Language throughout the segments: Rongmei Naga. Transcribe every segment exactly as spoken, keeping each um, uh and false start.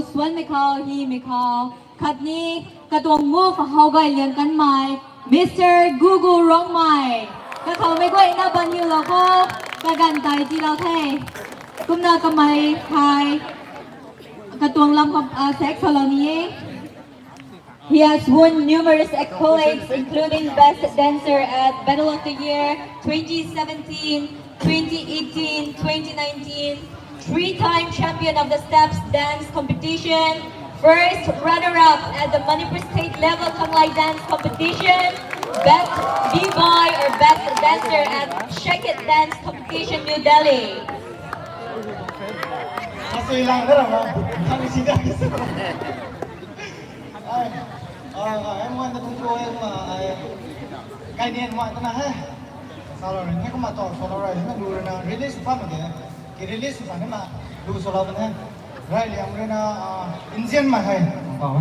Suan mei khou, hi mei khou, khatni katuang move how gay liang kanmei, Mister Gugu Rongmei. Kakhou mei guayna ban hiu lou kho, kaganv tei tii lou the. Kumna kamei hei, katuang lam khou, ah, sek salou ni e. He has won numerous accolades, including Best Dancer at Battle of the Year twenty seventeen, twenty eighteen, twenty nineteen, three-time champion of the Steps Dance Competition, first runner-up at the Manipur State Level Khanglai Dance Competition, Best B-boy or Best Dancer at Shake It Dance Competition, New Delhi. Asui lang da ram, thang si da. Ai, ah, ai, mwan ta kung ko, ai, ma, ai, kai nian mwan ta na he. Salou rui, ni kumna taw, salou rui, ni lu rui na, release pa ma de. Ki release pa ni ma, lu salou ta he. Rai liang rui na, ah, Indian ma he. Wow.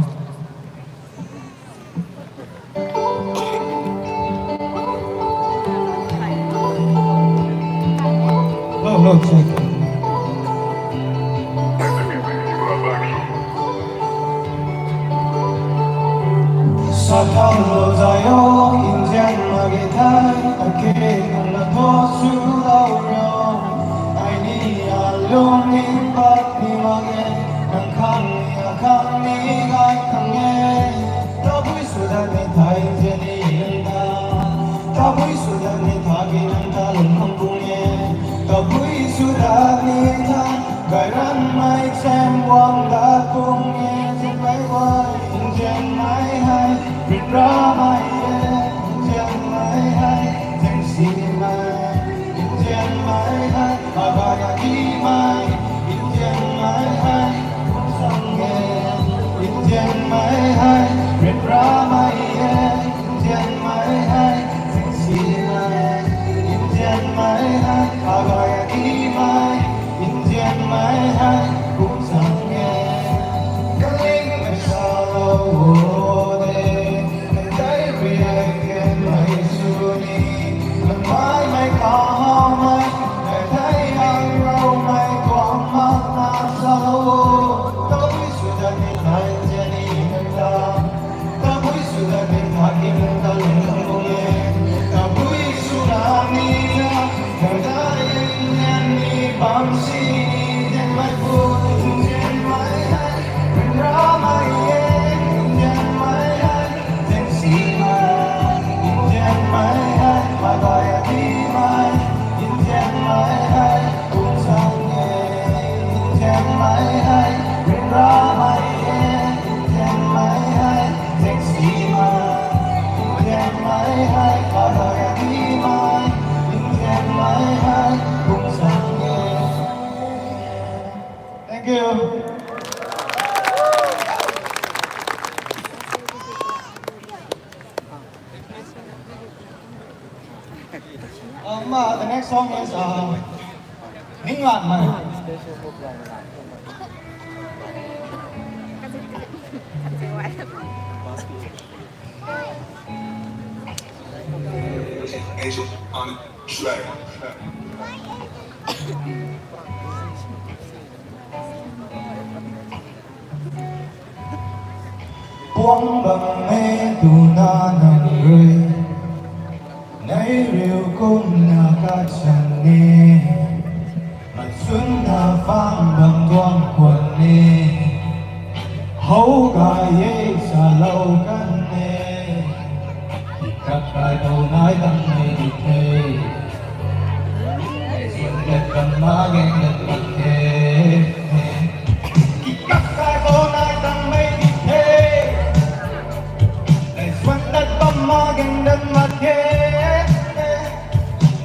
Hello, hello, check. Sathau zayo, Indian mage thei, ake nang na tho su lau ro. Ai ni alung ning bak ni mage, nang khang ni akhang ni gai khang e. Tabui sudat ni thai Indian ni ta. Tabui sudat ni thagi nang ta lung khang bung e. Tabui sudat ni thai, gairan mai chem wang dat bung e. Jen mai wai, Indian mai hai, rin ra mai e. Indian mai hai, jen si mai. Indian mai hai, abai a ni mai. Indian mai hai, kum sang e. Indian mai hai, rin ra mai e. Indian mai hai, jen si mai. Indian mai hai, abai a ni mai. Indian mai hai, kum sang e. Kaling mai sa lou o de. Nang tei rui ai ken mai sw ni. Nang mai mai kahaw mai. Nang tei ang rau mai tuang mak na sa lou o. Tabui sudat ni thai Indian ni nang ta. Tabui sudat ni thagi nang ta lung khang bung e. Tabui sudat ni na, nang ta Indian ni bam si ni, Indian mai pu, Indian mai hai, rin ra mai e, Indian mai hai, jen si mai, Indian mai hai, abai a ni mai, Indian mai hai, kum sang e, Indian mai hai, rin ra mai e, Indian mai hai, jen si mai, Indian mai hai, abai a ni mai, Indian mai hai, kum sang e. Thank you. Um, uh, the next song is, uh, Ninglan Mai. Angel on track. Puang bam e tuna nang rui, nei riu kumna kachan e, matsuna phang bam tuang khwan e, how gay e salou kan e, kak kai bou nai tang mei di the. Swan dat bam ma gang dat mak khe. Kikak kai bou nai tang mei di the. Swan dat bam ma gang dat mak khe.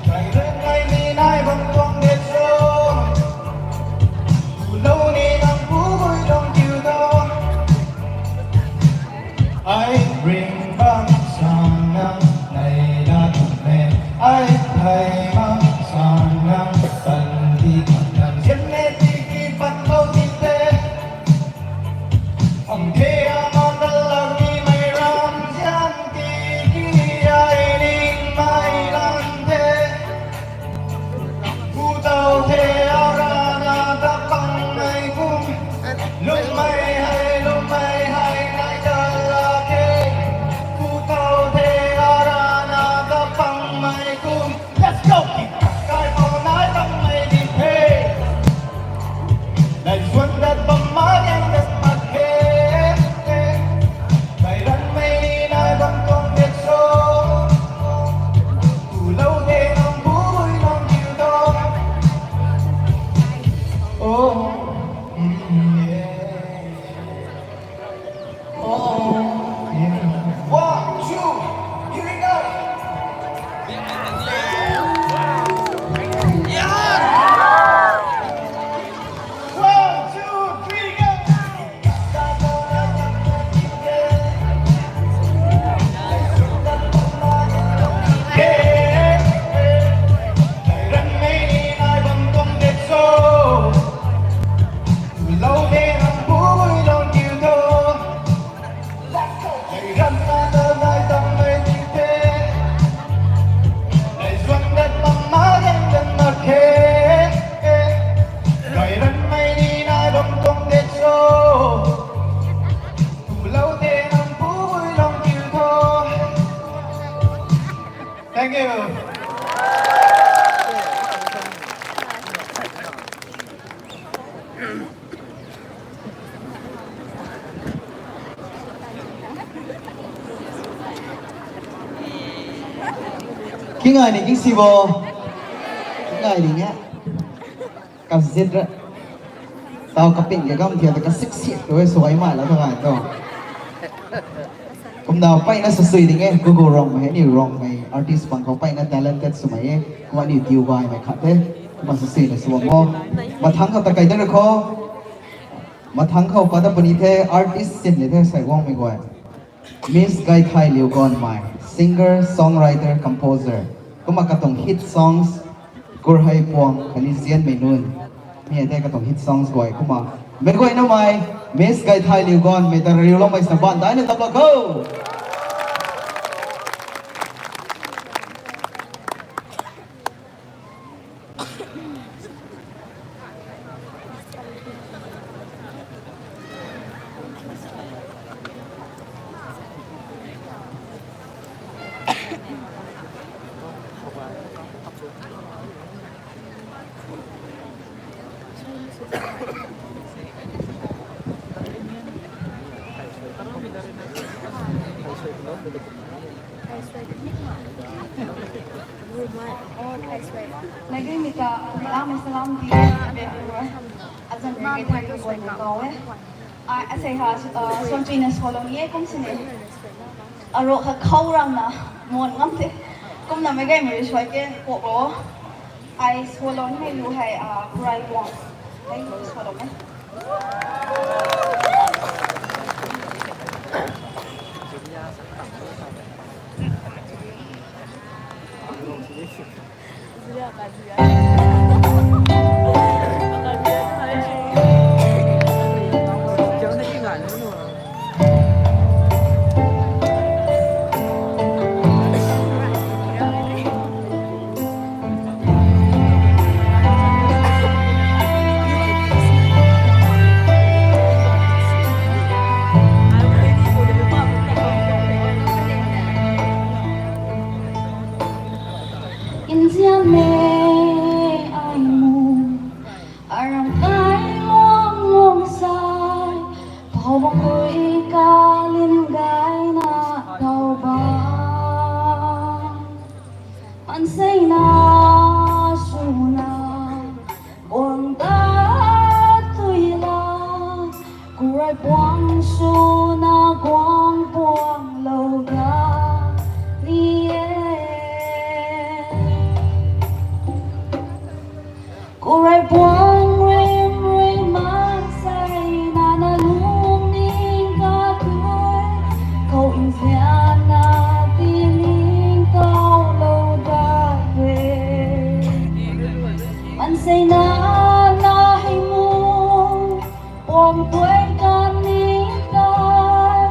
Kai rui nai ni nai bam tuang de cho. Lou ni nang pu gui dong kiu dong. Ai ring bam sang nang nei na tum e. Ai thei bam sang nang tan di kan e. Ngai ni king si bo. Ngai ni nge. Kazit ra. Tau kapin ke gam thiat ta kasik siat tu e suai mai la ta ngai tu. Kumna paina sasui ding e, Google Rongmei, ni Rongmei artist pang khou paina talented swmei e. Kumna ni tiu bai mei khat the. Kumna sasui na sw bam bo. Mathang khou ta kai da ra kho. Mathang khou pa ta puni the, artist sin ni the, sai guangmei guay. Miss Gaithai Liugonmei, singer, songwriter, composer. Kumna katuang hit songs, Kurhei Puang, khatni Zianmei Nunc. Mi hei tei katuang hit songs guay kumna. Meic guayna mei, Miss Gaithai Liugonmei ta riuloumei sa ban daina taplou kho. Nagimita, salam, salam di. Azan na thai ko ko ko e. Ai, asei ha, uh, son china solo ni e kum sini. Aro ha khou ram na, mon ngam te. Kumna meic guay mei suai ke ko ko. Ai solo ni lu hei, uh, Kurai Wang. Hei lu solo me. Nzianmei ai mu, aram kai luang luang sai, pou bang kui kalin gayna tau ba. Mansei na swna, guang ta tui la, Kurai Puang swna guang puang lou ga ni e. Kurai Puang rim rim mansei na na lungning ka tui, khou nzianna tining tau lou da e. Mansei na na hei mu, puang tuai kan ni kai,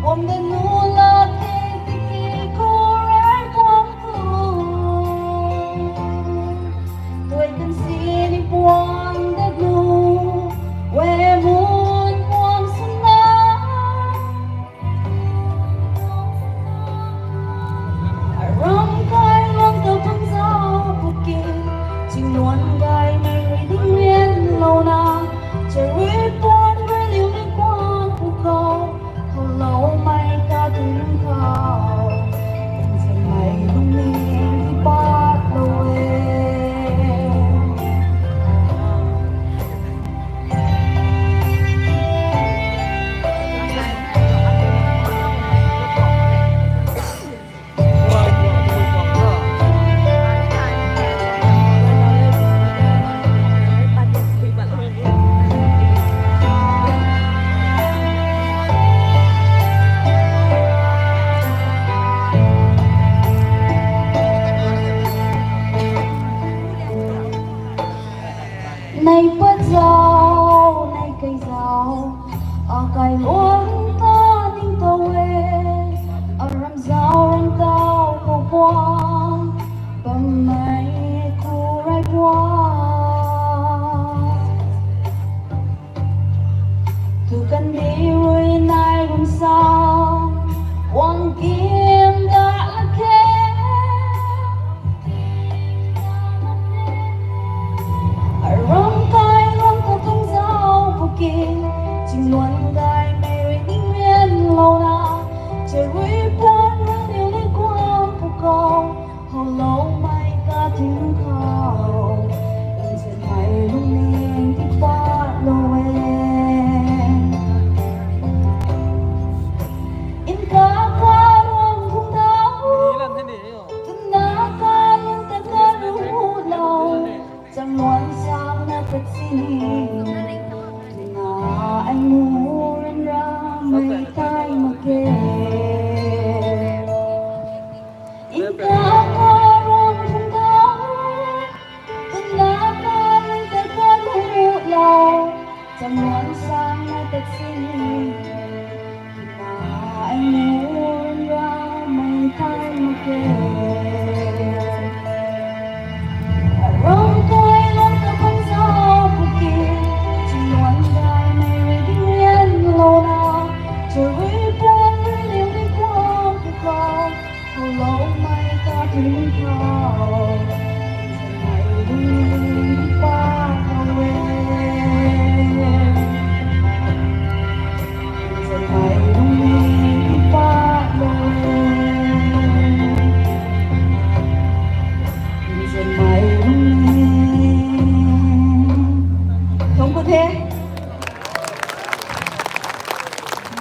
puang da nu la te tiki Kurai Puang tu. Tuai kan sini puang da nu, we mun puang suna. Aram kai luang ta pang zau puki, chingluan gaymei rui ding rian louna, charui puan rui liu ni kuang pu khou, khou loumei ta tu lung khou, zinmei lungning di pat lou e. Nei pat zau, nei kai zau, akai luang ta ning tau e, aram zau ram tau khou puang, bammei Kurai Puang. Tu kandih rui nai rum sa, wang kim da la khe. Aram kai luang ta thang zau puki, chingluan gaymei rui ning rian louna, charui puan rui niu ni kuang pu khou, khou lou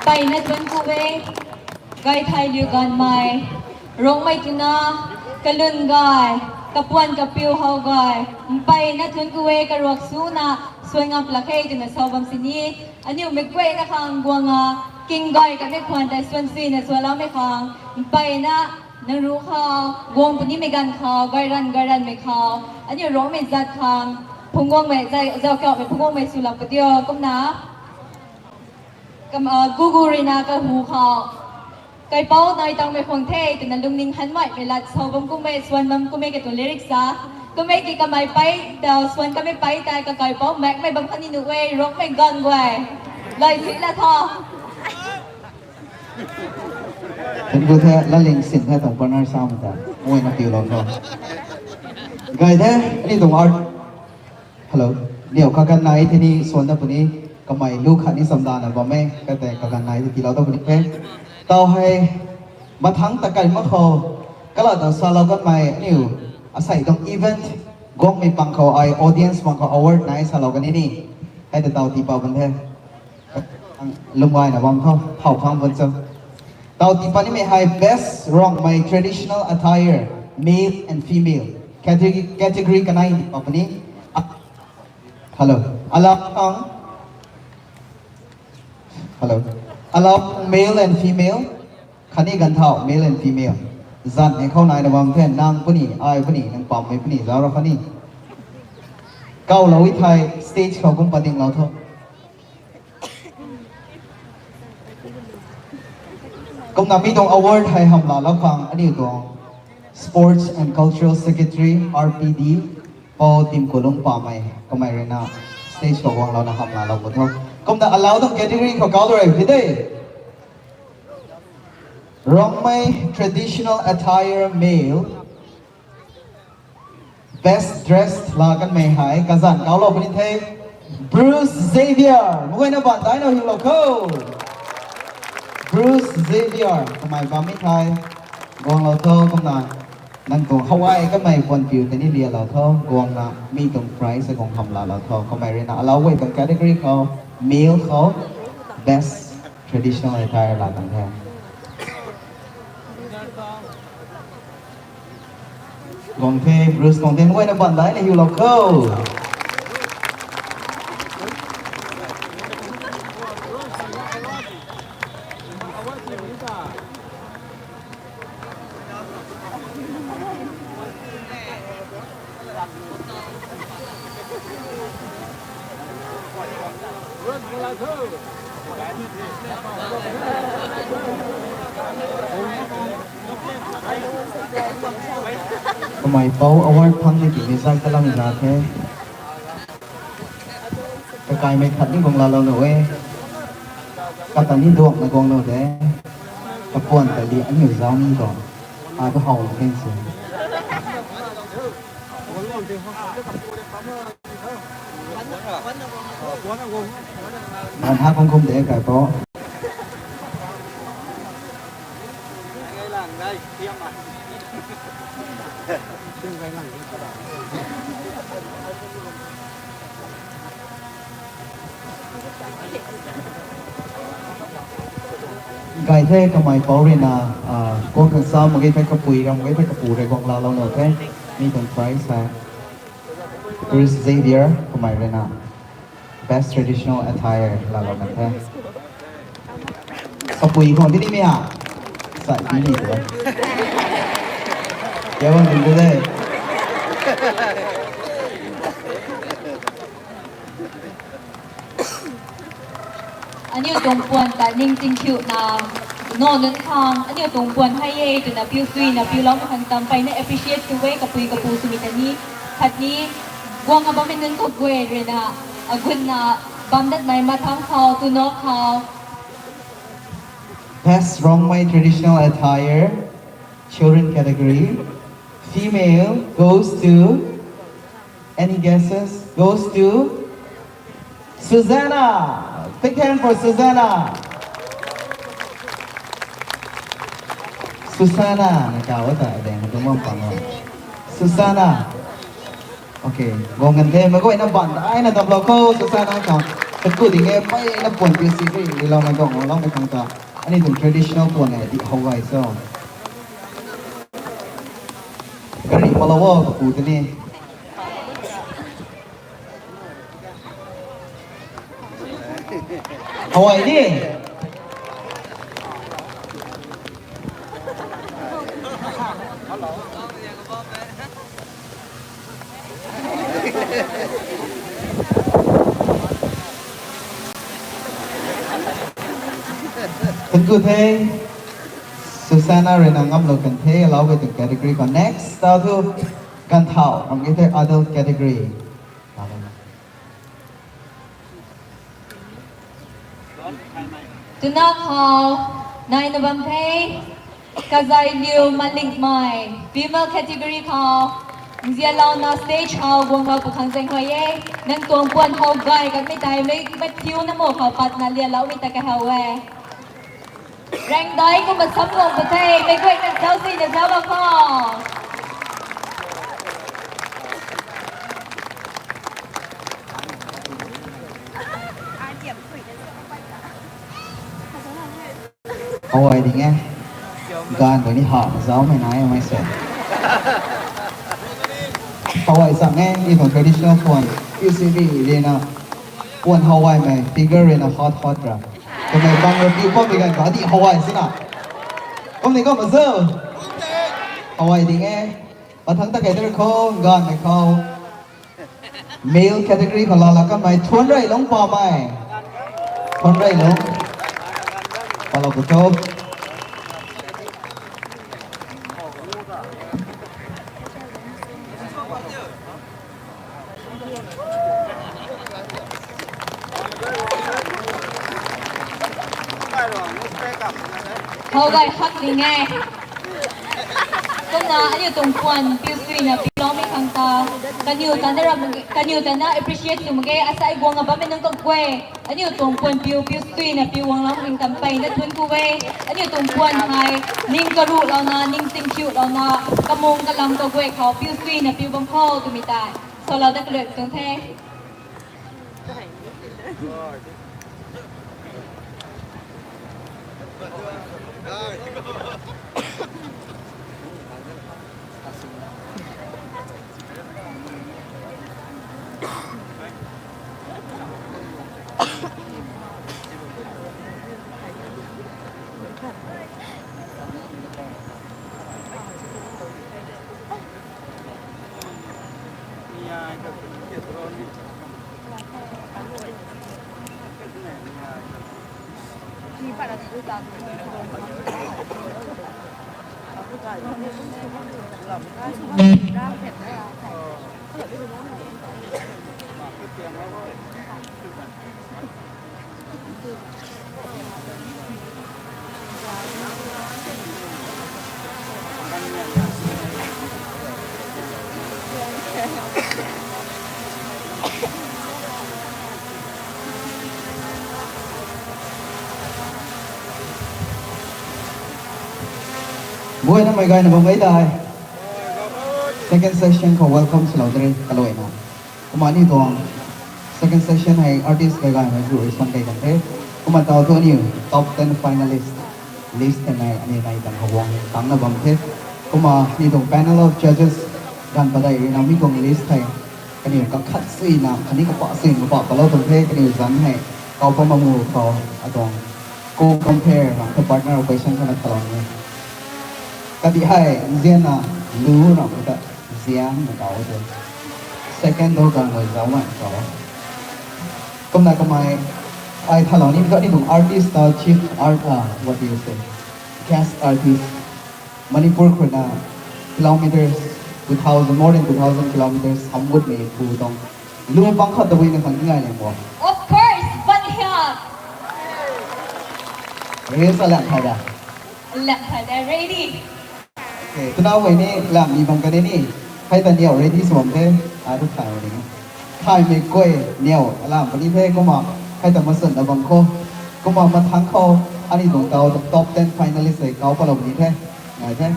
Mpeyna thuanc ku e, gay thay liu ganvmei, Rongmei twna, kalun gay, kapuan kapiu how gay, mpeyna thuanc ku e, karuak suna, suan ngam plak khe twna sa bam sini, aniu mei guayna khang guang a, king gay kamei khwan tei suan sina sualoumei khang, mpeyna, nang ruc khou, guang punimei ganv khou, gayran gayranmei khou, aniu Rongmei zat khang, phungc guangmei, zau kauhmei phungc guangmei swlak padio, kumna, Kam, ah, gugu ruina kahu khou, kaipouc nai tangmei khwang the twna lungning hanmeimei lat sa bam kummei, suan bam kummei katuang lyrics a. Kummei ki kamei pei, tau suan kamei pei tei kakaipouc makmei bam khatni nuh e, Rongmei ganv guay. Lai si la tho. Thank you the, laling sin the tuang partner sa mei ta. Muayna piulou tho. Gay the, ani tuang art. Hello. Niw kaganv nai thei ni suan da puni, kamei lu khatni chamdana bam e, kate kaganv nai thei tiilou da puni the. Tau hei, mathangc ta kai mak khou, kala ta salou kanmei aniu, asei tuang event, guangmei pang khou ai audience pang khou award nai salou kani ni. Hei ta tau tii pa bun the. Lunggaina bam tho, how phang bun cho. Tau tii pa nimei hei best Rongmei traditional attire, male and female. Category, category kanei tii pa puni. Hello. Alau khang. Hello. Alau male and female. Khatni ganv thau male and female. Zan e khou naina bam the, nang puni, ai puni, nang pammei puni, zauc ra khatni. Kaulou e thei stage khou kum padinglou tho. Kumna mi tuang award hei hamhlalou khang aniu tuang Sports and Cultural Secretary, R P D, Pou Timkulung Pamei, kamei ruina stage khou guanglouna hamhlalou pu tho. Kumna alau tuang category khou kau rui hide. Rongmei traditional attire male. Best dressed la kanmei hei, kazanc kaulou puni the. Bruce Xavier, meic guayna baan daina hiulou kho. Bruce Xavier, kamei bammei thei. Guanglou tho kumna. Nang tuang hawai kamei puan piu tei ni lialou tho. Guangna mi tuang prize guang hamhlalou tho. Kamei ruina alau guay tuang category khou, male khou, best traditional attire la kan the. Guang the, Bruce guang the, meic guayna baan daina hiulou kho. Kamei pou award phang ni ki mizak kalam za the. Kakaimei khat ni guang laalou nu e. Kata ni duakna guang nu de. Kapuan ta li aniu zauc ni tuang. Ai tu how ken si. Ganv ha kum kum de kai pou. Gay the kamei pou ruina, ah, guang kan sa mak ge thei kapui ram ge thei kapu rui guang laalou nu the. Mi tuang prize hei Bruce Xavier kamei ruina best traditional attire laalou kan the. Kapui khou di ni mi ha. Sa di ni de. Kya bam ding de. Aniu tuang puan ta ning tingkhiuna, no nunc khang, aniu tuang puan hei e twna piu suina piulou khang tam mpeyna appreciate sw e kapui kapu swmei ta ni, khatni, guang a bammei nunc kaguay ruina, agunna, bam datmei mathangc khou, twna khou. Best Rongmei traditional attire, children category, female goes to Any guesses? Goes to Susanna. Big hand for Susanna. Susanna, na kau ta deng tu mam pang o. Susanna. Okay, guang kan the, meic guayna baan daina daplou kho, Susanna khang. Kaku ding e, mpeyna puan piu si si, rilouna dong loumei khang ta. Aniu tuang traditional puan e, di how gay cho. Kari malou o, kapu tini. How ai ni. Thank you the. Susanna rui na ngamlou kan the, allow with the category khou. Next, tau thu ganthau, ram ki the adult category. Tuna khou, naina bam the, Kazai Liu Malingmei, female category khou, nzianlouna stage khou guanglou pwkhang zaeng huay e, nang tuang puan how gay kanmei tei mei, mathiuna mo khou patna lialoumei ta kahow e. Rangdai kumna samlou pw the, meic guayna zauc sina zauc bam khou. How ai ding e. Ganv khou ni ha, zaucmei nai e mei se. How ai chang e, ni tuang traditional puan, U C V rui na. Puan how aimei, figure rui na hot hot ra. Kamei bang ra piu khou mei ganv khou di how ai sina. Kum ni kum azu. How ai ding e. Pathang ta kei der khou, ganvmei khou. Male category khou lala kamei, Thuanreilung Pamei. Thuanreilung. Palou ku tho. How gay hak ding e. Kumna aniu tuang puan piu suina piuloumei khang ta. Kaniw ta na ram, kaniw ta na appreciate sw mak ge, asai guang a bammei nunc kaguay. Aniu tuang puan piu, piu suina piu guanglou ning kam mpeyna thuanc ku e. Aniu tuang puan hei, ning karuhlouna, ning tingkhiulouna, kamung kalam kaguay khou piu suina piu bam khou twmei tei. Salou dat kalui tuang the. Guayna mei gayna bam gay dai. Second session khou welcome swlou dare, kaluaina. Kumna aniu tuang second session hei artist gay gaymei zu rui suan kei kan the. Kumna tau thu aniu top ten finalist list hei nai, aniu nai tang khou guang tangna bam the. Kumna aniu tuang panel of judges ganv padeih rui na mi tuang list hei kaniw kakhat suina, khatni kapah suina kapah palou tuang the, kaniw zanc hei kau pam mamu khou atuang co-compare ram the partner question khou na thalou ni. Kadih hei, nzianna, lu ram ta, nzian na kau the. Second do ganv rui zauc man kau. Kumna kamei, ai thalou ni, kaniw tuang artist ta chief art, ah, what do you say? Guest artist. Manipur khou na kilometers, two thousand, more than two thousand kilometers, samgutmei pu tuang. Lu pang khat tabui na khang ngai liang bo. Of course, Banhiak. Real sa lang thai da. Lang thai da, ready. Okay, twna guay ni lam ni bam kan e ni. Hei ta niw ready sw bam the, ai thu thay ni. Thaymei guay niw alam puni the kumna, hei ta masanna bam khou. Kumna mathangc khou, aniu tuang tau top ten finalist hei kau palou puni the, ngai the.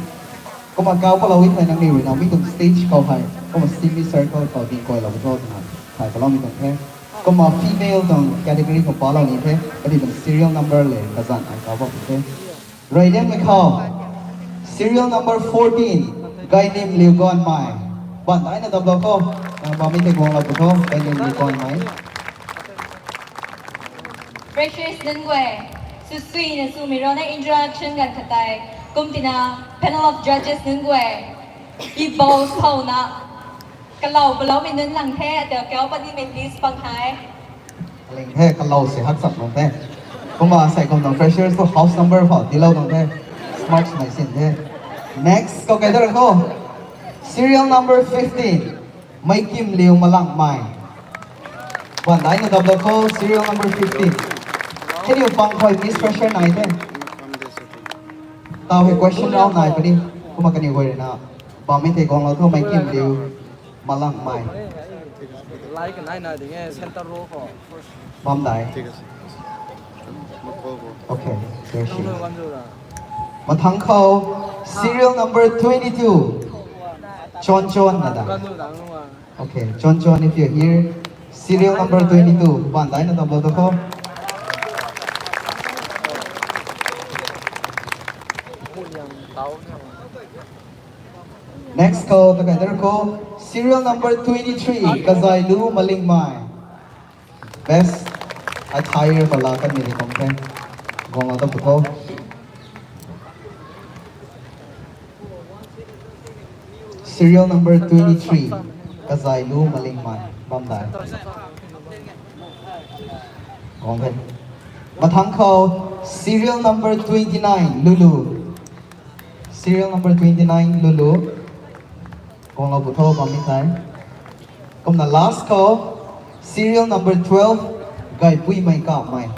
Kumna kau palou e thei nangniw rui na mi tuang stage khou hei, kumna semi circle khou ding kailou tho twna thay paloumei tuang the. Kumna female tuang category khou palou ni the, kaniw tuang serial number le kazanc ai kau bam the. Reyliangmei khou, serial number fourteen, Gaynim Liu Ganmei. Baan daina daplou khou, nang bammei tei guanglou pu tho, Gaynim Liu Ganmei. Freshers nunc guay, swsuina swmei rana introduction ganv khat tei, kum tina panel of judges nunc guay, i bou thouna, kalau paloumei nunc lang the, ata kau patnimei list pang hei. Ling the, kalau se hak sak nung the. Kumna sei kum nang freshers tu house number phou tiilou nung the. Smart mei sin the. Next, khou kai dar khou. Serial number fifteen. Meikim Liu Malangmei. Baan daina daplou khou, serial number fifteen. Kaniw pang khou Miss Fresher nai the. Taw hei question round nai puni. Kumna kaniw guay rui na bammei tei guanglou tho, Meikim Liu Malangmei. Lai kanai na ding e, center row khou. Bam dai. Okay, there she is. Mathang khou, serial number twenty-two. Chon Chon na da. Okay, Chon Chon, if you're here, serial number twenty-two. Baan daina daplou tho khou. Next khou, ta kai dar khou, serial number twenty-three, Kazailu Malingmei. Best attire pala kanmei ni kum the. Guanglou ta pu tho. Serial number twenty-three, Kazailu Malingmei, bam dai. Guang the. Mathang khou, serial number twenty-nine, Lulu. Serial number twenty-nine, Lulu. Guanglou pu tho, bammei thei. Kumna last khou, serial number twelve, Gaipuimei Kamei.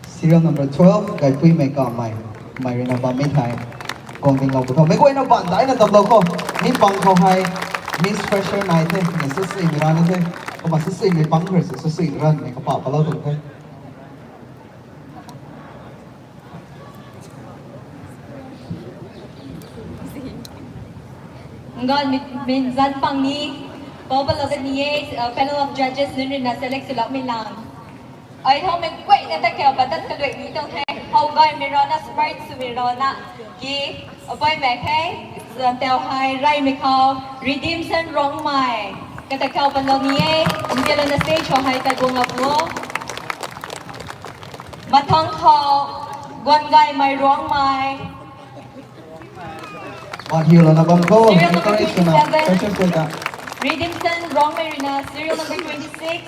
Serial number twelve, Gaipuimei Kamei. Mei rui na bammei thei. Guang dinglou pu tho. Meic guayna baan daina daplou khou. Mi pang khou hei Miss Fresher nai the, mi swsuimei rana the. Kumna swsuimei pang khou rui swsuimei ranmei kapah palou tuang the. Ngan mi, mi zan pang ni, pau palou kan ni e, uh, panel of judges nunc rui na select swloumei lang. Ai tho meic guayna ta kau pat dat kaluai ni tuang the, how gaymei rana, smart swmei rana, ki, apai mei the, zan tau hei, reymei khou, Redemption Rongmei, kata kau palou ni e, nzianlana stage khou hei kai guanglou pu o. Mathang khou, Guangaymei Rongmei. Wan hiu lana bam khou, serial number encourage swna, twenty-seven. Freshers guay ta. Redemption Rongmei rui na, serial number twenty-six.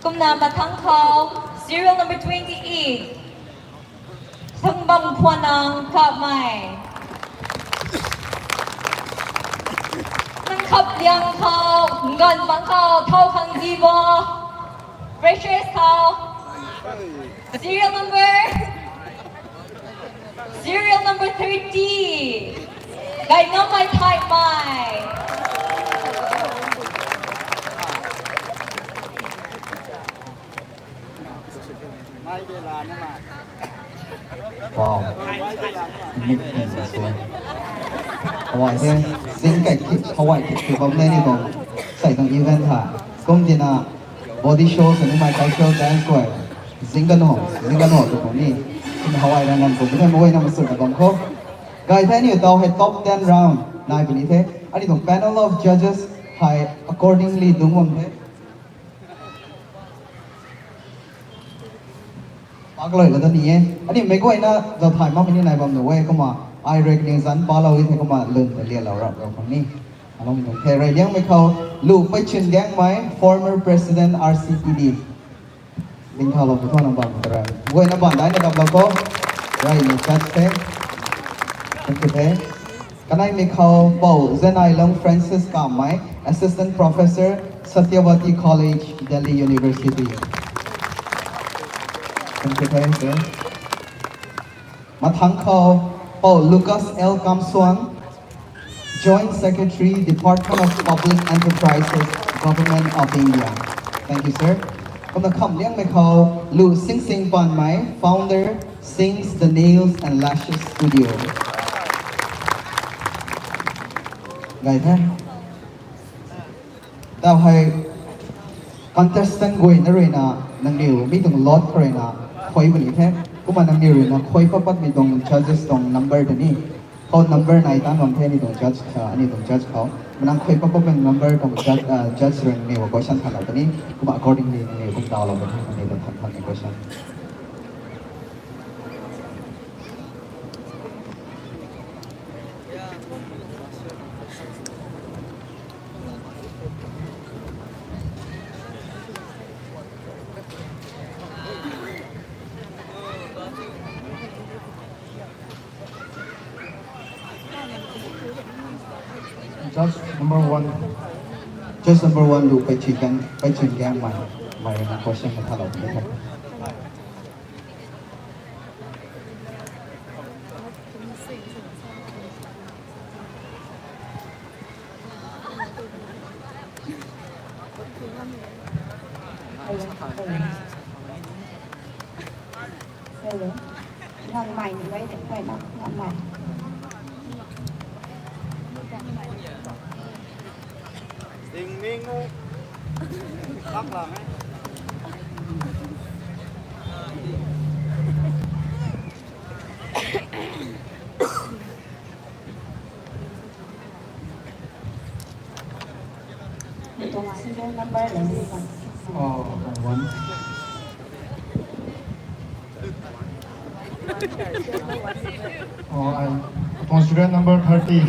Kumna mathang khou, serial number twenty-eight. Thangbam Khuanang Kamei. Nang khap liang khou, ngan bang khou, thau khang zi bo. Freshers khou. Serial number, serial number thirty. Gainamei Thaimei. Wow. Mik ni sa suan. Hawai the, zing kai kit, hawai kit kit bam le ni bam. Sai tuang event ha. Kum tina body show, sa ni mai cultural dance guay. Zing kanu, zing kanu tu kum ni. Kum hawai rang rang kum ni, hawai na masut na bam khou. Gay the ni tau hei top ten round. Nai puni the. Ani tuang panel of judges hei accordingly dung bam the. Pak loi la ta ni e. Ani meic guayna zauthai makmei ni nai bam nu e kumna. Ai rui kaniw zanc palou e the kumna lun ta lialou rap rau khang ni. Alung tuang the rey liangmei khou, Lu Peichun Gangmei, former president R C P D. Ding thau lou pu tho nang bam ta rui. Guayna baan daina dap lou khou. Rey ni chat the. Thank you the. Kanei mei khou Pou Zenailung Francis Kamei, Assistant Professor, Satyavati College, Delhi University. Thank you, thank you. Mathang khou Pou Lucas L Kamsuang, Joint Secretary, Department of Public Enterprises, Government of India. Thank you, sir. Kumna kham liangmei khou Lu Sing Sing Panmei, Founder, Sings the Nails and Lashes Studio. Gay the. Tau hei Contestant guayna ruina nangniw mi tuang lot khou ruina khui bam ni the. Kumna nangniw ruina khui pat patmei tuang judges tuang number ta ni. Phone number nai tan bam the ni tuang judge, ah, ani tuang judge khou. Kumna nang khui pat patmei number tuang judge, ah, judge ruina nangniw question thanlou ta ni. Kumna accordingly nangniw kum tawlou ta ni, nangniw tuang than thanmei question. Judge number one. Judge number one lu pei chin gang, pei chin gang mai, mai na question ka thalou ni the. Hello. Hello. Nang mai ni wai de, wai na, nang mai. Ding ming u. Lak lang e. Tuang serial number le ni kan. Oh, one. Oh, ai, tuang serial number thirty.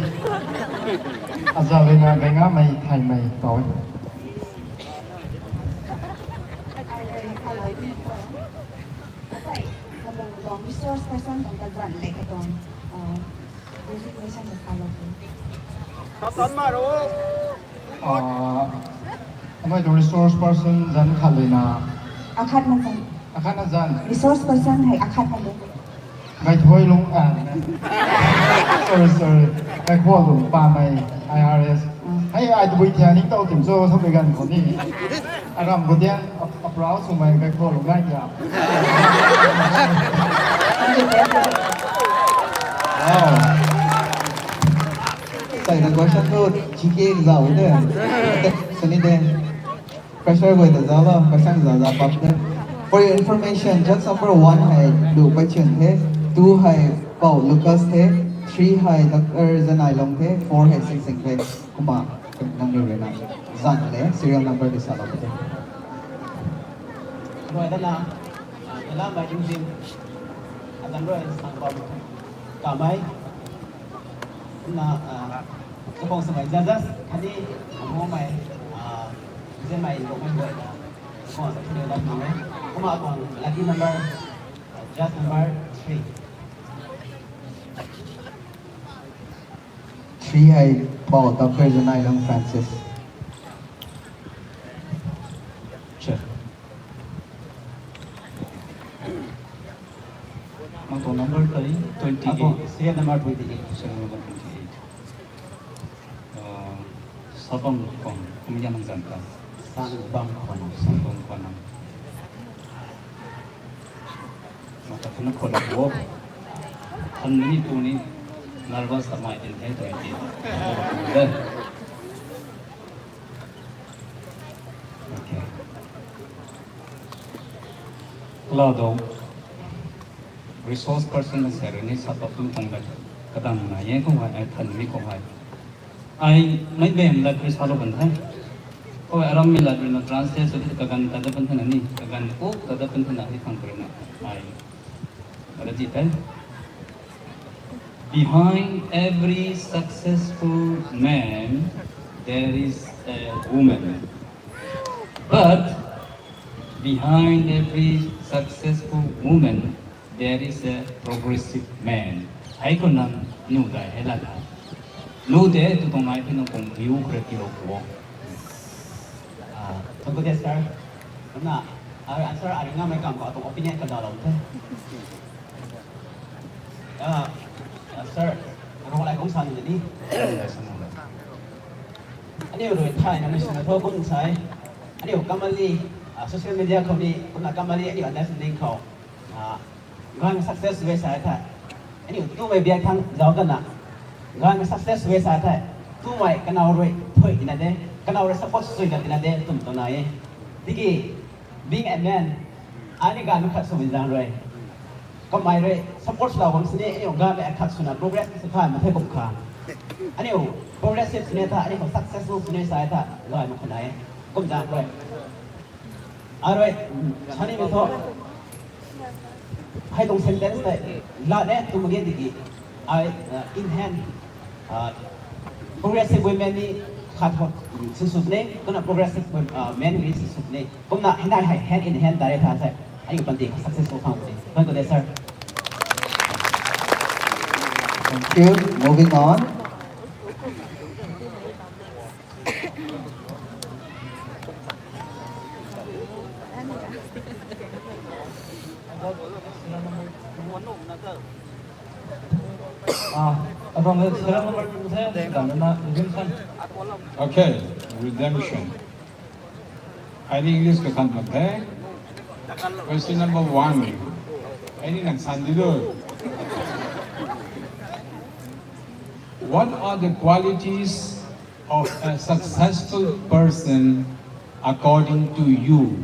Azalina Bengamei Thaimei tau e. Resource person tuang kazanc le katuang, uh, designation ta salou. Katan ma ro. Ah, anoi tuang resource person zanc khat lena. Akhat na zanc. Akhat na zanc. Resource person hei akhat na le. Gaithuailung, ah, sorry, sorry. Gaithuailung Pamei, I R S. Mm. Hei, ai tabui thia ning tau tim cho, sa pei ganv khou ni. Aram khou dian, ap-, aprau swmei Gaithuailung nai tia. Wow. Sai na question tu, G K zau de. Sani de. Pressure guay ta zalo, question za za pap the. For your information, judge number one hei Lu Paichun the, two hei Pau Lucas the, three hei Doctor Zanailong the, four hei Singsing the. Kumna nangniw ruina zanc le serial number di salou the. Rui dana, ah, Ela Mai Dingzin, azanc rui sang bam kamei. Kumna, ah, kapang samei judges khatni, ah, mumei, ah, zemei lungmei guay na, kapang sa khatni lam mang e. Kumna kapang lucky number, ah, judge number three. Three hei Pau Doctor Zanailong Francis. Sure. Nang tuang number tei twenty eight. Ako, serial number twenty eight. Serial number twenty eight. Uh, Sabam Kwan, kum yan nang zan ka? Sabam Kwan. Sabam Kwan nang. Mata kena kwan wo. Han ni tu ni nervous ta mai din hai tu ni. Okay. Hello, dong. Resource person na sa rui ni sa pa phung tang lat kadang na ye khou hai, ai than mi khou hai. Ai mei bem lat rui sa lou ban the. Khou aram mi lat rui na translate sw the kaganv ta da ban the na ni, kaganv kuk ta da ban the na ni thang rui na. Ai. Ara ti the. Behind every successful man, there is a woman. But behind every successful woman, there is a progressive man. Hei khou nang nu dai hei la tha. Nu de tu tuang ai phi nang kung view kre ki ro kuo. Ah, thank you, sir. Kumna, ah, answer, ah, ringna mei kam ko tuang opinion ka da lou the. Ah, ah, sir, rong lai kong san ni. Aniu rui thai na mission na tho kum sai. Aniu kamali, ah, social media khou ni, kumna kamali aniu understanding khou. Ah, ganv success we sa the. Aniu tumei biak thang zau ta na. Ganv success we sa the. Tumei kanow rui thui tina de, kanow rui support sui na tina de, tum tu na e. Tiki, being a man, aniu ganv khat swmei zaeng rui, kamei rui support swlou bam sini, aniu ganv khat swna progress sw kha, mathe kum kha. Aniu progressive sini tha, aniu successful sini sa tha, gay mak khana e. Kum zaeng rui. Arui, sani mi tho. Hei tuang sentence tei, la ne, tu mak ge tiki, ai, uh, in hand, uh, progressive women ni khat hot, mm, sisuk ne, kumna progressive wom-, uh, men ni sisuk ne. Kumna, hei nai hei hand in hand direct tha se. Ai panty successful khang ni. Thank you, sir. Thank you. Moving on. Ah, abang serial number two the, dan na redemption. Okay, redemption. Ai ni English ka khan mak the. Question number one. Ai ni nang san di do. What are the qualities of a successful person according to you?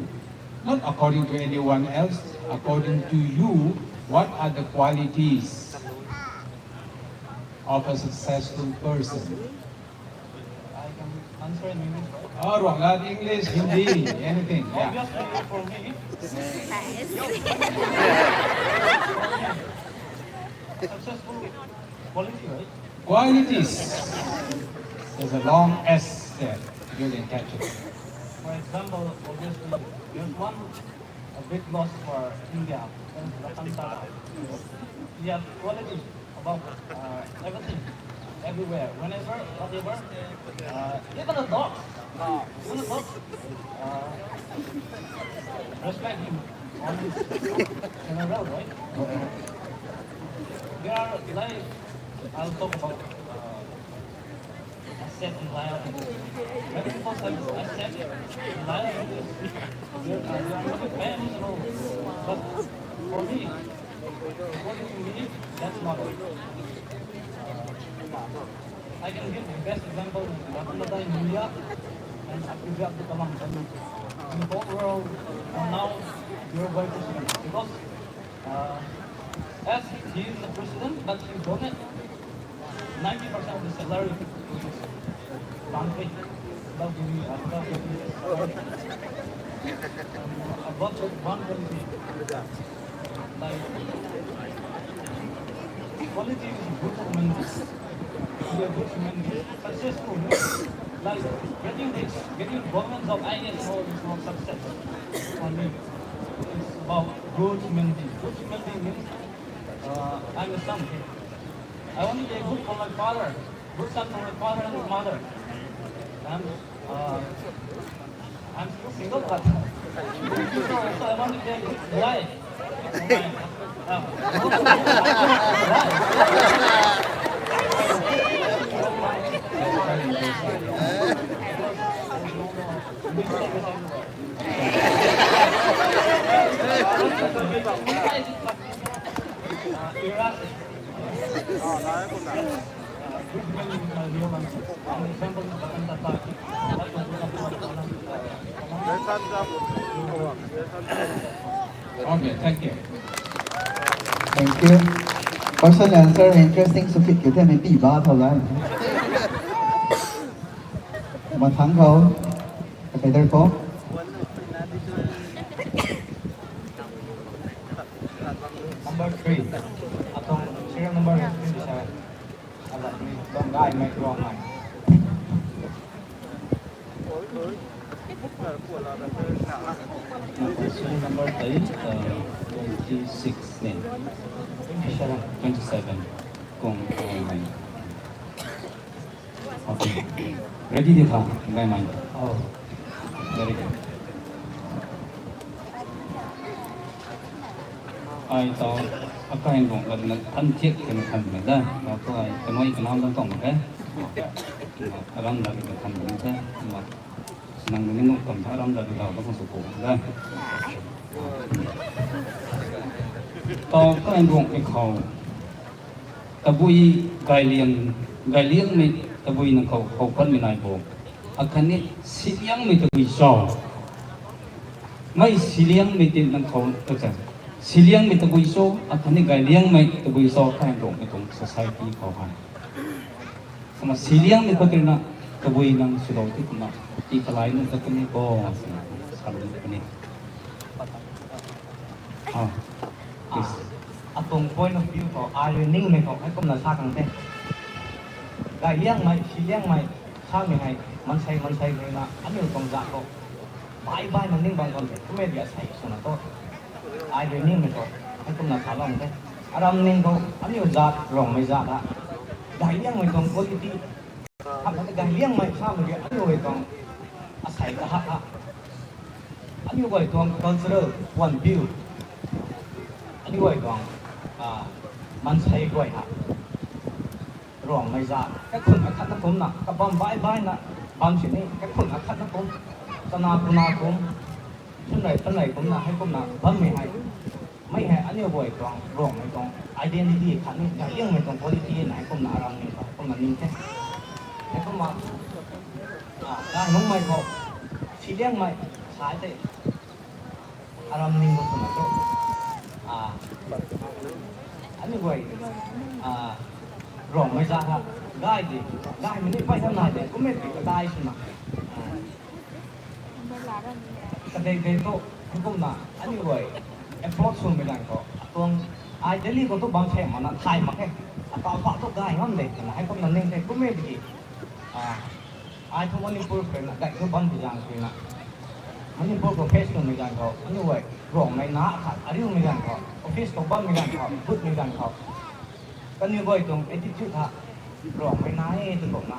Not according to anyone else, according to you, what are the qualities of a successful person? I can answer in English, right? Oh, Ruanglat, English, Hindi, anything. Yeah. Obviously, for me, successful quality, right? Qualities. There's a long S there. You didn't catch it. For example, obviously, there's one a big loss for India, Ratan Tata. He has quality about, uh, everything, everywhere, whenever, whatever. Uh, even a dog, even a dog, uh, respect him on his general, right? There are, like, I'll talk about, uh, asset and liability. When people say asset and liability, they are, they are not very emotional. But for me, according to me, that's not it. I can give the best example, Ratan Tata in India and Abdul Kalam in the whole world, and now you're vice president. Because, uh, as he is the president, but he donate ninety percent of the salary to his country without giving, uh, without getting salary. And, uh, about one quality, like, quality is good human being. Be a good human being, successful, no? Like, getting rich, getting government job, I A S, no, is not success for me. It's about good human being. Good human being means, uh, I'm a son. I want to be good for my father, good son for my father and mother. And, uh, I'm still single, but so, so I want to be a good wife. Okay, thank you. Thank you. Question answer interesting sw fit kiu the, mei pi ba thau la. Mathang khou. Kathei der khou. Number three. Atong serial number twenty-seven. Alat ni tong gay mei tuang mei. Number three, number three, uh, twenty-six ni. Twenty-seven. Twenty-seven. Kung, kung mei. Okay. Ready di tha, gay mei. Oh. Very good. Ai tau, akai ruang lat na than thiak khe na than mei da. Tau tu ai, kanui kanau dang tong mak khe. Aram lat na than mei khe. Nang ni nung kam tha aram lat na tau da khang sw pu da. Tau kai ruang khe khou. Tabui gailiang, gailiangmei tabui nang khou, khou patmei nai bo. Akhatni siliangmei tabui chau. Mei siliangmei ti nang khou, acha, siliangmei tabui cho, akhatni gayliangmei tabui cho, kahaeng Ruangmei tuang society khou hei. Kumna siliangmei khou tina tabui nang swlou ti kumna, ti kalai nunc ta kani bo, swna salou ni kani. Ah, please. Atuang point of view khou, ai rui ningmei khou, hei kumna sa khang the. Gayliangmei, siliangmei, samei hei, mansei, mansei rui na, aniu tuang zat khou. Bai bai na ning bam kan the, kummei ria sei swna tu. Ai rui ningmei khou, hei kumna salou the. Aram ning khou, aniu zat, Ruangmei zat ha. Gayliangmei tuang quality. Hamh na gayliangmei samei ria, aniu guay tuang, asei kahak ha. Aniu guay tuang cultural puan piu. Aniu guay tuang, ah, mansei guay ha. Ruangmei zat, kaikhun akhatna kumcna, kabam bai bai na, bam sini, kaikhun akhatna kum, chana kuna kum, chunrei tanrei kumna, hei kumna, bammei hei. Mei hei aniu guay tuang, Ruangmei tuang, identity khatni, gayliangmei tuang quality na, hei kumna aram ning khou, hei kumna ning the. Hei kumna, ah, gay nungmei khou, siliangmei, sa tei, aram ning khou swna tu. Ah, aniu guay, ah, Ruangmei zat ha, gay di, gaymei ni pai tham nai de, kummei pi kadai swna. Ah, kadei dei tu, hei kumna, aniu guay, approach swmei ganv khou, atuang, ai Delhi khou tu bam the mana thay mak khe, atau pa tu gay ngam de, twna hei kumna ning the, kummei tiki, ah, ai thu Manipur khou na, gay thu bam di zang khou na, Manipur khou face swmei ganv khou, aniu guay, Ruangmei na khat, ariumei ganv khou, office khou bammei ganv khou, gutmei ganv khou. Kaniw guay tuang attitude ha, Ruangmei nai e tw kumna,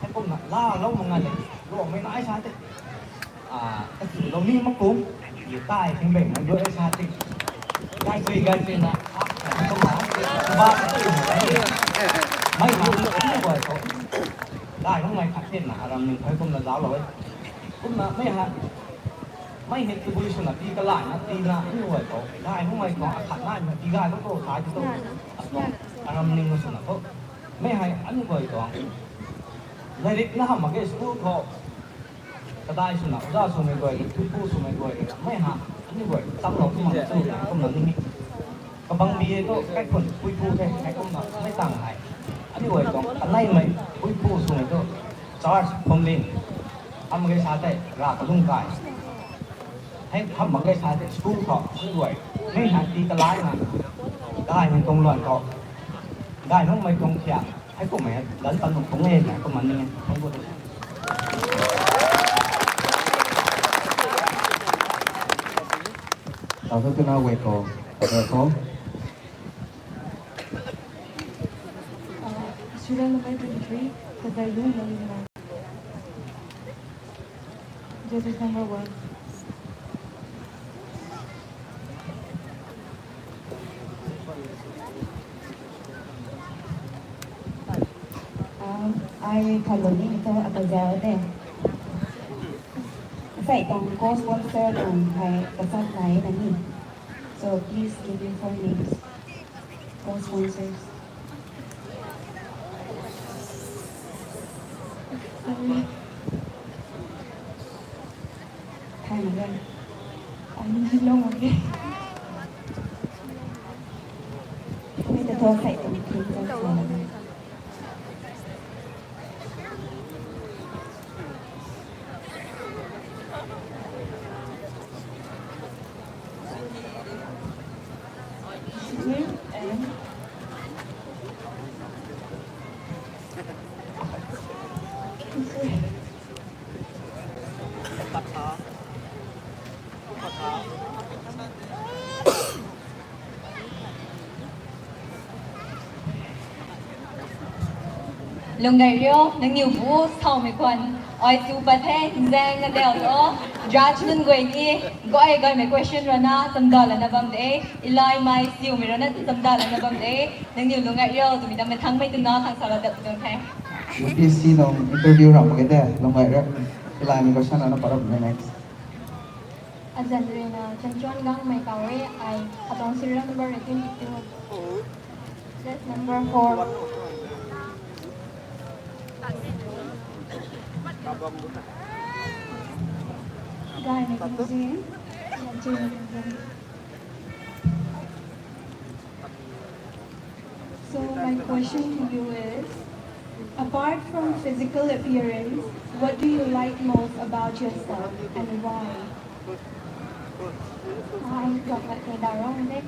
hei kumna, laalou mak ngai le, Ruangmei nai sa tei. Ah, kachulou ni mak kum, ye tai thing beng na luai sa tei. Gay sui, gay sui na, ah, kumna, ba, mei na, kaniw guay khou. Gay nungmei khat tei na, aram ning khou kumna zauclou e. Kumna mei ha, mei hei tabui swna tii kalaina tiina aniu guay khou, gay nungmei khou akhat naina tii gay khou tu, sa ti tu, atuang aram ning swna tu. Mei hei aniu guay tuang, lairik na hamh mak ge school khou, kadai swna oja swmei guay, puipu swmei guay rui na, mei ha, aniu guay, chamlou tu mak chu, kumna ning e. Kabangbi hei tu, kaikhun puipu the, hei kumna, mei tang hei. Aniu guay tuang, aneimei, puipu swmei tu, church, phwamling, hamh mak ge sa tei, rav kalung kai. Hei hamh mak ge sa tei, school khou, aniu guay, mei hei tii kalaina, gaymei tuang luan khou, gay nungmei tuang thiak, hei kummei, gan tan nung tuang e, hei kumna ning e, thank you. Tau thu twna guay khou, khou. Uh, student number twenty-three, Kazai Lung Nalina. Judges number one. Um, ai khalou ni thu akazau te. Sai tuang co-sponsor tuang hei kachat nai na ni. So please give me four names. Co-sponsors. Sorry. Thay mak ge. Ai ni lou mak ge. Mei ta thu sai tuang team ta sa mak ge. Lunggai rio, nangniw bu sawmei khwan. Ai tu pat the, nzaeng na deu tho. Judge nunc guay ni, guay guaymei question rana, chamdalana bam de. Ilai mei, siumei rana, chamdalana bam de. Nangniw lunggai rio, twmei ta mei thangmei twna, khang sala dap tuang the. U P S C nung interview ram mak ge de, lunggai rio. Ilai mei question rana, parap na next. Azan rui na Chanchuan Gangmei kaw e, ai, atuang serial number eighteen fifty-one. That's number four. Guy, making scene. So my question to you is, apart from physical appearance, what do you like most about yourself and why? Ai, tuang lat kei da rong de.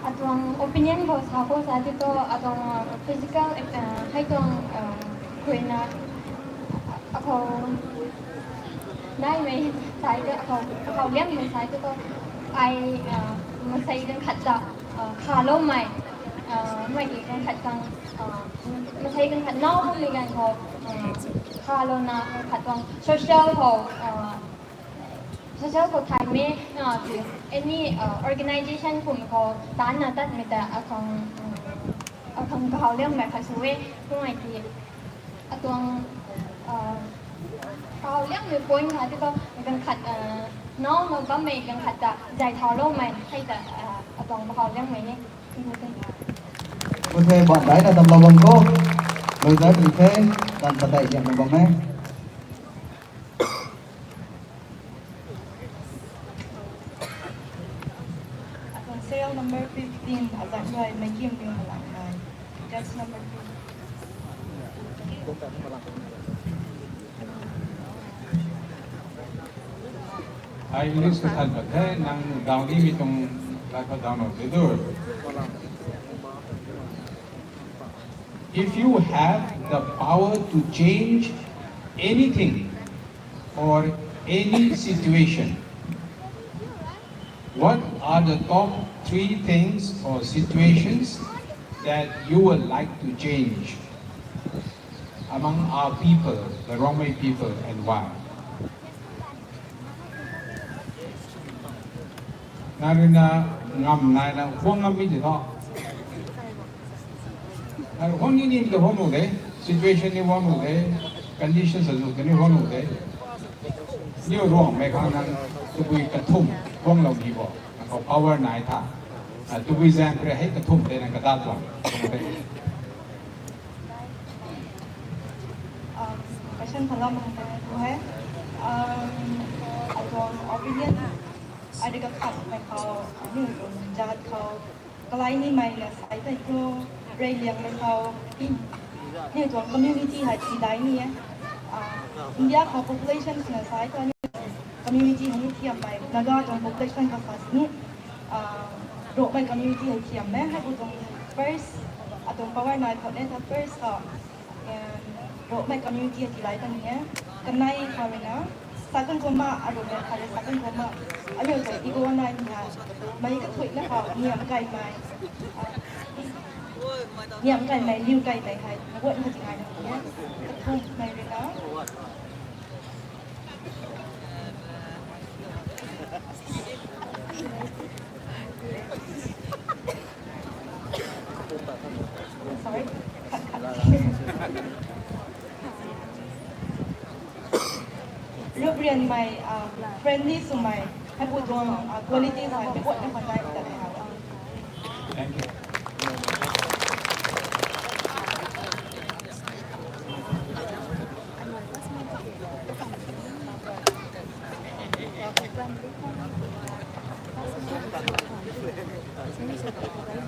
Atuang opinion khou sa khou sa ti tu atuang physical, hei tuang khuina akhou naimei sai tu akhou, akhou liangmei sai tu tu ai masei ganv khat ta khaloumei, mei ki ganv khat khang masei ganv khat nau bumei ganv khou khalouna ganv khat tuang social khou social khou thaymei, any organisation kum khou taanna tatmei ta akhang, akhang kahou liangmei khat sw e. Kum ai ti atuang kahou liangmei point khat ti tu ganv khat nau na bammei ganv khat ta zay thauloumei hei ta atuang kahou liangmei e. Ku the ban daina tamlou bam kho. Lui zat ni the, tan padeih liangna bam e. Atuang serial number fifteen, azat rui meikim riu malang nai. Judge number two. Ai English kathan pat the, nang daw nimei tuang lat pat daw na te dur. If you have the power to change anything or any situation, what are the top three things or situations that you would like to change among our people, the Rongmei people, and why? Nang rui na ngam naina huang ngam mi ti tho. Nang huang ni ni ta huang nu de, situation ni huang nu de, conditions azu ta ni huang nu de. Niu Ruangmei khang nang tabui kathumh huanglou ni bo, nang khou power nai tha. Tabui zaeng kre hei kathumh tei nang kadat tuang. Question thalou mak tei tu hei. Atuang opinion, ai rui kakhatmei khou, aniu tuang jat khou kalai nimei na sai tei tu, rey liangmei khou, aniu tuang community hei tidai ni e. India khou population swna sai tu aniu community hei ni thiammei, Naga tuang population khou sa sini, Rongmei community hei thiam e, hei bu tuang first, atuang power nai khou ne tha first khou, Rongmei community hei tilai kan e. Kanei khou rui na, sa kan kumna, Rongmei khou rui sa kan kumna, aniu tuang ego nai ni hei, mei kathuina khou niam kaimei, niam kaimei, liu kaimei hei guan kha tingai na e. Kathumhmei rui na, Sorry. Ruprianmei, friendly swmei, hei bu tuang qualities hei mei guatna khwan nai ta. Thank you.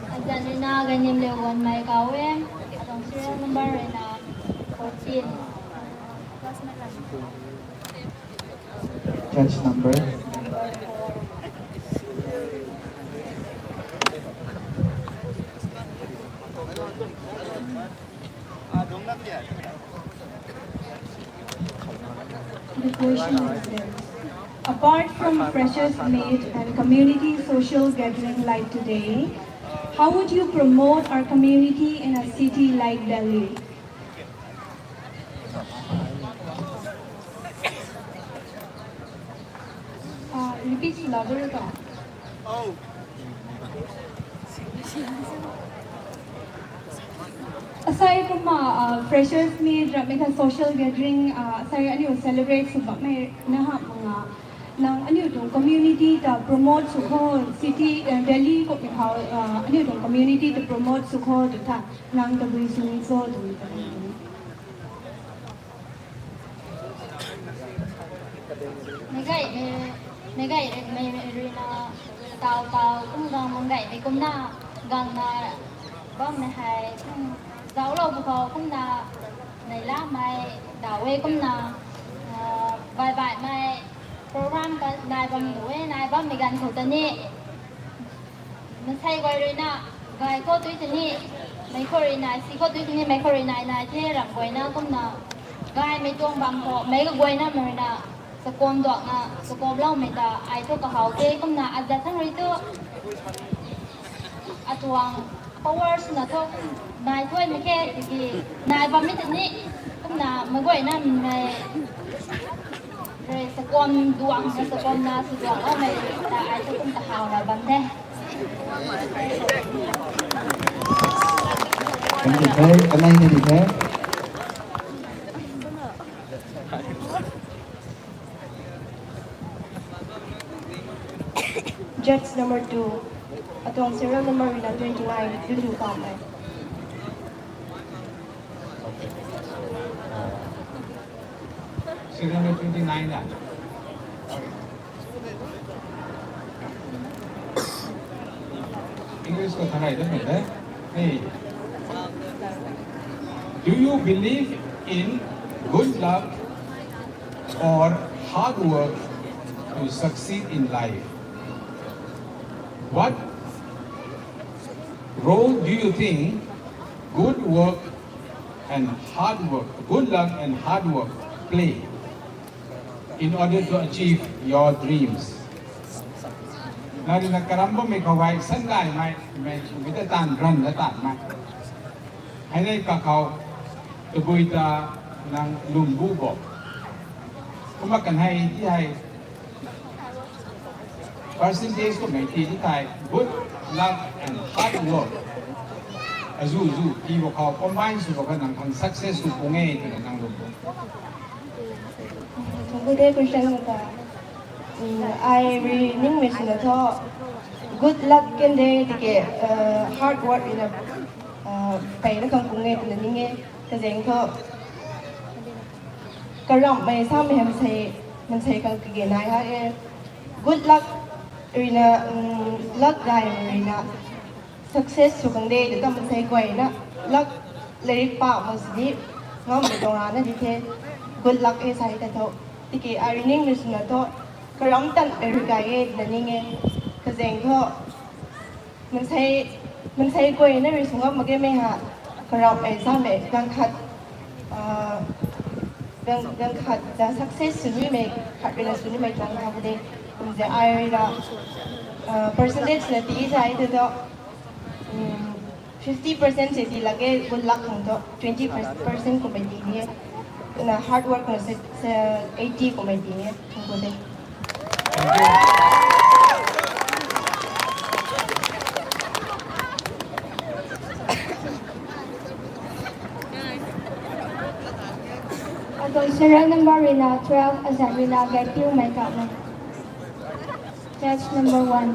Azat rui na Gainim Liu Wan Mei kauc e, atuang serial number rui na fourteen. Judge number. The question is this. Apart from freshers meet and community social gathering like today, how would you promote our community in a city like Delhi? Repeat swlou da ta. Asei kumna freshers meet ramei kha social gathering asei aniu celebrate sw bammei na hamh mak nga, nang aniu tuang community ta promote sw kho, city Delhi kummei khou aniu tuang community ta promote sw kho tw tha, nang tabui sw ni cho twmei ta. Meic gay mei, meic gay mei ruina, taw taw kum gang manggaymei kumna, gangna bammei hei, kum, zauclou bu khou kumna, neihlamei, daw e kumna, ah, bye bye mei, program ka nai bam nu e, nai bammei ganv khou ta ni. Mansei guay ruina, gay khou tui tini, meic khou rui nai, si khou tui tini, meic khou rui nai nai the, ramh guayna kumna, gaymei tuang bam khou, meic kaguayna mei ruina, chakum duakna, chakumloumei ta, ai thu kahaw the, kumna, azat thang rui tu, atuang, power swna thu, nai thuaimei khe, tiki, nai bammei tini, kumna, meic guayna mei, rui chakum duang, chakumna, sw duangloumei ta, ai thu kum kahawna bam the. Thank you, sir. Kanei ni the. Judge number two, atuang serial number ruina twenty nine, Lulu Kamei. Serial number twenty nine na. English khou thanei da mei de. Hey. Do you believe in good luck or hard work to succeed in life? What role do you think good work and hard work, good luck and hard work play in order to achieve your dreams? Nai ruina karam bammei khou hei sangaymei, mei, mei ta taanv ranv na taanvmei. Hei nei kakhou, tabui ta nang lwm bu bo. Kumna kan hei ti hei, percentage khou mei ti ti thei, good luck and hard work. Azu zu, ti bo khou combine sw bo kha nang khang success sw pung e twna nang lwm bo. Thank you, question ta. Ai rui ningmei swna thu, good luck kande tiki, hard work ruina, peyna khang pung e twna ning e, kazaeng thu. Karamhmei samei hei mansei, mansei khang kage nai ha e. Good luck ruina, luck gaymei ruina, success sw khang de, ta mansei guayna, luck, lairik pa mak sini, ngammei tuang rana di the, good luck e sa e ta thu. Tiki ai rui ningmei swna thu, karamh tanmei rui gay e twna ning e, kazaeng thu, mansei, mansei guayna rui sw ngam mak ge mei ha, karamhmei samei, ganv khat, ganv, ganv khat ta success sw nimei, khat ruina sw nimei tuang ha de, kumze ai ruina, percentage na ti sa e ta thu, fifty percent se ti lak e, good luck khang thu, twenty percent kummei ti ni e, na hard work khang se, eighty kummei ti ni e, thangku de. Atuang serial number ruina twelve, azat ruina Gaypiumei Kamei. Judge number one.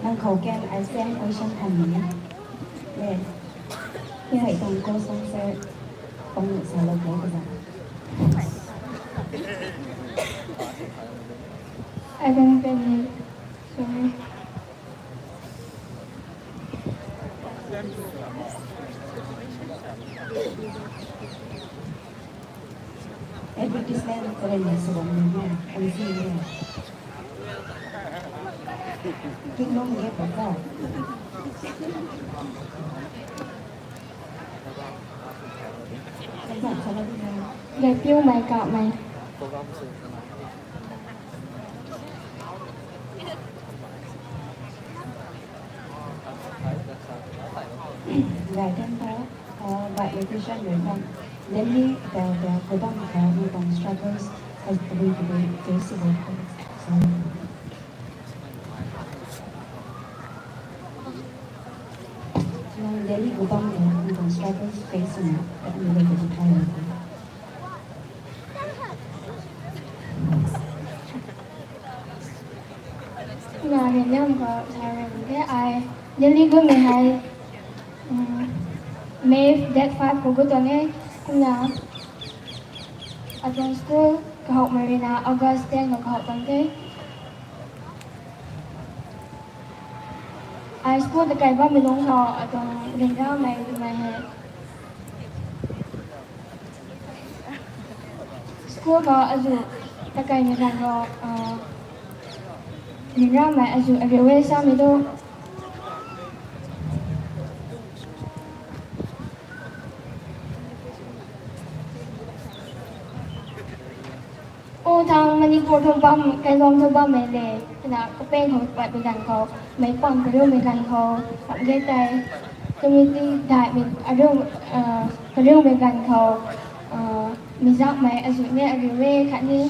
Nang khou kan ai same question kan ni e. Hei tuang question sir, pang salou kho kaza. I don't get it. Sorry. Advertisement karen na sabam ni e, M C ni e. King Long ni e pata. Gaypiumei Kamei. Gay kan ta, gay education rui kan, Delhi ta, ta, kodam ta, mi tuang struggles, as we, we, face the world. So, nang Delhi kodam ta, mi tuang struggles face na, ta, mi tuang struggles face na. Ai Delhi gutmei hei, um, May date five khou gut tuang e, kumna atuang school kahowmei ruina August ten khou kahow tuang the. Ai school ta kai bammei lungc khou atuang ryanramei twmei hei school khou azuh ta kaimei ganv khou, ah, ryanramei azuh ariu e samei tu. O thang Manipur thu bam, kailuang thu bammei le, twna kapeng khou patmei ganv khou, meic pang kariumei ganv khou, kam ge tei, community daihmei ariu, ah, kariumei ganv khou, ah, mizakmei azuh ni ariu e khatni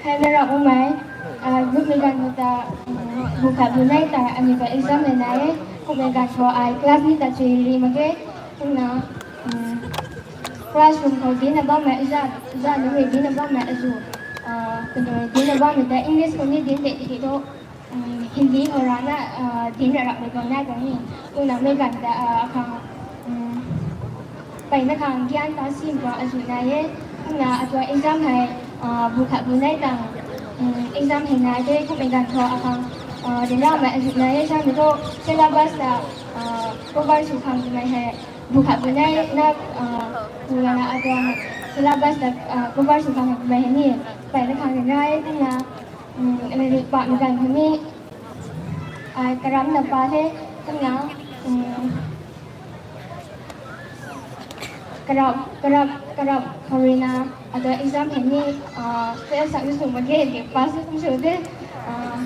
Hei na rap umei, ah, gutmei ganv khou ta, um, bu khat bu nei ta, aniw ta exam le nai e, kummei ganv khou ai class ni ta chui ri mak ge, kumna, um, classroom khou dinna bammei, za, za nunc rui dinna bammei azuh, ah, kanu rui dinna bammei ta English khou ni din de tiki thu, um, Hindi khou rana, ah, dinna rapmei tuang nai tuang ni, kumna mei ganv ta, ah, akhang, um, mpeyna khang gyan ta sim tuang azuh nai e, kumna atuang exam hei, ah, bu khat bu nei tang, um, exam hei nai de, kummei ganv khou akhang, ah, ryanramei azuh nai e, samei thu syllabus ta, ah, cover sw khang twmei hei, bu khat bu nei na, ah, bu lana atuang syllabus ta, ah, cover sw khang twmei hei ni, mpeyna khang ryanra e, kumna, um, latrik pamei ganv khou ni, ai karamna pa the, kumna, um, karap, karap, karap khou ruina, atuang exam hei ni, ah, fail sak ni sw mak ge, pass ni kum sw de, ah,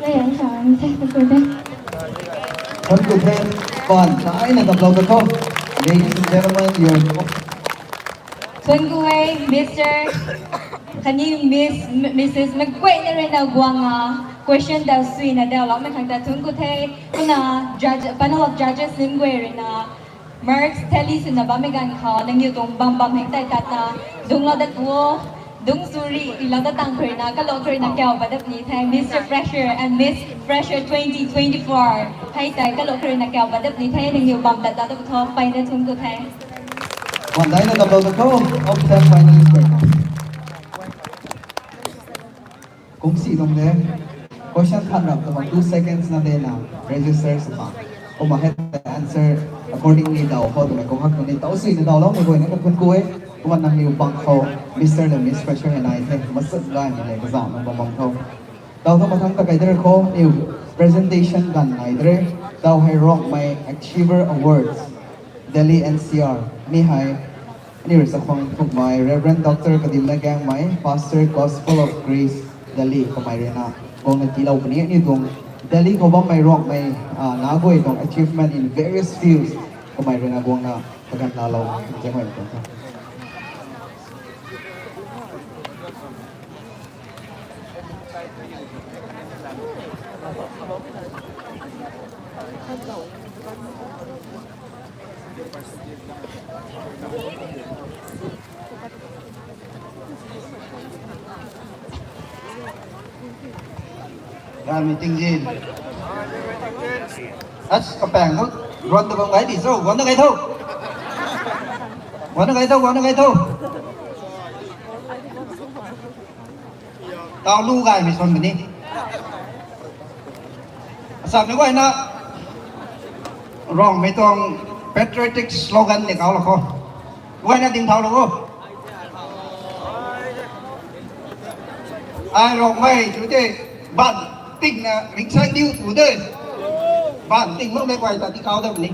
Thank you, thank you, thank you. Ladies and gentlemen, your Thuanc ku e, Mister khatni Miss, Missus Maguayna ruina guang a question ta suina dawloumei khang ta thuanc ku the. Kumna judge, panel of judges nunc guay ruina marks tally swna bammei ganv khou nangniw tuang bam bam hei tei tatna dungclou dat pu o, dungc sw ri, ilou dat tang khou ruina, kalou khou ruina kau pat dat puni the, Mister Fresher and Miss Fresher twenty twenty-four. Hei tei kalou khou ruina kau pat dat puni the, nangniw bam tat ta dat pu tho, mpeyna thuanc ku the. Wan daina double the call of ten finalists. Kungsi tuang de. Question khat rap ta two seconds na de na register sw pa. Kumna hei answer accordingly daw khou twmei kung hak ni taw sui na dawloumei guayna kathuanc ku e. Kumna nangniw bang khou Mister le Miss Fresher hei nai the. Masak gaymei le kazauh na bam bam khou. Daw thu mathangc ta kai dare khou niw presentation ganv nai dare. Daw hei Rongmei Achiever Awards, Delhi N C R. Mi hei aniw rui chakhwang thukmei Reverend Doctor Kadimna Gangmei, Pastor, Gospel of Grace, Delhi, kamei ruina guangna tiilou puni aniw tuang Delhi khou bammei Rongmei, ah, nac guay tuang achievement in various fields kamei ruina guangna kaganv laalou. Ram meeting jin. As kapang thu ruan ta bam gai di so, ruan ta gai tho. Ruan ta gai tho, ruan ta gai tho. Tau lu gaymei swan puni. Asam ni guayna Rongmei tuang patriotic slogan ni kau la kho. Guayna ding thau lou o. Ai Rongmei tu te ban tingna ringsan diu tu de. Ban ting lou mei guay ta di kau dam ni.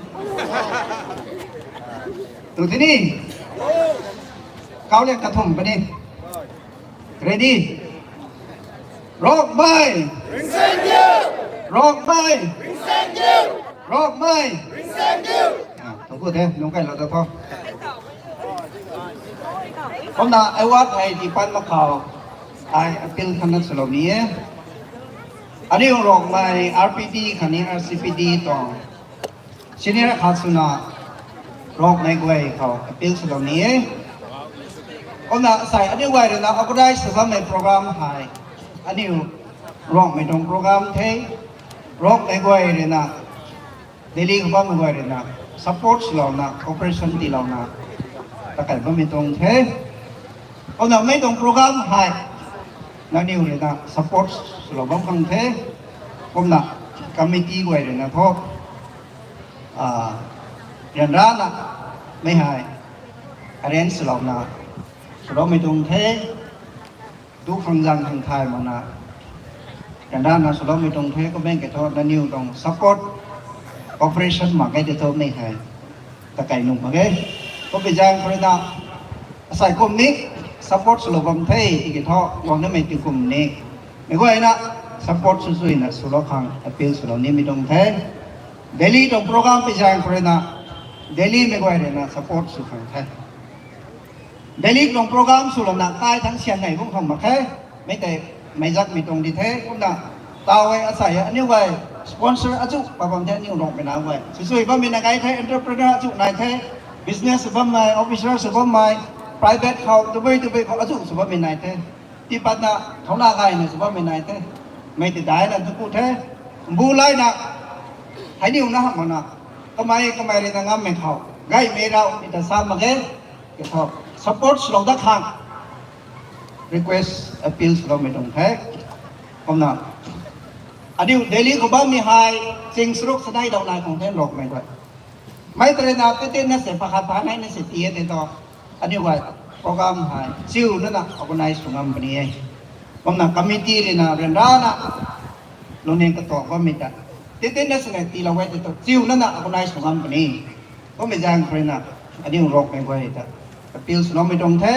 Tu tini. Kau liang kathumh puni. Ready? Rongmei! Ringsan diu! Rongmei! Ringsan diu! Rongmei! Ringsan diu! Ah, thuanc ku the, lungc kailou ta tho. Kumna award hei tiipat mak khou, ai appeal khatna swlou ni e. Aniw Rongmei R P D khatni R C P D tuang Senior khat swna Rongmei guay khou appeal swlou ni e. Kumna asei aniu guay ruina organize sw bammei program hei, aniu Rongmei tuang program the. Rongmei guay ruina, Delhi khou bammei guay ruina support swlouna, cooperation tiilouna takai bammei tuang the. Kumna mei tuang program hei nangniw ruina support swlou bam khang the. Kumna committee guay ruina thu ryanrana mei hei arrange swlouna swloumei tuang the. Du khang zang khang thay makna ryanrana swloumei tuang the. Kumna ke thu nangniw tuang support, cooperation mak ge tei thu mei hei takai nuh mak ge. Kumpei zaeng khou ruina asei kum ni support swlou bam the tiki thu guang namei ti kum ni mei guayna support sw suina swlou khang appeal swlou nimei tuang the. Delhi tuang program pei zaeng khou ruina Delhi mei guay ruina support sw khang the. Delhi tuang program swlouna kai thangc syan nei bam khang mak khe. Mei tei meic zakmei tuang di the. Kumna taw e asei aniu guay sponsor achu pa bam the, aniu Rongmei na guay sw sui bammei na gai the, entrepreneur achu nai the, business sw bammei, officer sw bammei, private khou tabui tabui khou achu sw bammei nai the. Tii patna thauna gayna sw bammei nai the. Mei ti daina tu ku the. Mbu laina heiniw na hamh makna kamei kamei ruina ngammei khou gaymei rau ti ta sa mak ge. Ke thu support swlou dat khang request, appeal swloumei tuang the. Kumna aniu Delhi khou bammei hei ching saruk sanei dau nai khang the Rongmei guay. Mei tei ruina tei tei na se pakhat pha nai na se ti e tei thu aniu guay program hei chiu nana organize sw ngam puni e. Kumna committee ruina ryanrana lungning katuak bammei ta tei tei na se na tiilou e tei thu chiu nana organize sw ngam puni. Kumpei zaeng khou ruina aniu Rongmei guay ta appeal swloumei tuang the.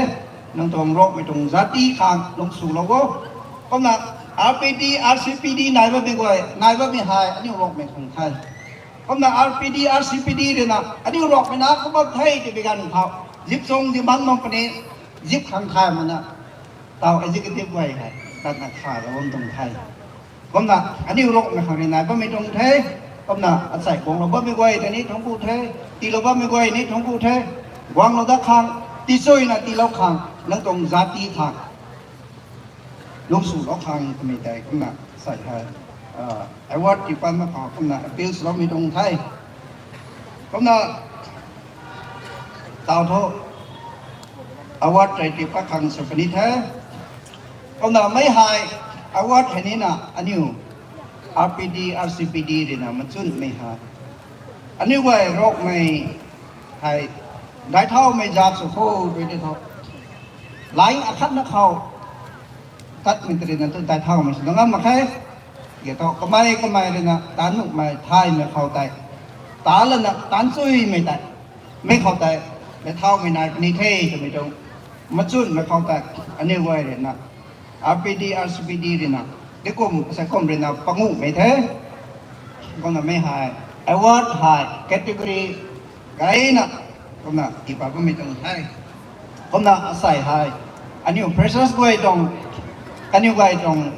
Nang tuang Rongmei tuang zati khang lung swlou o. Kumna R P D, R C P D nai bammei guay, nai bammei hei aniu Rongmei khang the. Kumna R P D, R C P D ruina aniu Rongmei na kum bam the tei bi ganv khou zip chung zip bam bam puni, zip khang thay makna taw executive guay hei tatna khalou bam tuang the. Kumna aniu Rongmei khang rui nai bammei tuang the. Kumna asei guanglou bammei guay ta ni thuanc ku the, tiilou bammei guay ni thuanc ku the. Guanglou dat khang, tichuina tiilou khang, nang tuang zati khang lung swlou khang twmei tei kumna sei hei award tii pat mak khou kumna appeal swloumei tuang the. Kumna taw thu award tei tii pat khang sw puni the. Kumna mei hei award hei nina aniu R P D, R C P D ruina machunmei hei aniu guay Rongmei hei daithaumei zat sw kho rui tei thu line akhatna khou tatmei tei ruina thu daithaumei sw ngam mak khe. Ke thu kamei kamei ruina taanc nuhmei thaymei khou tei, taanc lana taanc chuimei tei, mei khou tei daithaumei nai puni the twmei tuang machunmei khou tei aniu guay ruina R P D, R C P D ruina dikum asei kum ruina panguhmei the. Kumna mei hei award hei category gayna kumna tii pat bammei tuang the. Kumna asei hei aniu freshers guay tuang, kaniw guay tuang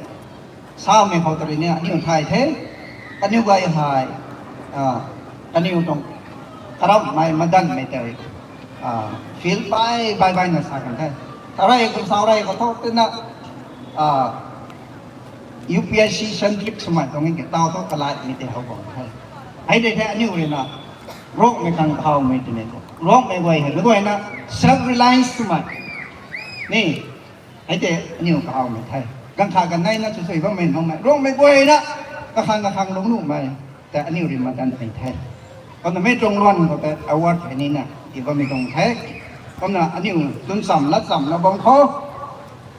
samei khou tei rui ni aniu thay the. Kaniw guay hei kaniw tuang karamhmei madanmei tei feel pai bai baina sa kan the. Tarey kum sau rey khou thu tina U P S C centric swmei tuang ke taw thu kalaimei tei how bam the. Hei de the aniu ruina Rongmei khang kahawmei twmei the. Rongmei guay hei mei guayna self reliance swmei ni hei tei aniu kahawmei the. Ganv khat ganv neina sw sui bammei makmei Rongmei guayna kakhang kakhang lungc nuhmei tei aniu rui madanmei the. Kumna mei tuang luan khou tei award hei nina tii bammei tuang the. Kumna aniu tun cham lat chamna bam khou,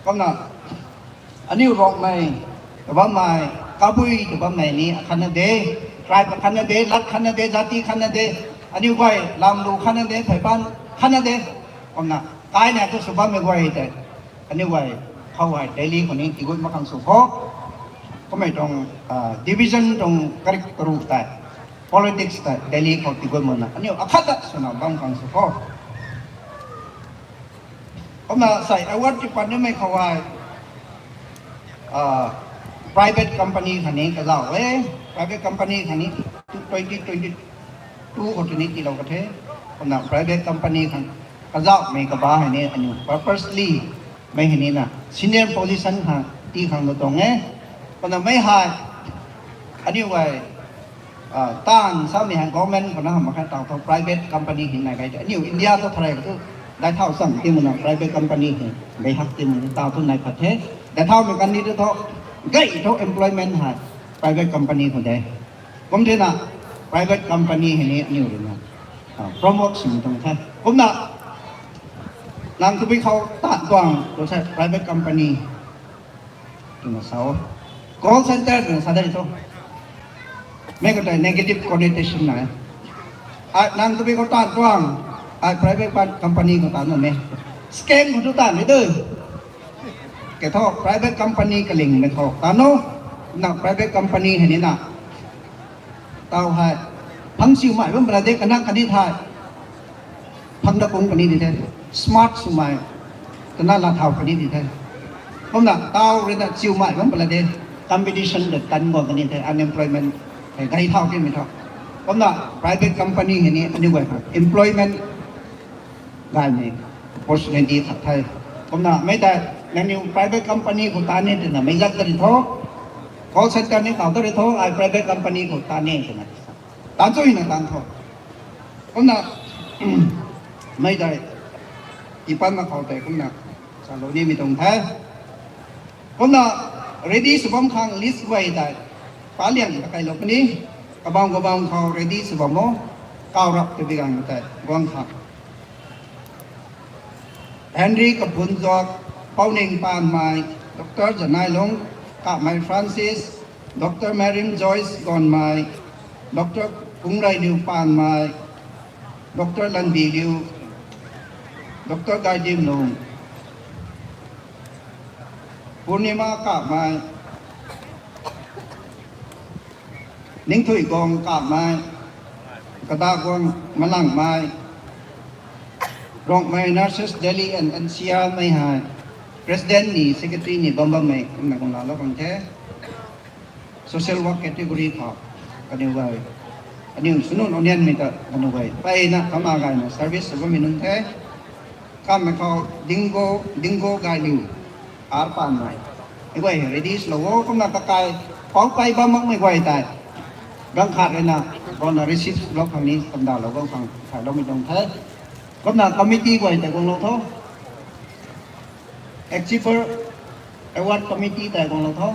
kumna aniu Rongmei ta bammei, Kabui ta bammei ni akhatna de, tribe akhatna de, lat khatna de, zati khatna de, aniu guay lamlu khatna de, pheypan khatna de. Kumna kaina tu sw bammei guay tei aniu guay khou hei Delhi khou ni tiigut mak khang sw kho. Kummei tuang division tuang karik karu tei, politics tei Delhi khou tiigut makna aniu akhat ta swna bam khang sw kho. Kumna sei award tii pat nimei khou hei private company khatni kazauh e. Private company khatni twenty twenty tu khou tuni tiilou ka the. Kumna private company khang kazauhmei kaba hei ni aniu purposely mei hei ni na senior position khang tii khang lou tuang e. Kumna mei hei aniu guay taanv samei hei government khou na hamh mak khe, taw thu private company hei nai kai the. Aniu India thu tharey khou thu dai thau cham ti muna private company hei dai hak ti muna taw thu nai pat the. Dai thaumei kan ni thu thu gay thu employment hei private company khou de. Kum thena private company hei ni aniu rui na promote swmei tuang the. Kumna nang tabui khou taanv tuang tu se private company twna sa o. Call center twna sa de thu mei khou tei negative connotation nai. Ai nang tabui khou taanv tuang, ai private company khou taanv na me, scam khou tu taanv ni tu. Ke thu private company kalingmei khou taanv o. Na private company hei ni na taw hei phang siumei bam pala de, kanak kani thei phang da kung kani di the, smart swmei, kana la thau kani di the. Kumna taw rui na chiumei bam pala de, competition de tan guang kani the, unemployment hei gay thau timei thu. Kumna private company hei ni aniu guay khang employment gaymei opportunity khat the. Kumna mei tei nangniw private company khou taanv ni twna mei zat ta ri tho, call center ni taw ta ri tho, ai private company khou taanv ni twna taanv chu hei na taanv tho. Kumna mei tei tiipat mak khou tei kumna salou nimei tuang the. Kumna ready sw bam khang list guay tei paliang ta kailou puni, kabam kabam khou ready sw bam o, kaw rap twbi ganv tei guang kha. Henry Kaphunzuak, Pouning Panmei, Doctor Zanailung Kamei Francis, Doctor Marim Joyce Gonmei, Doctor Kungreiliu Panmei, Doctor Lanbiliu, Doctor Gaidimlung, Purnima Kamei, Ningthuiguang Kamei, Kadaguang Malangmei, Rongmei Nurses Delhi and N C R mei hei President ni Secretary ni bam bammei kumna kum laalou bam the. Social work category khou kaniw guay, aniu swnu nunc nianmei ta kaniw guay mpeyna kama gayna service sw bammei nunc the. Kammei khou Dingo, Dingo Gailiu, R Panmei, mei guay ready swlou o. Kumna kakai pou pey bam makmei guay tei ganv khat rui na guangna receive lou khang ni kamdalou guang khang thayloumei tuang the. Kumna committee guay tei guanglou tho. Achiever Award Committee tei guanglou tho.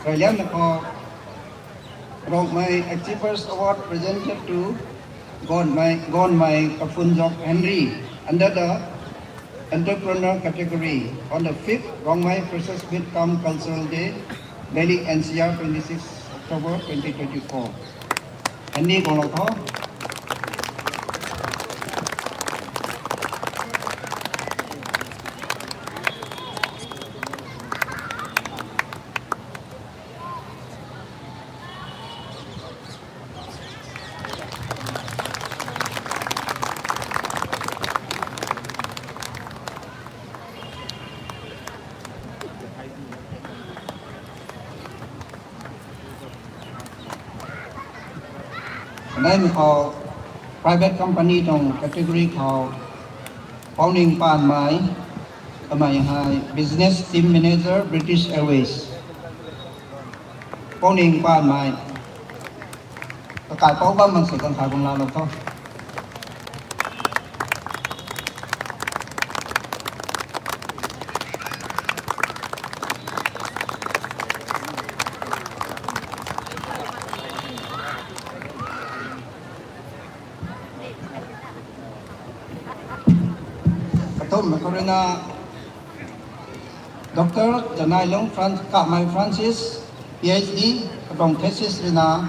Ralian na khou Rongmei Achievers Award presented to Gonmei, Gonmei Kaphunzuak Henry under the Entrepreneur category on the fifth Rongmei Freshers Meet cum Cultural Day, Delhi N C R, twenty-six October twenty twenty-four. Henry guanglou tho. Kanei mi khou private company tuang category khou Pouning Panmei, kamei hei Business Team Manager, British Airways. Pouning Panmei. Kakai pou bam bang si kang kha guang laalou tho. Kathumhmei khou ruina Doctor Janailung Fran-, Kamei Francis, PhD, katuang thesis ruina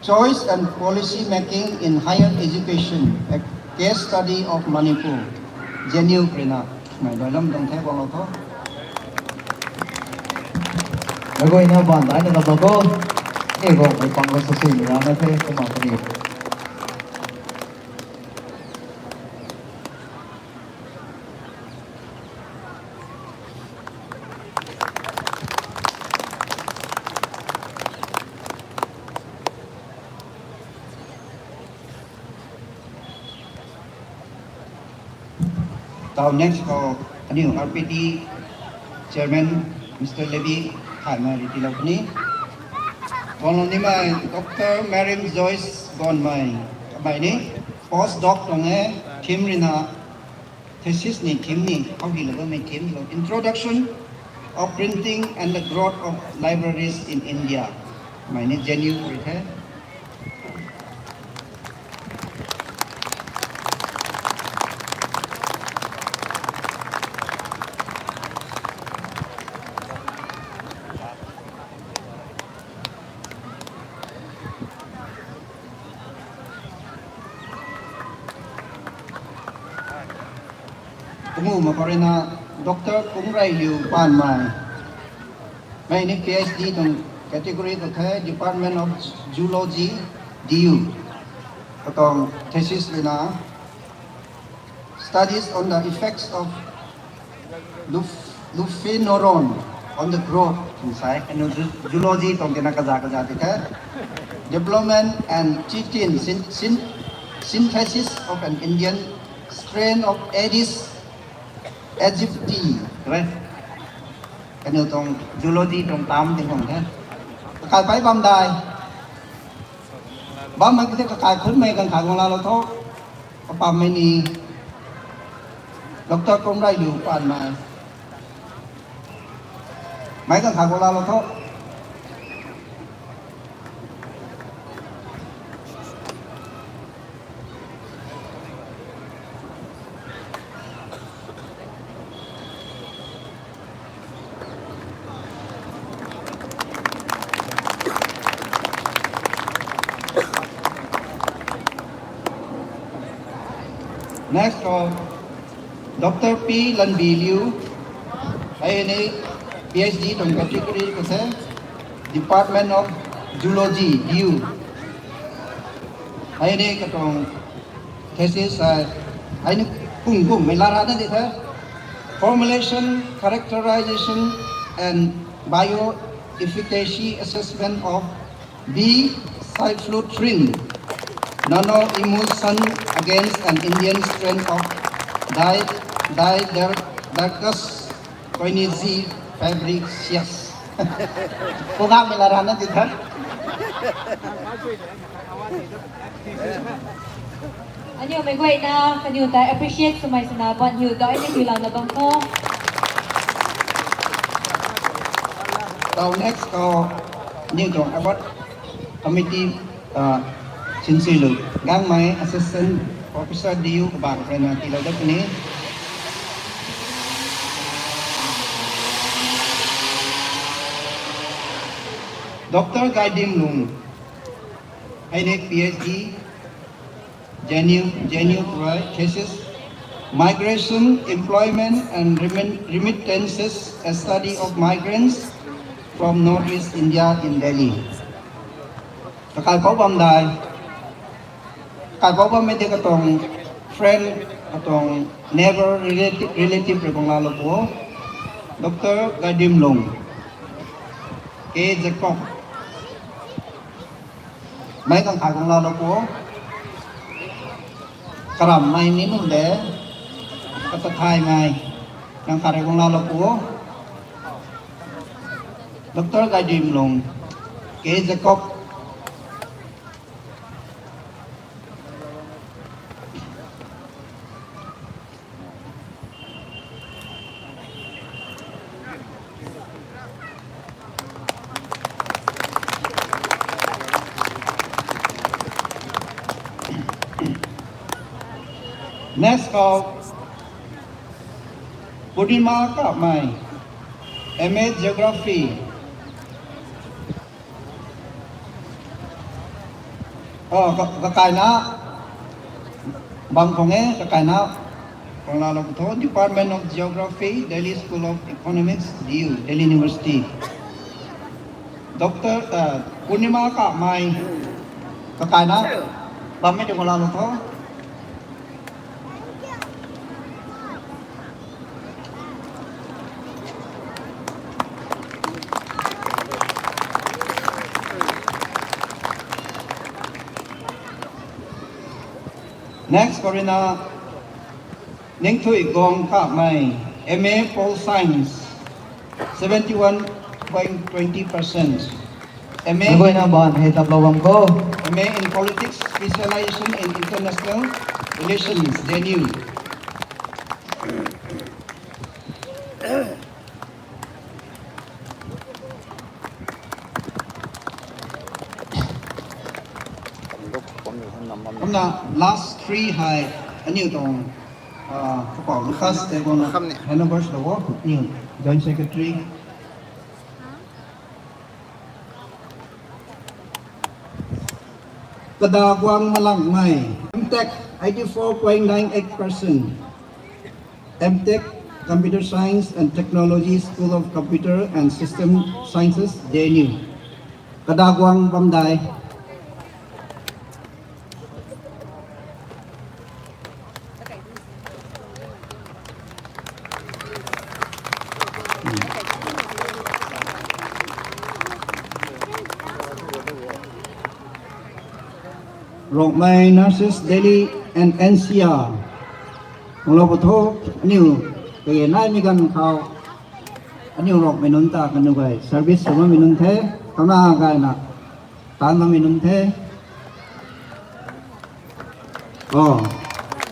Choice and Policy Making in Higher Education, a Case Study of Manipur, JNU ruina. Mei dailam tuang the guanglou tho. Laguayna baan daina ta bako. Ni Rongmei pang la sasui ni rana the kumna kani. Tau next khou aniu RPD Chairman Mister Levy Khaimei rui tiilou puni. Guanglou nimei Doctor Mariam Joyce Gonmei, kamei ni post doc tuang e, theme ruina thesis ni theme ni khou hylou bammei theme lo, Introduction of Printing and the Growth of Libraries in India. Mei ni JNU rui the. Kamu mak khou ruina Doctor Kungreiliu Panmei. Mei ni PhD tuang category khou the, Department of Zoology, DU. Katuang thesis ruina Studies on the effects of luf-, lufenuron on the growth, twna sa e. Kaniw zo-, zoology tuang tina kaza kaza ti the. Development and chitin syn-, syn-, synthesis of an Indian strain of Aedes aegypti, right? Kaniw tuang zoology tuang tam ting khang the. Kakai pai bam dai. Bammei kati kakai khunmei kang kha guang laalou tho. Kapammei ni Doctor Kungreiliu Panmei. Mei kang kha guang laalou tho. Next khou Doctor P Lanbiliu, hei ni PhD tuang category khou the, Department of Zoology, DU. Hei ni katuang thesis hei, hei ni kung kummei lara na di the. Formulation, characterization and bioefficacy assessment of B cyclotrin nanoemulsion against an Indian strain of Di-, Didacus coinizi fabriceus. Kungakmei lara na di the. Aniu mei guayna kaniw ta appreciate swmei swna ban hiu dai ni hiulouna bam kho. Tau next khou aniu tuang award committee, ah, Sinsuilu Gangmei, Assistant Professor, DU, kabang ruina tiilou dat puni. Doctor Gaidimlung, hei ni PhD, JNU, JNU, right, thesis, Migration, Employment and Remin-, Remittances, a Study of Migrants from Northeast India in Delhi. Kakai pou bam dai. Kakai pou bammei di katuang friend, katuang neighbor, relative, relative rui guang laalou pu. Doctor Gaidimlung, K Jacob. Mei kang kha guang laalou pu. Karammei ni nunc de. Katathaymei. Kang kha rui guang laalou pu. Doctor Gaidimlung K Jacob. Next khou Purnima Kamei, M A Geography. Oh, ka, kakaina. Bang khong e, kakaina. Khong la lo tho, Department of Geography, Delhi School of Economics, D U, Delhi University. Doctor, uh, Purnima Kamei, kakaina. Bam mei tei khong la lo tho. Next, Corina Ningthuigong Kamei, M A Pol Science, seventy one point twenty percent. M A Nang guayna ban hei taplou bam khou. M A in Politics, specialization in International Relations, D N U. Kumna last three hei aniu tuang, ah, kapou Lucas tei kumna hand over sw o, aniu Joint Secretary. Kadaguang Malangmei, M Tech, eighty four point nine eight percent. M Tech, Computer Science and Technology, School of Computer and System Sciences, D N U. Kadaguang Bamdai. Rongmei Nurses Delhi and N C R. Nglou patho, aniu kage naimei ganv khou aniu Rongmei nunc ta kanu gay service sw bammei nunc the, kana gayna taanv bammei nunc the. Oh,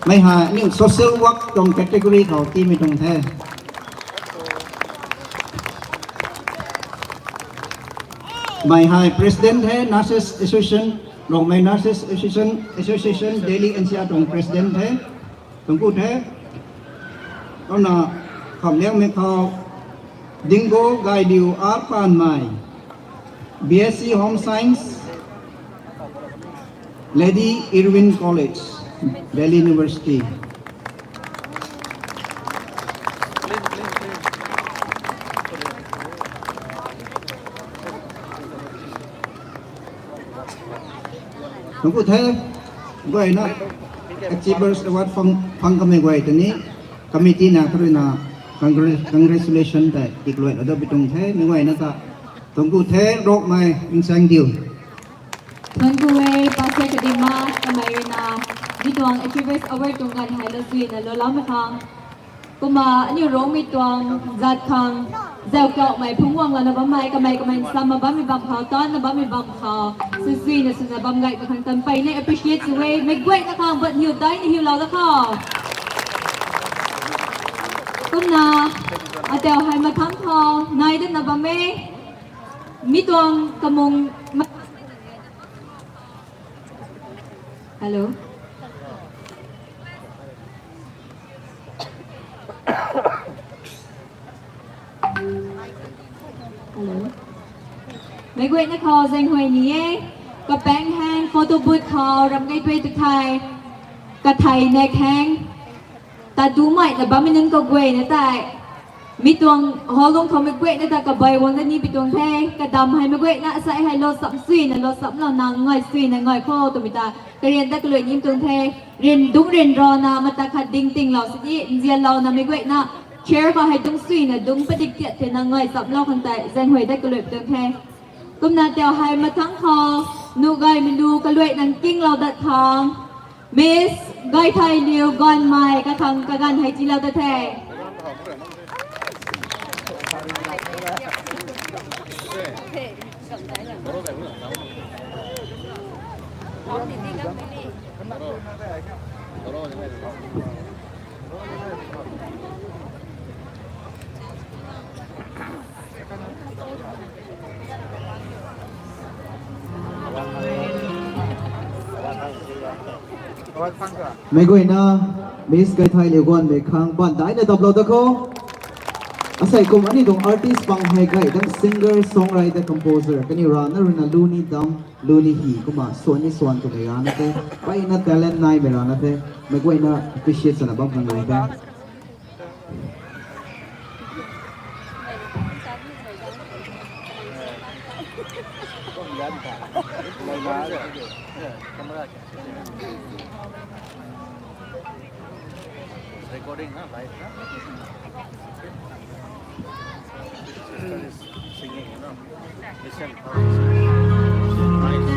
mei hei aniu social work tuang category khou tiimei tuang the. Mei hei President the Nurses Association, Rongmei Nurses Association, Association Delhi N C R tuang President the. Tuang ku the. Kumna khamliangmei khou Dinggo Gailiu Arpanmei, B S C Home Science, Lady Irwin College, Delhi University. Tuang ku the, guayna Achievers Award phang, phang kamei guay ta ni, committee na kha ruina congratulation tei tikluailou da bi tuang the, mei guayna ta. Tuang ku the, Rongmei, nchaeng diu. Tuang ku e, Pastor Kadima, kamei ruina, mi tuang Achievers Award tuang ganv hei lou suina lou lam khang. Kumna aniu Rongmei tuang zat khang, zauc kauhmei phungc guang lana bammei, kamei kamei nsam na bammei bam khou, taanv na bammei bam khou, sw suina swna bam gay khang tan pey ni appreciate sw e, mei guayna khang bat hiu dai ni hiulou da khou. Kumna, atau hei mathangc khou, nai dana bam e, mi tuang kamung, Hello. Hello. Meic guayna khou zaenghuay ni e. Kapaeng hang photo booth khou ram gay pei tu thei. Kathei nek hang. Tatumei na bammei nunc kaguayna tei. Mi tuang hall lung khou meic guayna ta kabai guang da ni pi tuang the. Kadam hei meic guayna asei hei lou cham suina lou chamlou na ngai suina ngai khou twmei ta. Karian ta kalui nim tuang the. Ryan dungc ryan rana mata khat ding tinglou sini nzianlouna meic guayna chair khou hei dungc suina dungc padik tiat thena ngai chamlou khang tei zaenghuay da kalui pi tuang the. Kumna tau hei mathangc khou nuh gaymei lu kalui nang kinglou dat khang. Miss Gaithailiu Ganmei kakhang kaganv hei tiilou da the. Meic guayna Miss Gaithailiu Guanmei khang baan daina taplou da kho. Asei kum aniu tuang artist pang hei gay dang singer, songwriter, composer kaniw rana ruina lu ni dam, lu ni hi kumna suan ni suan twmei rana the, peyna talent naimei rana the, meic guayna appreciate swna bam khang nai the. Recording, huh? Live, huh? Sister is singing, you know. Listen how she sings. Nice.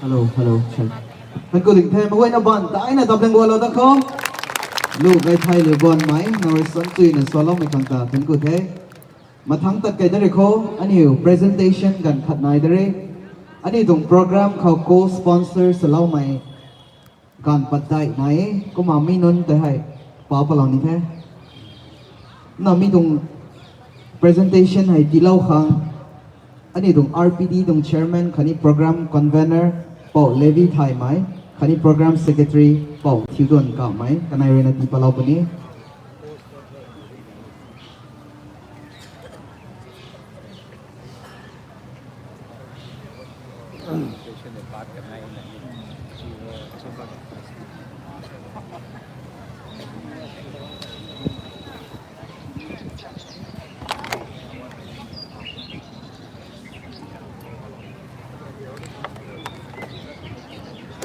Hello, hello, check. Thank you ding the, meic guayna bam daina tabling gualou da khou. Lu gay thei lu bam mei, nang rui san chuina saloumei khang ta thank you the. Mathangc tat kei da rui khou, aniu presentation ganv khat nai da re. Aniu tuang program khou co-sponsor saloumei ganv pat dai nai e, kumna mi nunc tei hei pa palou ni the. Na mi tuang presentation hei tiilou khang, aniu tuang R P D tuang chairman khatni program convener Pou Levi Thaymei, khatni program secretary Pou Thiuduan Kamei, kanei ruina tii palou puni.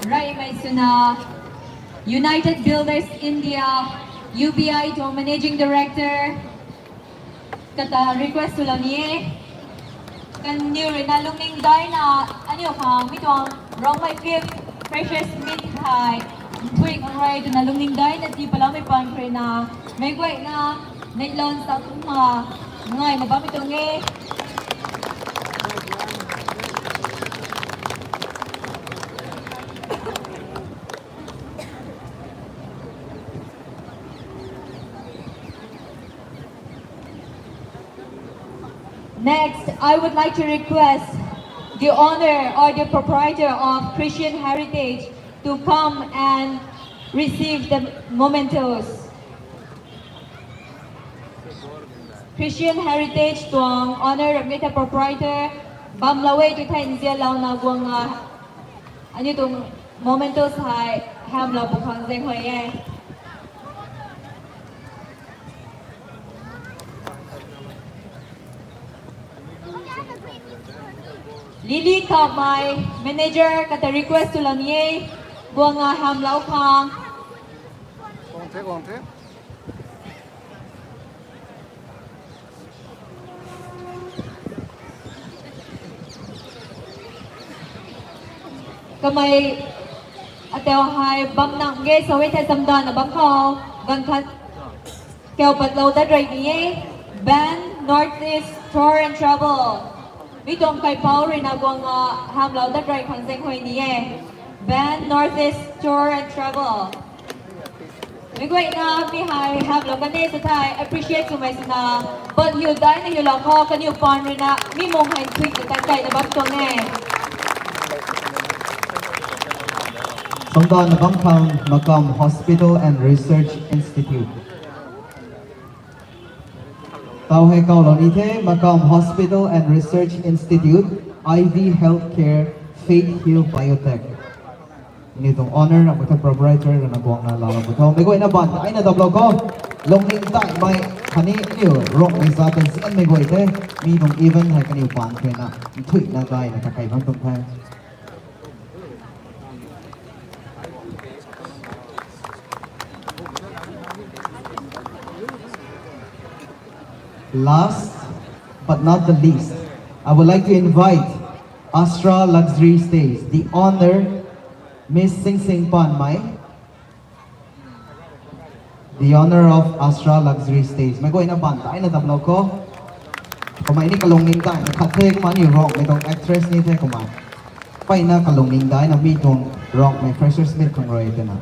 Reymei swna, United Builders India, U B I tuang Managing Director, kata request swlou ni e. Kaniw ruina lungning daina, aniu khang mi tuang Rongmei fifth Freshers Meet hei nthuih khang rui twna lungning daina tii paloumei paan khou ruina, meic guayna neihlon sa kumna ngaina bammei tuang e. Next, I would like to request the owner or the proprietor of Christian Heritage to come and receive the mementos. Christian Heritage tuang owner ramei ta proprietor bamlou e tu thei nzianlouna guang a, aniu tuang mementos hei hamlou pw khang zaeng huay e. Lily Kamei, manager kata request swlou ni e, guang a hamlou khang. Kamei atau hei bam nang ge sa e thei chamdana bam khou ganv khat kaupatlou dat rui ni e. Band North East Tour and Travel, mi tuang kaipouc ruina guang a hamlou dat rui khang zaeng huay ni e. Band North East Tour and Travel, meic guayna mi hei hamlou kan e sa thei appreciate swmei swna, pat hiu daina hiulou khou kaniw paan ruina mi mung hei nthuih ta tat kaina bam tuang e. Chamdana bam khang Makam Hospital and Research Institute, taw hei kawlou ni the, Makam Hospital and Research Institute, I V Healthcare, Faith Hill Biotech. Ni tuang owner ramei ta proprietor rana guangna laalou pw tho. Meic guayna bam daina taplou khou, lungning daimei khatni aniu Rongmei zat ta nzianmei guay the. Mi tuang event hei kaniw paan khou ruina nthuihna gayna ta kai bam tuang the. Last but not the least, I would like to invite Astra Luxury Stays, the owner, Miss Sing Sing Panmei, the owner of Astra Luxury Stays. Meic guayna bam daina taplou khou. Kamei ni kalungning daina khat the, kumna ni Rongmei tuang actress ni the kumna. Mpeyna kalungning daina mi tuang Rongmei Freshers Meet khang rui twna.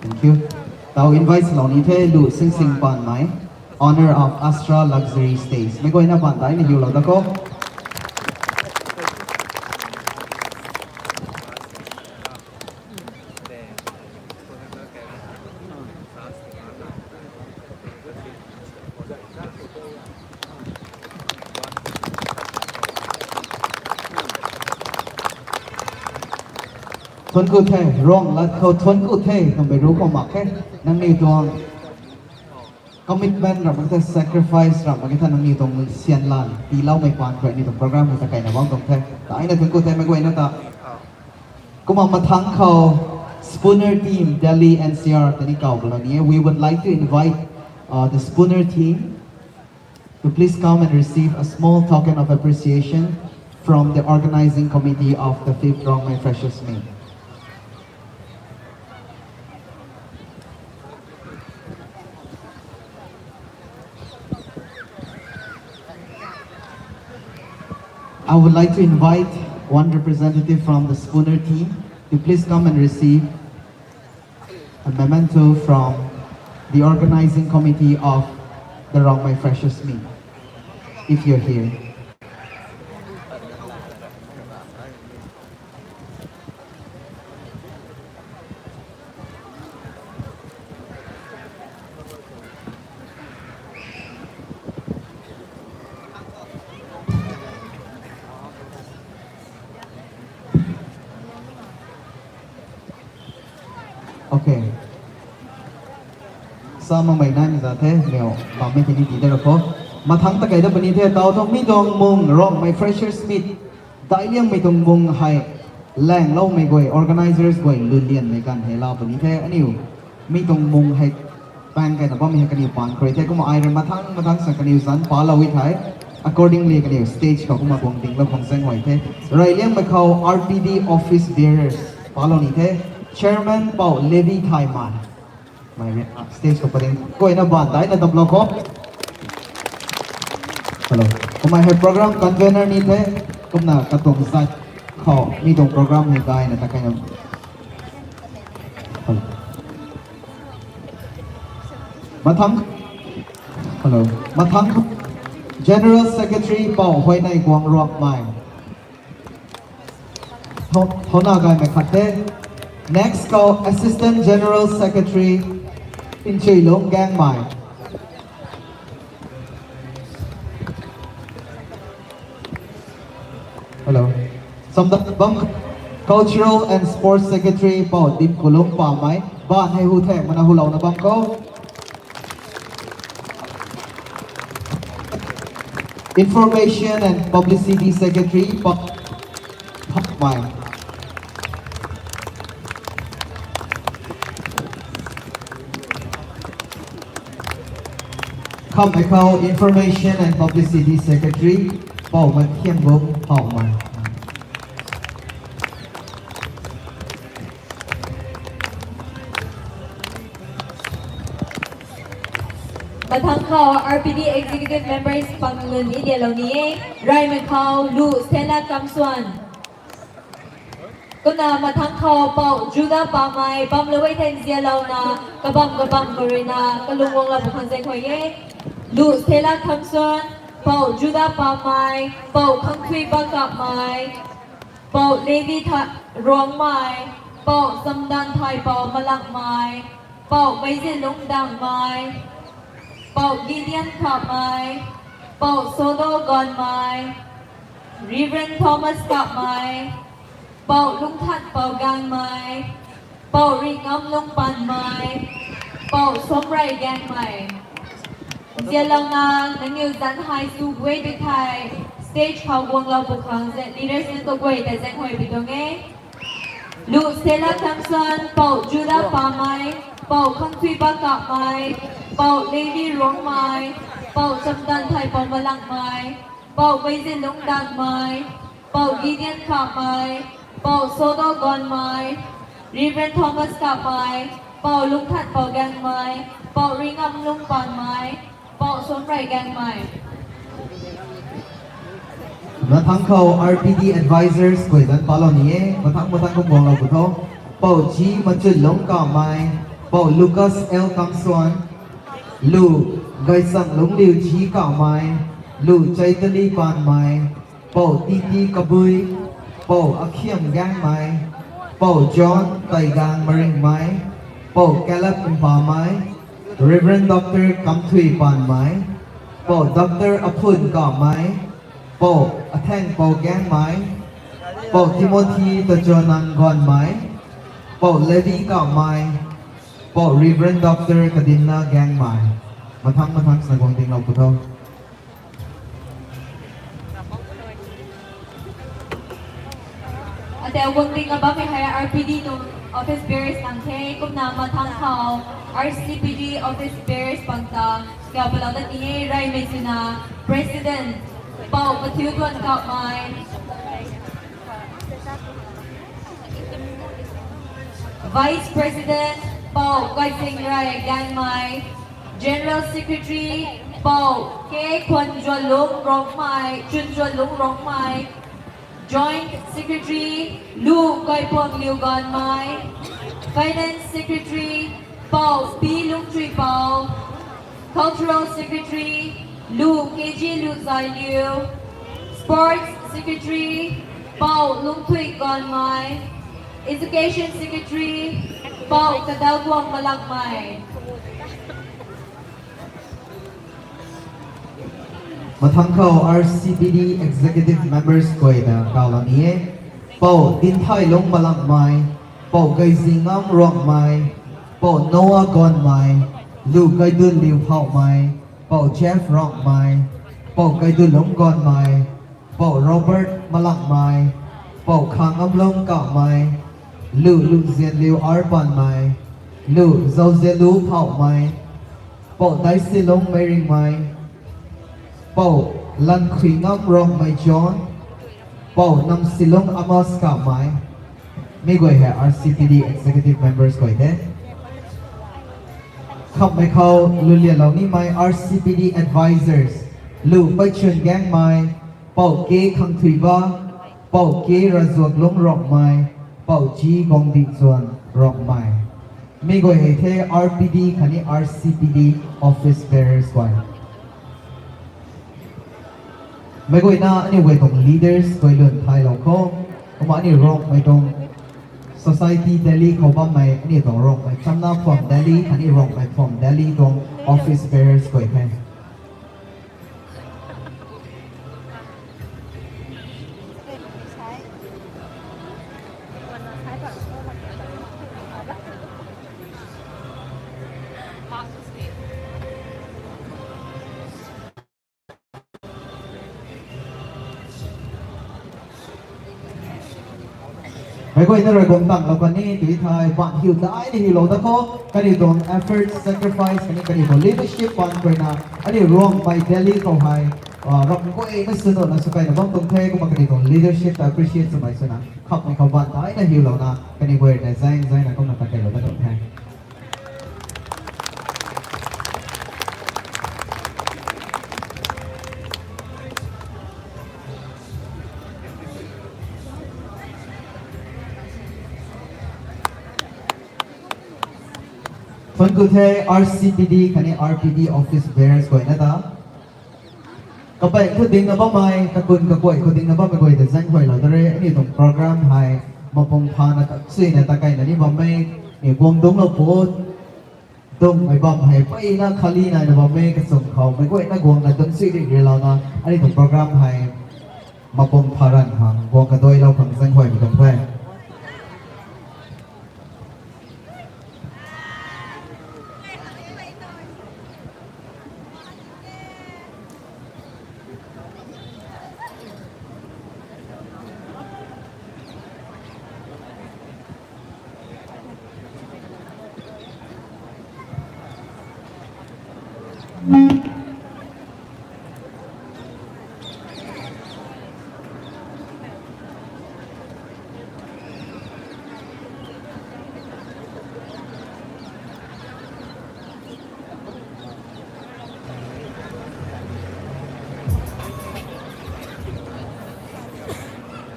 Thank you. Taw invite lou ni the, Lu Sing Sing Panmei, owner of Astra Luxury Stays. Meic guayna bam daina hiulou da khou. Thuanc ku the, Ronglat khou thuanc ku the, twmei ru khou mak khe. Nangniw tuang commitment ramh mak khe, sacrifice ramh mak khe, nangniw tuang sianlan tiiloumei paan khou aniu tuang program hei ta kaina bam tuang the. Daina thuanc ku the meic guayna ta. Kumna mathangc khou Spooner team, Delhi N C R ta ni kaw palou ni e. We would like to invite Uh, the Spooner team to please come and receive a small token of appreciation from the organizing committee of the fifth Rongmei Freshers Meet. I would like to invite one representative from the Spooner team to please come and receive a memento from the organizing committee of the Rongmei Freshers Meet, if you're here. Okay. Sa makmei naimei za the, niw, bammei tini ti de ra kho. Mathangc ta kei da puni the, tau thu mi tuang mung, Rongmei Freshers Meet daic liangmei tuang mung hei, laengloumei guay, organizers guay, lwnlianmei ganv hei la puni the, aniu. Mi tuang mung hei, pang kei na bammei hei kaniw paan khou rui the, kumna ai rui mathangc, mathangc sa kaniw zanc palou e thei. Accordingly, kaniw stage khou kumna guang dinglou khang zaeng huay the. Rey liangmei khou R P D office bearers palou ni the. Chairman Pou Levi Thaimei. Mei rui, ah, stage khou pading. Kuayna baan daina taplou kho. Hello. Kumna hei program convener ni the. Kumna katuang zat khou mi tuang program ni daina ta kaina. Hello. Mathangc, hello. Mathangc General Secretary Pou Huaynei Guangruangmei. Tho-, thona gaymei khat the. Next khou Assistant General Secretary Nchuilung Gangmei. Hello. Samda bam Cultural and Sports Secretary Pou Dimkulung Pamei. Baan hei hu the, mana hulouna bam khou. Information and Publicity Secretary Pou Thakmei. Khamhmei khou Information and Publicity Secretary Pou Mathiamgum Phaumei. Mathangc khou R P D Executive Members pang lun ni dialou ni e. Reymei khou Lu Stella Kamsuan. Kumna mathangc khou Pou Juda Pamei bamlou e thei nzianlouna, kabam kabam khou ruina kalung guanglou pw khang zaeng huay e. Lu Stella Kamsuan, Pou Juda Pamei, Pou Khangthui Bakapmei, Pou Levi Tha-, Ruangmei, Pou Samdan Thaipou Malakmei, Pou Meizilung Dangmei, Pou Gideon Kapmei, Pou Sodo Gonmei, Reverend Thomas Kapmei, Pou Lungthanpou Gangmei, Pou Ringamlung Panmei, Pou Somrei Gangmei. Nzianlouna, nangniw zanc hei su guay tu thei, stage khou guanglou pw khang zaeng, leaders nunc kaguay ta zaeng huay pw tuang e. Lu Stella Kamsuan, Pou Juda Pamei, Pou Khangthui Bakapmei, Pou Levi Ruangmei, Pou Chamdan Thaipou Malakmei, Pou Meizilung Dangmei, Pou Gideon Kapmei, Pou Sodo Gonmei, Reverend Thomas Kapmei, Pou Lungthanpou Gangmei, Pou Ringamlung Panmei, Pou Somrei Gangmei. Mathangc khou R P D advisors guay zanc palou ni e, mathangc mathangc khou guanglou pw tho. Pou G Machunlung Kamei, Pou Lucas L Kamsuan, Lu Gaisang Lungliu G Kamei, Lu Chaitali Panmei, Pou T T Kabui, Pou Akhiam Gangmei, Pou John Taigang Maringmei, Pou Caleb Mpamei, Reverend Doctor Kamthui Panmei, Pou Doctor Aphun Kamei, Pou Athengpou Gangmei, Pou Timothy Tachonang Gonmei, Pou Levi Kamei, Pou Reverend Doctor Kadinna Gangmei. Mathangc mathangc sa guang dinglou pw tho. Ata guang ding a bammei hei R P D nunc, Office bearers nang the, kumna mathang khou R C P D office bearers bang ta kau palou dat ni e, reymei swna President Pou Mathiu Tuan Kapmei, Vice President Pou Kaising Rai Ganmei, General Secretary Pou K Khwan Zuanlung Rongmei, Chun Zuanlung Rongmei, Joint Secretary Lu Kaipuang Liu Ganmei, Finance Secretary Pou P Lungchui Pou, Cultural Secretary Lu K G Lu Zai Liu, Sports Secretary Pou Lungthui Ganmei, Education Secretary Pou Kadalguang Malakmei. Mathang khou R C P D Executive Members guay ta kau la ni e. Pou Dinthailung Malakmei, Pou Gaizingam Rongmei, Pou Noah Gonmei, Lu Kaidun Liu Phaumei, Pou Jeff Rongmei, Pou Kaidunlung Gonmei, Pou Robert Malakmei, Pou Khangamlung Kamei, Lu Luzianliu Arpanmei, Lu Zauzianlu Phaumei, Pou Daisilung Meiringmei, Pou Lankhuingam Rongmei John, Pou Namsilung Amos Kamei, mi guay hei R C P D Executive Members guay the. Khamhmei khou lulialou nimei R C P D Advisors, Lu Paichun Gangmei, Pou K Khangthuiba, Pou K Razuaklung Rongmei, Pou G Guangdihchuan Rongmei. Mi guay hei the R P D khatni R C P D office bearers guay. Meic guayna aniu guay tuang leaders guay lun thailou khou, kumna aniu Rongmei tuang Society Delhi khou bammei aniu tuang Rongmei Chamna Phuam Delhi khatni Rongmei Phuam Delhi tuang office bearers guay the. Meic guayna rui guang tanglou kan ni, tui thei baan hiu daina hiulou da khou, kaniw tuang effort, sacrifice, khatni kaniw tuang leadership paan khou ruina, aniu Rongmei Delhi khou hei, ah, ram guayna swna sw kaina bam tuang the, kumna kaniw tuang leadership ta appreciate swmei swna, khamhmei khou baan daina hiulouna, kaniw guay rui zaeng zaengna kumna ta kailou da tuang the. Thuanc ku the R C P D khatni R P D office bearers guayna ta. Kapey khou dingna bammei, kakun kakuay khou dingna bammei guay ta zaenghuaylou da re, aniu tuang program hei mapung phana kasuina ta kaina ni bammei, ni guang dungclou put. Dungcmei bam hei peyna khali naina bammei kachung khou, meic guayna guangna dungc sui ri rilouna, aniu tuang program hei mapung pharan khang, guang kaduailou khang zaenghuaymei tuang the.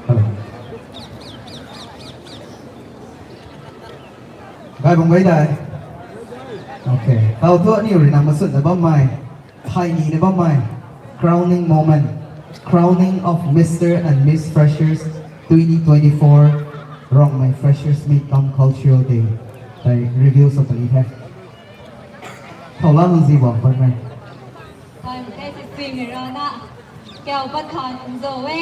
Hello. Gay bam gay dai. Okay. Tau thu aniu ruina masutna bammei, phaynina bammei, crowning moment, crowning of Mister and Miss Freshers twenty twenty-four, Rongmei Freshers Meet cum Cultural Day tei reveal sw puni the. Thow la nang zi bam pan mei. Kan kai se sui mi rana. Kau pat khan nzo e.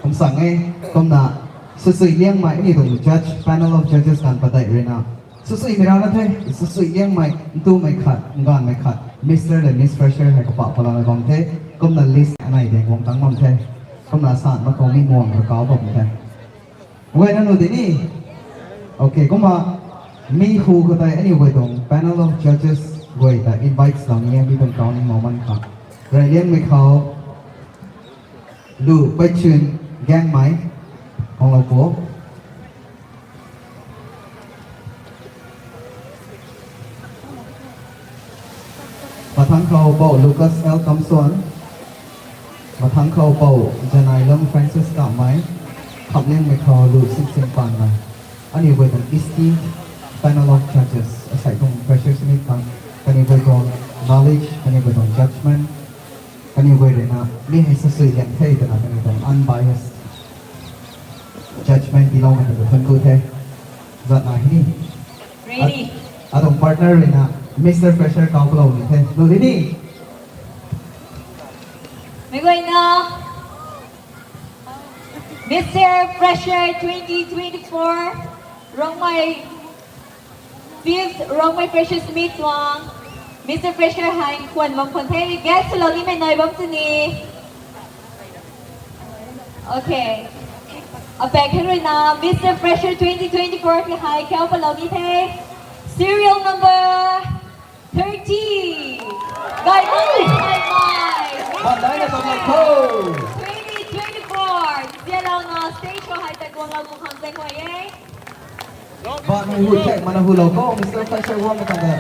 Kum sang e, kumna, Susui Liangmei, aniu tuang judge, panel of judges kan padeih ruina. Susui mi rana the, Susui Liangmei, ntumei khat, nganvmei khat, Mister le Miss Fresher hei kapah pala bam the, kumna list anei deng guang tang bam the, kumna san makhou mi muang rakau bam the. Guayna nu di ni. Okay, kumna mi hu khou tei aniu guay tuang panel of judges guay ta invite swlou ni e, mi tuang crowning moment khou. Reyliangmei khou Lu Paichun Gangmei, khang lou po. Mathangc khou Pou Lucas L Kamsuan. Mathangc khou Pou Janailung Francis Kamei. Khapliangmei khou Lu Singsinpanmei. Aniu guay tuang esteemed panel of judges, asei tuang freshers meet khang, kaniw guay tuang knowledge, kaniw guay tuang judgment, kaniw guay rui na mi hei sasui liang the twna kaniw tuang unbiased judgment tiiloumei ta thuanc ku the. Zat na hei ni. Ready. Atuang partner rui na Mister Fresher kau palou ni the. Lu ready? Mei guayna, Mister Fresher twenty twenty-four, Rongmei, fifth Rongmei Freshers Meet tuang Mister Fresher hei khwan bam khwan the, guest swlou nimei nai bam tw ni. Okay. Apaek khang rui na Mister Fresher twenty twenty-four ki hei kau palou ni the. Serial number thirty. Gaimu Gaimu. Ban daina tuang lou tho. Twenty twenty-four. Zialouna stage khou hei tat guanglou khang zaeng huay e. Ban hu the, mana hulou kho, Mister Fresher guangmei ta de.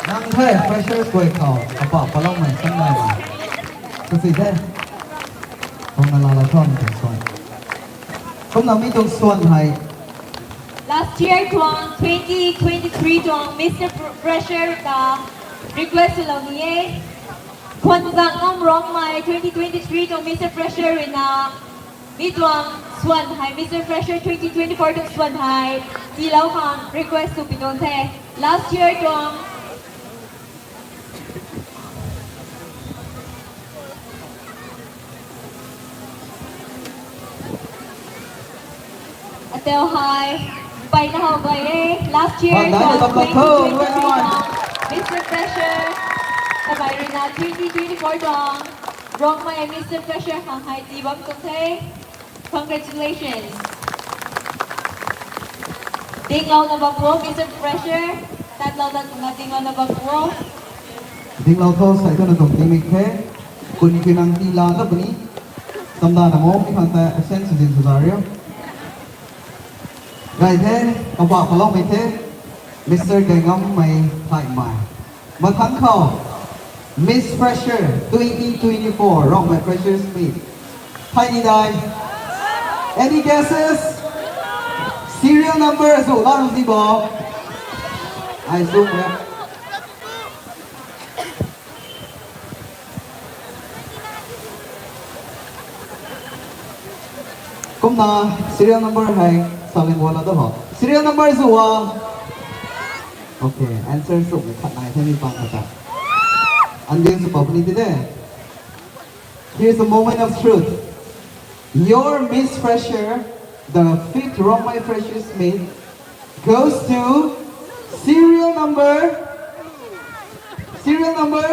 Nang the, freshers guay khou apa paloumei sang nai na. Kasi the. Kong na lala thon tuang suan. Kumna mi tuang suan hei. Last year tuang twenty twenty-three tuang Mister Fresher ta request swlou ni e. Khwanzangam Rongmei twenty twenty-three tuang Mister Fresher rui na mi tuang suan hei, Mister Fresher twenty twenty-four tuang suan hei tiilou khang request sw pi tuang the. Last year tuang Ateu hei, mpeyna how gay e, last year tuang twenty twenty-three tuang Mister Fresher, kamei rui na twenty twenty-four tuang Rongmei Mister Fresher khang hei tii bam tuang the. Congratulations. Dinglouna bam pu o, Mister Fresher. Tatlou dat kumna dinglouna bam pu o. Dinglou tho, sei thu na tuang tingmik the. Kuni ki nang tii la ta puni. Samda na mo, mi khang ta absent sw zin sw za riu. Gay the, kaba paloumei the. Mister Gaingammei Thaimei. Mathangc khou, Miss Fresher twenty twenty-four, Rongmei Freshers Meet. Thay ni dai. Any guesses? Serial number zu lang di bo. Ai zoom ya. Kumna serial number hei saling wala do ho. Serial number zu a. Okay, answer su khat nai the mi pang kata. An din su pap ni ti de. Here's the moment of truth. Your Miss Fresher, the fifth Rongmei Freshers Meet, goes to serial number, serial number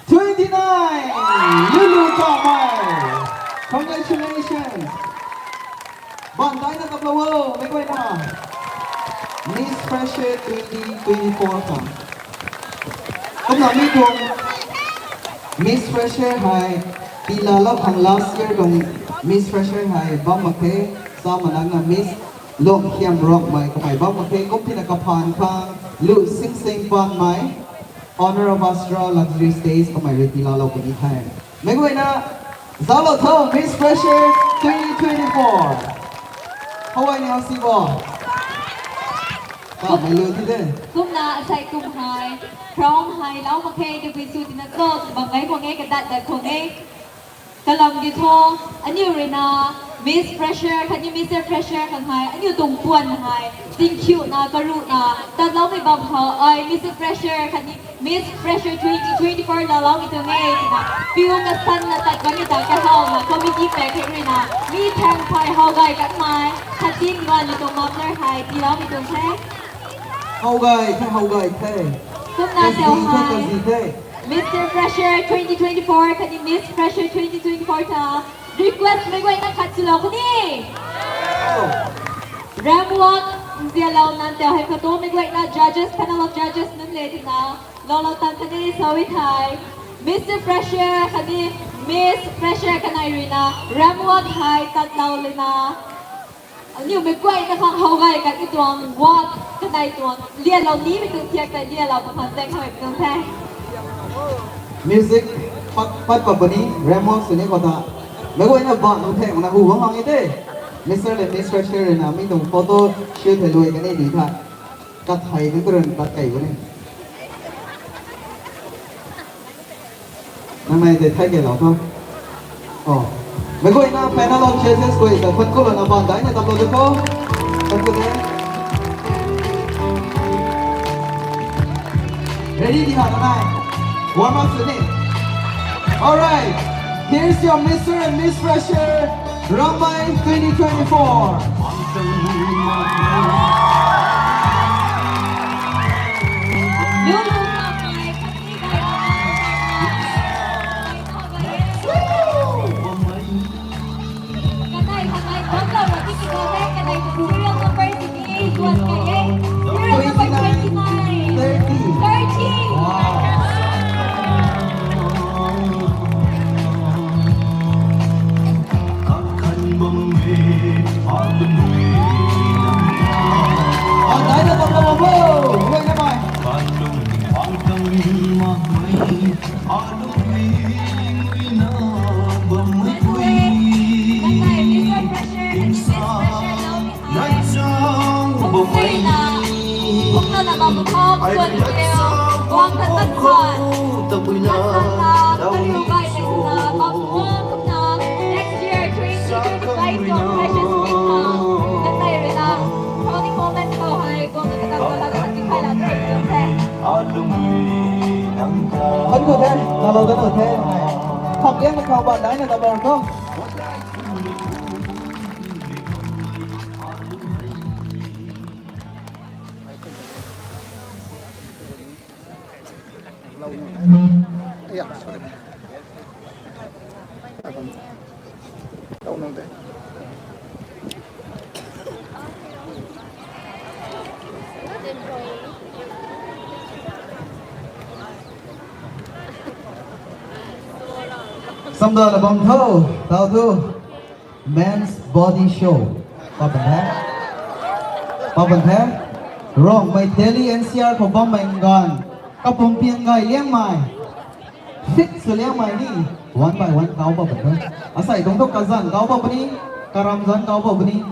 twenty-nine. Lulu Kamei. Congratulations. Ban daina taplou o, mei guayna. Miss Fresher twenty twenty-four khang. Kumna mi tuang Miss Fresher hei, tii la lou khang last year tuang Miss Fresher hei bam mak the, sa manang na Miss Longkhiam Rongmei kamei bam mak the, kum tina kaphan khang, Lu Singsinpanmei, owner of Astra Luxury Stays kamei rui tii la lou puni the. Mei guayna, zalo tho, Miss Fresher twenty twenty-four. How are you, Sibo? Ka, mei lu ti de. Kumna asei kum hei, crown hei lou mak khe, de pui su tina cho, bam gai khwang e, kadat dat khwang e. Kalam di tho, aniu rui na, Miss Fresher, khatni Mister Fresher khang hei, aniu tuang puan hei, tingkhiuna, karuhna, tatloumei bam khou, ai Mister Fresher, khatni Miss Fresher twenty twenty-four laloumei tuang e, tina, piu kasanna tat bammei ta kahauna, committee pack hei rui na, mi thang phey how gay kanmei, khatni mani tuang muffler hei, tiiloumei tuang the. How gay the, how gay the. Kumna tau hei. Kazi the, kazi the. Mister Fresher twenty twenty-four, khatni Miss Fresher twenty twenty-four ta, Request mei guayna khat silou kuni. Ramwalk nzianlou nan tau hei khat tu mei guayna judges, panel of judges nunc le tina. Loulou tan khatni sa e thei, Mister Fresher khatni Miss Fresher kanei ruina ramwalk hei tatlou lana, aniu mei guayna khang how gay kani tuang walk kanei tuang lianlou nimei tuang thiak tei lianlou pw khang zaeng khou mei tuang the. Music pat pat pa puni, ramwalk sini khou ta. Mei guayna ban nunc theng na hu bam mang e te. Mister le Miss Fresher ruina mi tuang photo shoot hei luai kani di tha. Kathei ni tu run tat kei bu ni. Nang nai tei thai kei lou tho. Oh. Mei guayna panel of judges guay ta phat ku lana ban daina taplou de tho. Phat ku de. Ready di ha nai. Warm up sini. Alright. Here's your Mister and Miss Fresher, Ramai twenty twenty-four. Serial number twenty-nine. Thirty. Thirty. Wow. Khang liang khou ba daina ta bar ko. Samda la bam tho, tau thu. Men's body show. Pa bam the. Pa bam the. Rongmei Delhi N C R khou bammei ngan. Kapumpiang gay liangmei. Fit sw liangmei ni. One by one kau pa bam the. Asei tuang thu kazan kau pa puni. Karamzan kau pa puni.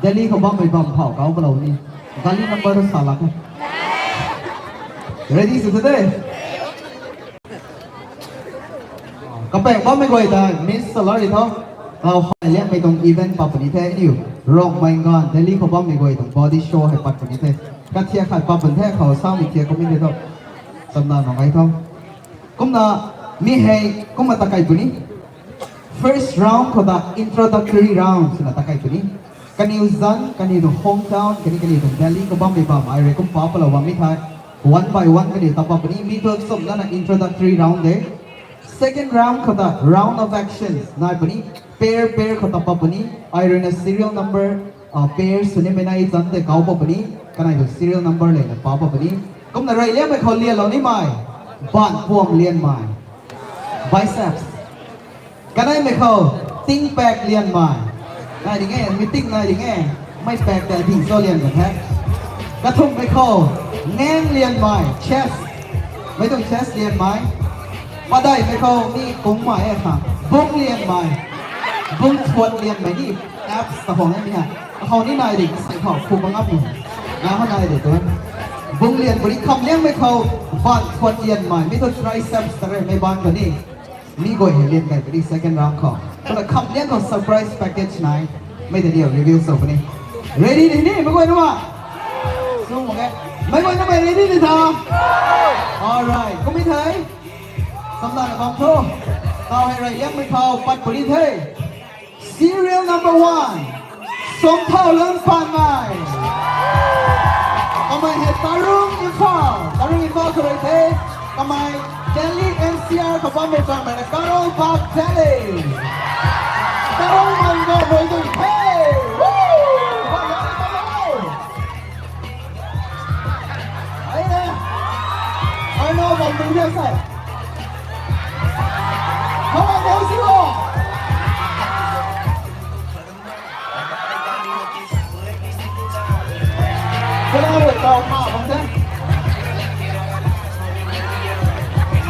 Delhi khou bammei bam phau kau palou ni. Gali number tu sa lak e. Ready sw the? Kapeng bammei guay ta Miss Salary tho. Kau hei liangmei tuang event pa puni the aniu. Rongmei ngan Delhi khou bammei guay tuang body show hei pat puni the. Kathiak khat pa pun the khou samei thiak kumni the tho. Chamna nung ai tho. Kumna mi hei kumna ta kai puni. First round khou ta introductory round swna ta kai puni. Kaniw zan, kaniw tuang hometown, kani kaniw tuang Delhi khou bammei bam ai rui kum pa palou bammei thei. One by one kaniw ta pa puni, mi thu sumna na introductory round de. Second round khou ta round of actions nai puni, pair pair khou ta pa puni, ai rui na serial number, ah, pair swnimei nai zan tei kau pa puni, kanei tuang serial number le na pa pa puni. Kumna rey liangmei khou lianlou nimei, ban puam lianmei. Biceps. Kaneimei khou, ting pak lianmei. Nai ding e, meeting nai ding e. Mei pak ta ding cho lian kan the. Kathumhmei khou, ngang lianmei, chest. Mei tuang chest lianmei. Padeihmei khou, mi kungmei e khang. Bung lianmei. Bung thuat lianmei ni, abs ta khwang e ni ha. Khou ni nai ding, sei khou, khu bang ap ni. Na ho nai ding tu. Bung lian puni kham liangmei khou, ban thuat lianmei. Mi tu triceps ta re, mei ban khou ni. Mi guay hei lian kai puni second round khou. Kumna kham liang khou surprise package nai. Mei ta ni reveal sw puni. Ready ni ni, mei guay na ma? Sung mak e. Mei guay na mei ready ni tha? Alright, kumna thei. Samna na bam tho. Tau hei rey liangmei khou pat puni the. Serial number one. Somthau Lungpanmei. Kamei hei Tarung Imphal. Tarung Imphal khou rui the. Kamei Delhi N C R khou bammei changmei na Karol Bagh Delhi. Oh my God, very good. Hey! Woo! Hey, hey, hey. Ai na. Ai na, bam bam na sai. How about those you all? Kau na rui tau tha bam the.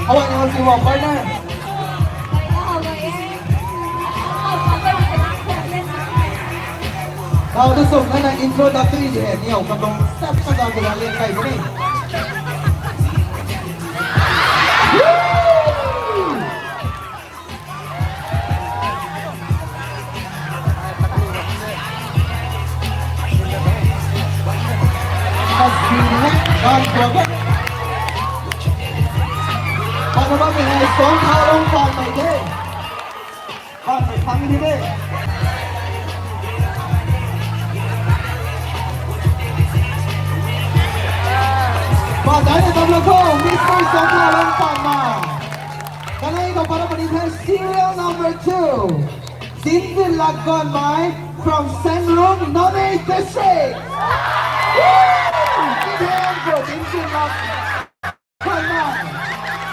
How about those you all, partner? Now, this song, na introductory de, niw, katong step sa da, da, le, kai, ni. Must be next round for them. Paano ba, may song tha lung pan mai de. Pan mai thang di de. Ba dai na tam lo ko, Mister Song tha lung pan mai. Kanei ko para puni the serial number two. Tintin Lak Gonmei from Senglong, Noney District. Woo! Big hand for Tintin Lak Gonmei.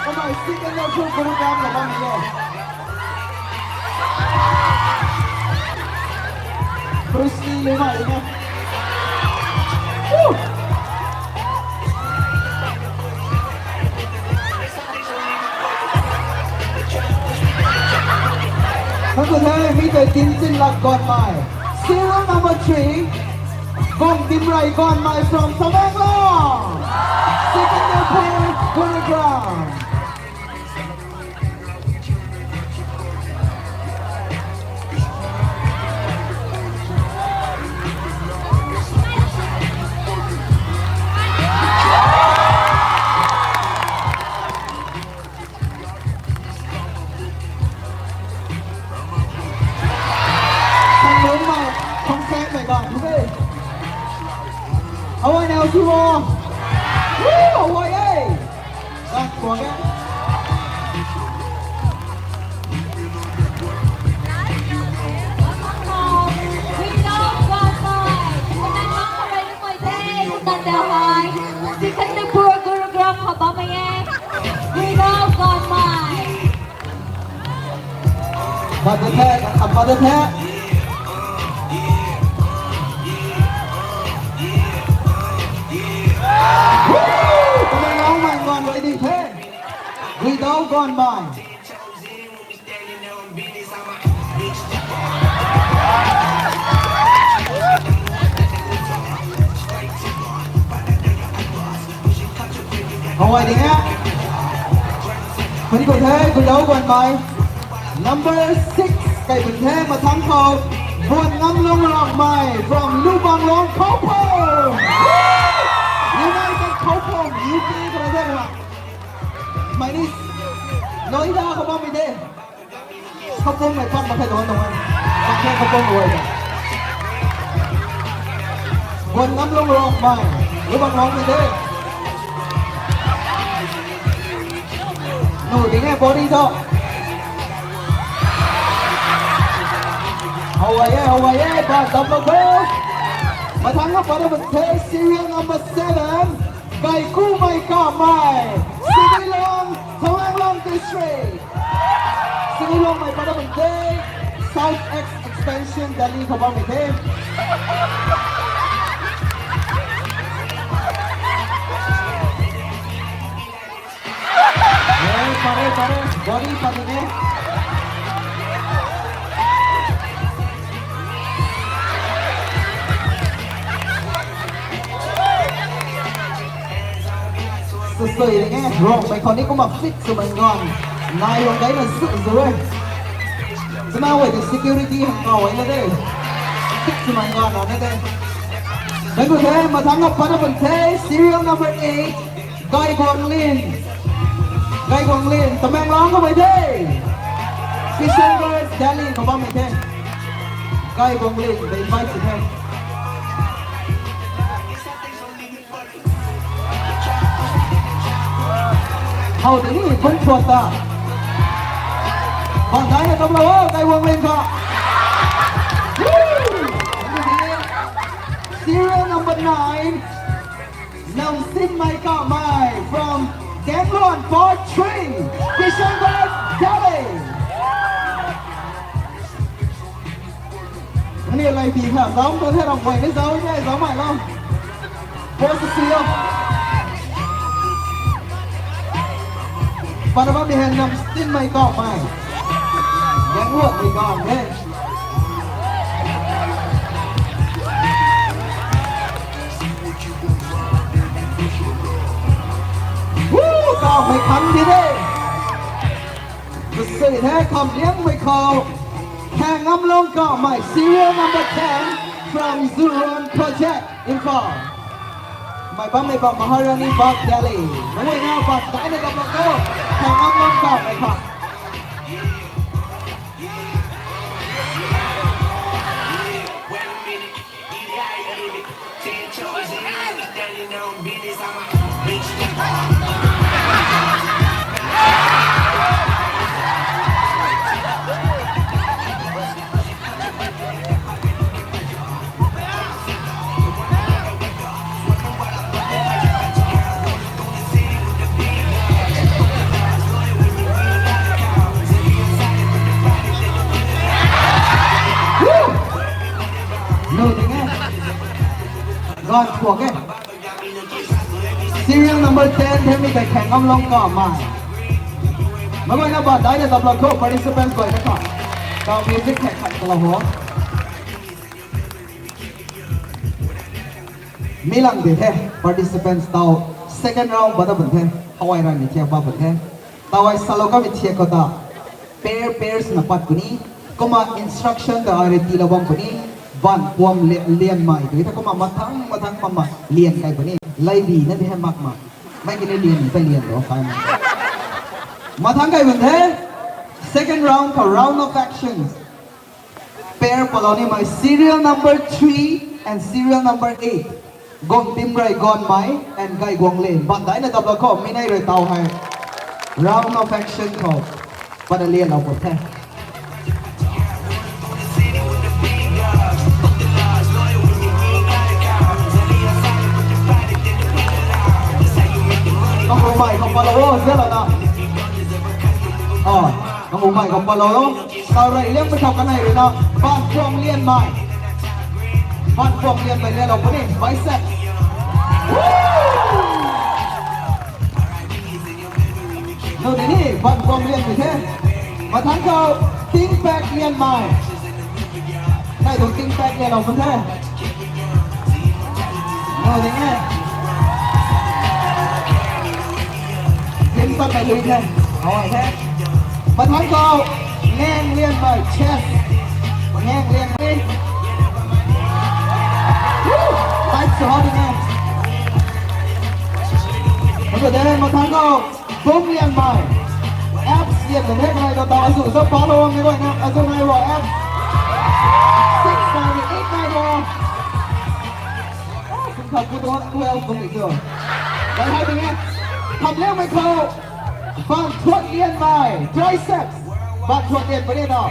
Kamei second round program na bam ye. Bruce Lee le mai ne. Woo! Hello, mi tei Tintin Lak Gonmei. Serial number three, Gong Dimrai Gonmei from Tamenglong. Second round, Gurugram. Thang lung ma, thang seng mei bam the. Awai nau si wo. Woo, awai e. Dak kuang e. Second number Gurugram khou bam e. Guidao Gonmei. Mother the, a mother the. Woo! Tamenglong mei ngan rui di the. Guidao Gonmei. How are they? Puni ko the, Guidao Gonmei. Number six, kai pun the, mathang khou, Buan Ngam Lung Rangmei from Lubanglong, Khaopum. United Khaopum, U P ko the. Mei ni, Noida khou bam mei de. Khaopum mei pat mak khe tuang tuang e. Mak khe Khaopum guay ta. Buan Ngam Lung Rangmei. Lubanglong mei de. Nu ding e body tho. How are you? How are you? Ba dam lo ko. Mathang na pat bam the serial number seven. Gaikumei Kamei, Simei Long, Tamenglong District. Simei Long mei pat bam the, South Ex Extension, Delhi khou bam the. Pare, pare, pare. Body pare ne. Sui sui ring e, Rongmei khou ni kumna fit swmei ngan. Nai lung dai na zu zu e. Twna wei di security hang kau e na de. Fit swmei ngan na de. Thank you the, mathang na pat bam the, serial number eight. Gai Guanglin. Gai Guanglin, Tamenglong khou mei de. Kishangarh Delhi khou bam mei the. Gai Guanglin, they invite you there. How did he put what the? Bang dai na tam lo, Gai Guanglin ka. Number nine, Namsinmei Kamei from Gangluan Part three, Kishangarh, Delhi. Aniu lei pi kha zauc tu the, ramh guay ni zauc ni zauc mei lo. Boss si lo. Pana bammei hei Namsinmei Kamei. Gangluanmei Kamei. Woo! Kamei khang di de. Kasui the, Khamliangmei khou. Khaeng Ngamlung Kamei, serial number ten from Zuron Project, Imphal. Mei bammei bam Maharani Bagh Delhi. Nangmei na bam daina gap lou tho. Khaeng Ngamlung Kamei khang. Woo! Lo ding e. Ganv thuak e. Serial number ten the mi tei Khaeng Ngamlung Kamei. Meic guayna bam daina gap lou tho, participants guay na kha. Taw music thek khat kalou ho. Mi lang di the, participants taw second round pat ta bun the, hawai rani thiak pat bun the. Taw ai salou kamei thiak khou ta, pair pair swna pat puni, kumna instruction ta ai rui tiilou bam puni, Vanpuam Lianmei tei ta kumna mathang mathang kumna lian kai puni, laibi na di hei makmei. Mei kini lian ta lian lo kai ma. Mathang kai bun the, second round khou round of actions. Pair palou nimei serial number three and serial number eight. Gomtimrei Gonmei and Gaiguanglin. Bam daina gap lou kho, mi nei rui taw hei. Round of action khou. Pat ta lianlou pw the. Kangumei khou palou o, zialou na. Ah, Kangumei khou palou o. Tau rey liang pw thau kanei rui na, Vanpuam Lianmei. Vanpuam Lianmei lianlou puni, bicep. Woo! Lo di ni, Vanpuam Lianmei the. Mathang khou, Tingpak Lianmei. Kai tuang Tingpak lianlou pw the. Lo ding e. Tingpak kai lui the. Hawai the. Mathang khou, Ngaeng Lianmei, chest. Ngaeng Lianmei. Woo! Tight sw hou ding e. Mathang khou, Bumlianmei. Abs lian ta nek nai ta ta azu sa pa lo, mi rui na azu nai ro abs. Six nai ni, eight nai ro. Kum khat ku tuang twelve kum ni tu. Dai hai ting e. Khamliangmei khou. Bangthuat Lianmei. Triceps. Bangthuat Lianmei ni na.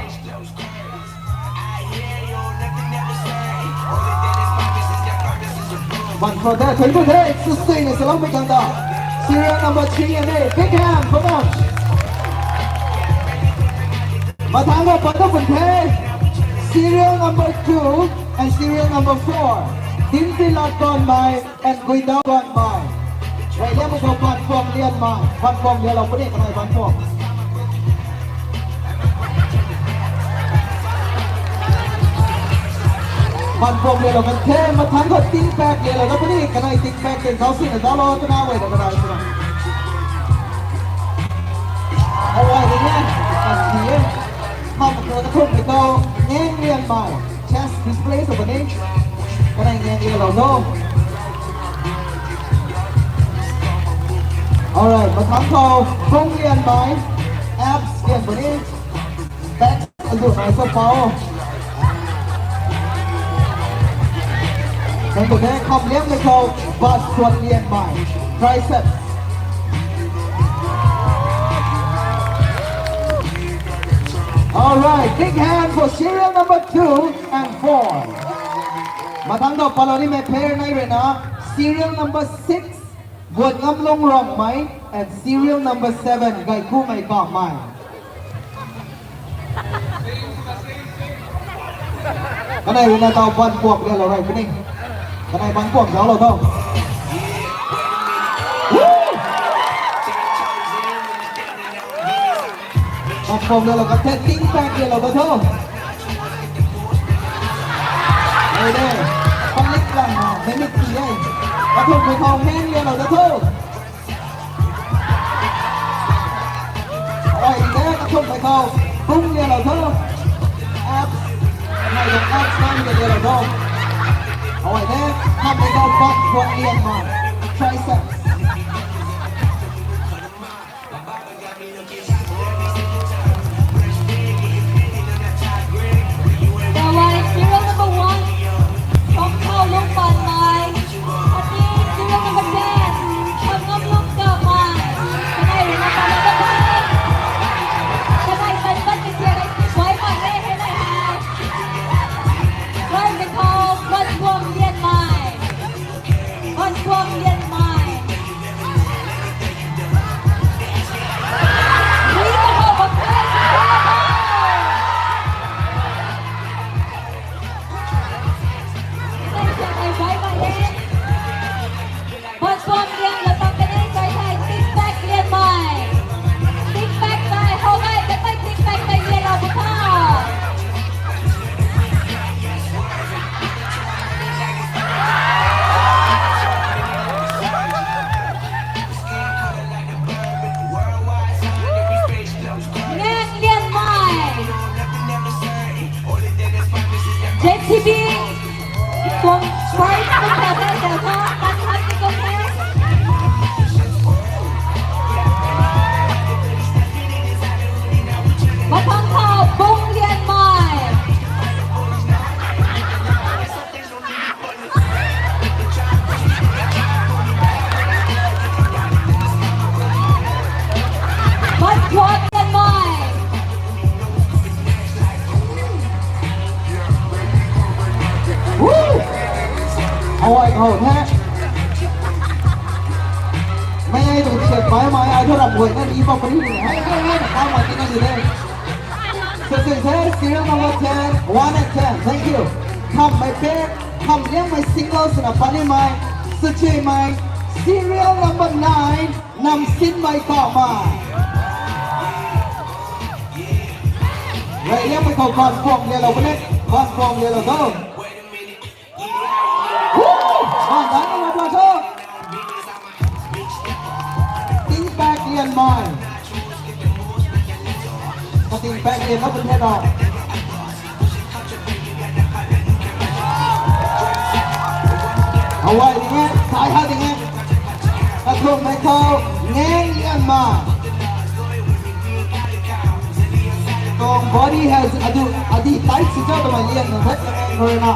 Bangthuat the, thank you the, sustain is a long time. Serial number three and eight. Big hand for them. Mathang khou pat ta bun the. Serial number two and serial number four. Dimtilat Gonmei and Guidau Gonmei. Rey liang pw thau Vanpuam Lianmei. Vanpuam lianlou puni kanei Vanpuam. Vanpuam lianlou kan the, mathang khou Tingpak lianlou na puni kanei Tingpak tin zauc sina zauclou twna guay na kanei swna. Alright, again. Kan ti e. Kham khou na thumhmei khou, Ngaeng Lianmei. Chest display sw puni. Kanei Ngaeng Lianlou no. Alright, mathang khou, Bumlianmei. Abs lian puni. Back azu nai sa pao. Kan tu the, Khamliangmei khou, Bangthuat Lianmei. Triceps. Alright, big hand for serial number two and four. Mathang tho palou nimei pair nei rui na, serial number six, Guat Ngam Lung Ramei, and serial number seven, Gaikumei Kamei. Kanei rui na tau ban kuak lialou rei puni. Kanei ban kuak zauclou tho. Ban kuak lialou ka the, tin pack lialou ta tho. Ei de, public lang na, mei mik ti e. Kathumhmei khou ngang lialou ta tho. Ai de, kathumhmei khou bung lialou tho. Abs, nai de abs nai de lialou tho. Ai de, khamhmei khou butt squat lian ma, triceps. Alright, serial number one, Thongkhau Lungpanmei. Khatni serial number ten, Thangam Lungkamei. Kanei rui na palou ta tho. Kanei tan pat kasiak e, suai pat e, hei nai hei. Suai mei khou, Banbuam Lianmei. Banbuam Lianmei. Ngang Lianmei. J C B. Tuang prize tuang ta the, ta tha, tan tha ni tuang the. Mathang khou Bung Lianmei. Banbuam Lianmei. Woo! Awai khou the. Mei ai tuang siat pai mai ai thu ram guay na ni pa pari ni. Hai, hai, hai, na ka mai ti na ni de. So, so, so, serial number ten, one and ten. Thank you. Khamhmei pair, Khamliangmei singles na panimei, Sachemei, serial number nine, Namsinmei Kamei. Rey liangmei khou Banbuam lialou puni, Banbuam lialou tho. Woo! Ban dai na ma tho. Tin pack Lianmei. Ka tin pack lian na bun the na. Awai ding e, sai ha ding e. Kathumhmei khou Ngang Lianmei. Tuang body has adu, adi tight si cho twmei lian na thet na ngang khou rui na.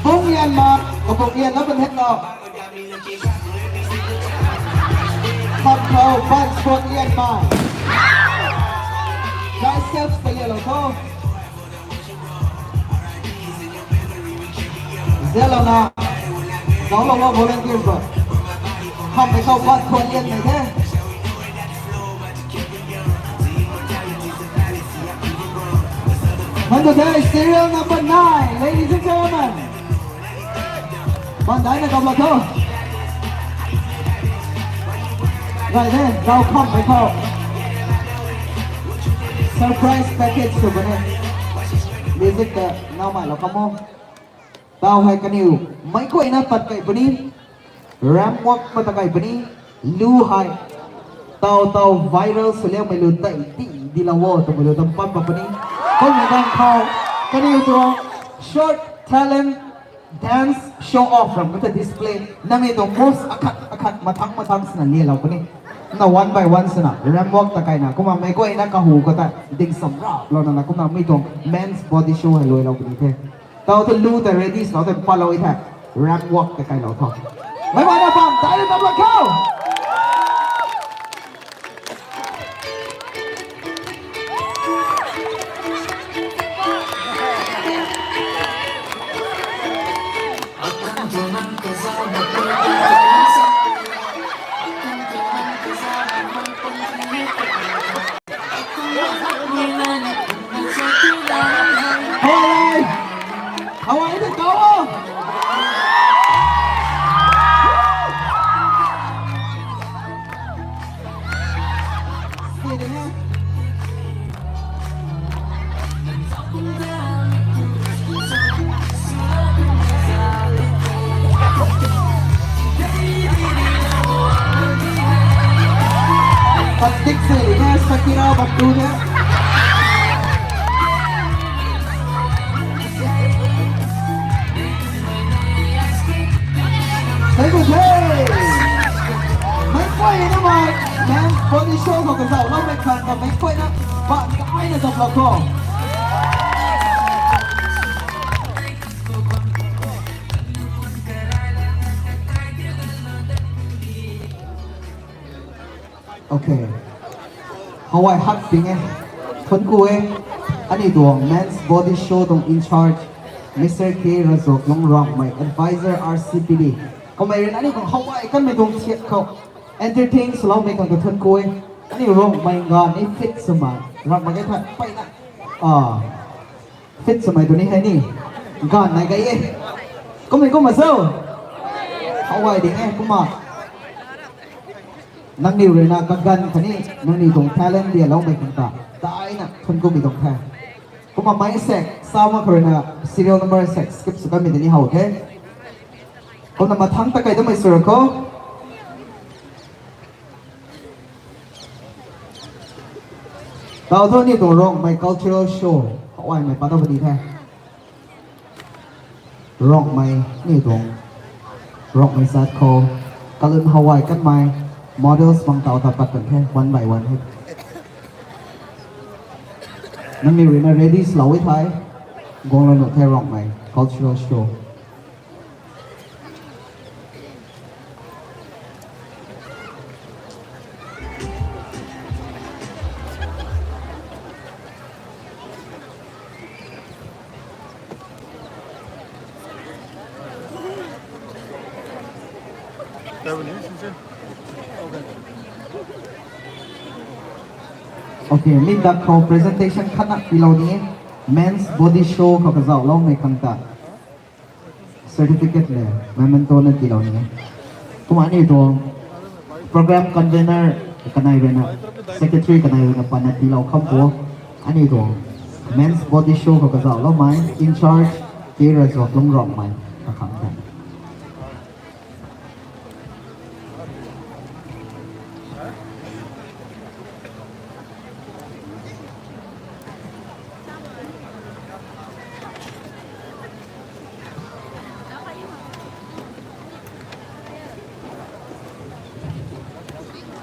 Bung Lianmei, kabung lian na bun thet na. Khamhmei khou Banbuam Lianmei. Triceps ta lialou tho. Zalouna. Zauclou lou volunteer khou. Khamhmei khou Banbuam Lianmei the. Nang tu the serial number nine, ladies and gentlemen. Ban dai na kam la tho. Rai the, zau Khamhmei khou. Surprise package sw puni. Music ta ngau mai lou kamo. Tau hei kaniw meic guayna tat kei puni. Ramp walk ma ta kei puni. Lu hei. Tau tau viral sw liangmei lu tei ti di la wo twmei lu tam pat pa puni. Kummei ganv khou kaniw tuang short talent dance show off ram kata display. Nangniw tuang moves akhat akhat mathang mathang swna lialou puni. Na one by one swna ramp walk ta kaina. Kumna meic guayna kahu khou ta ding sam rap lou na na kumna mi tuang men's body show hei luailou puni the. Tau ta lu ta ready swlou ta palou e the. Ramp walk ta kailou tho. Meic guayna bam dai na tam la khou. Hoi, hawai de kau o. Patik se, yes, Shakira, bam tu na. Thank you, hey. Mei kuay na mei, mei, body show khou kazauhloumei khang ta mei kuay na, ba, ai na zam lou kho. Okay. Hawai hak ting e. Thuanc ku e. Aniu tuang Men's Body Show tuang in charge, Mister K Razuaklung Rongmei, advisor R C P D. Kamei rui na aniu tuang hawai kanmei tuang thiat khou entertain swloumei khang ta thuanc ku e. Aniu Rongmei nga ni fit swmei. Rongmei ke tha peyna. Ah. Fit swmei tu ni hei ni. Ganv nai gay e. Kummei kumna cho. Hawai ding e, kumna. Nangniw rui na kaganv khatni nangniw tuang talent dialoumei khang ta daina thuanc ku mei tuang the. Kumna mei sek, sa mak khou rui na serial number sek skip sw kanmei tei ni how the. Kumna mathangc ta kai damei sw ra kho. Tau thu aniu tuang Rongmei cultural show, hawaimei pat ta puni the. Rongmei, aniu tuang Rongmei zat khou kalun hawai kanmei models bang tau ta pat kan the, one by one he. Nangniw rui na ready swlou e thei, guang lou nuh the Rongmei cultural show. Okay, mi dak khou presentation khatna tiilou ni e. Men's Body Show khou kazauhloumei khang ta certificate le memento na tiilou ni e. Kumna aniu tuang program convener kanei rui na, secretary kanei rui na patna tiilou kham pu. Aniu tuang Men's Body Show khou kazauhloumei in charge K Razuaklung Rongmei kakhang the.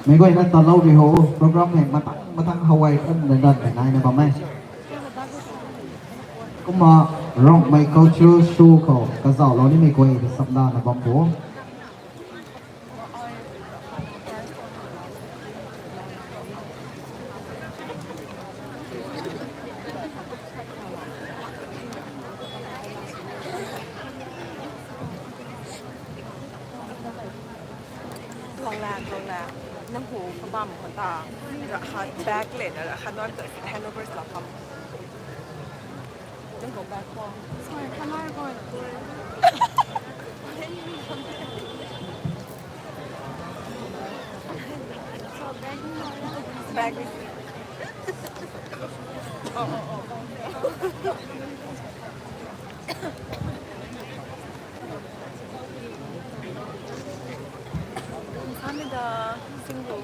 Meic guayna talou ri ho, program hei matang matang hawai kan dan dan naina bam e. Kumna Rongmei cultural show khou kazauhlou nimei guay ta samlana bam bo. Tuang la, tuang la. Nang hu kabam khou ta. Ra khat bag le na, ra khat nuan ta handover la kam. Nang hu bag khou. Sorry, can I go and do it? Bag. Oh, oh, oh, oh. Kamsahamnida, singlu.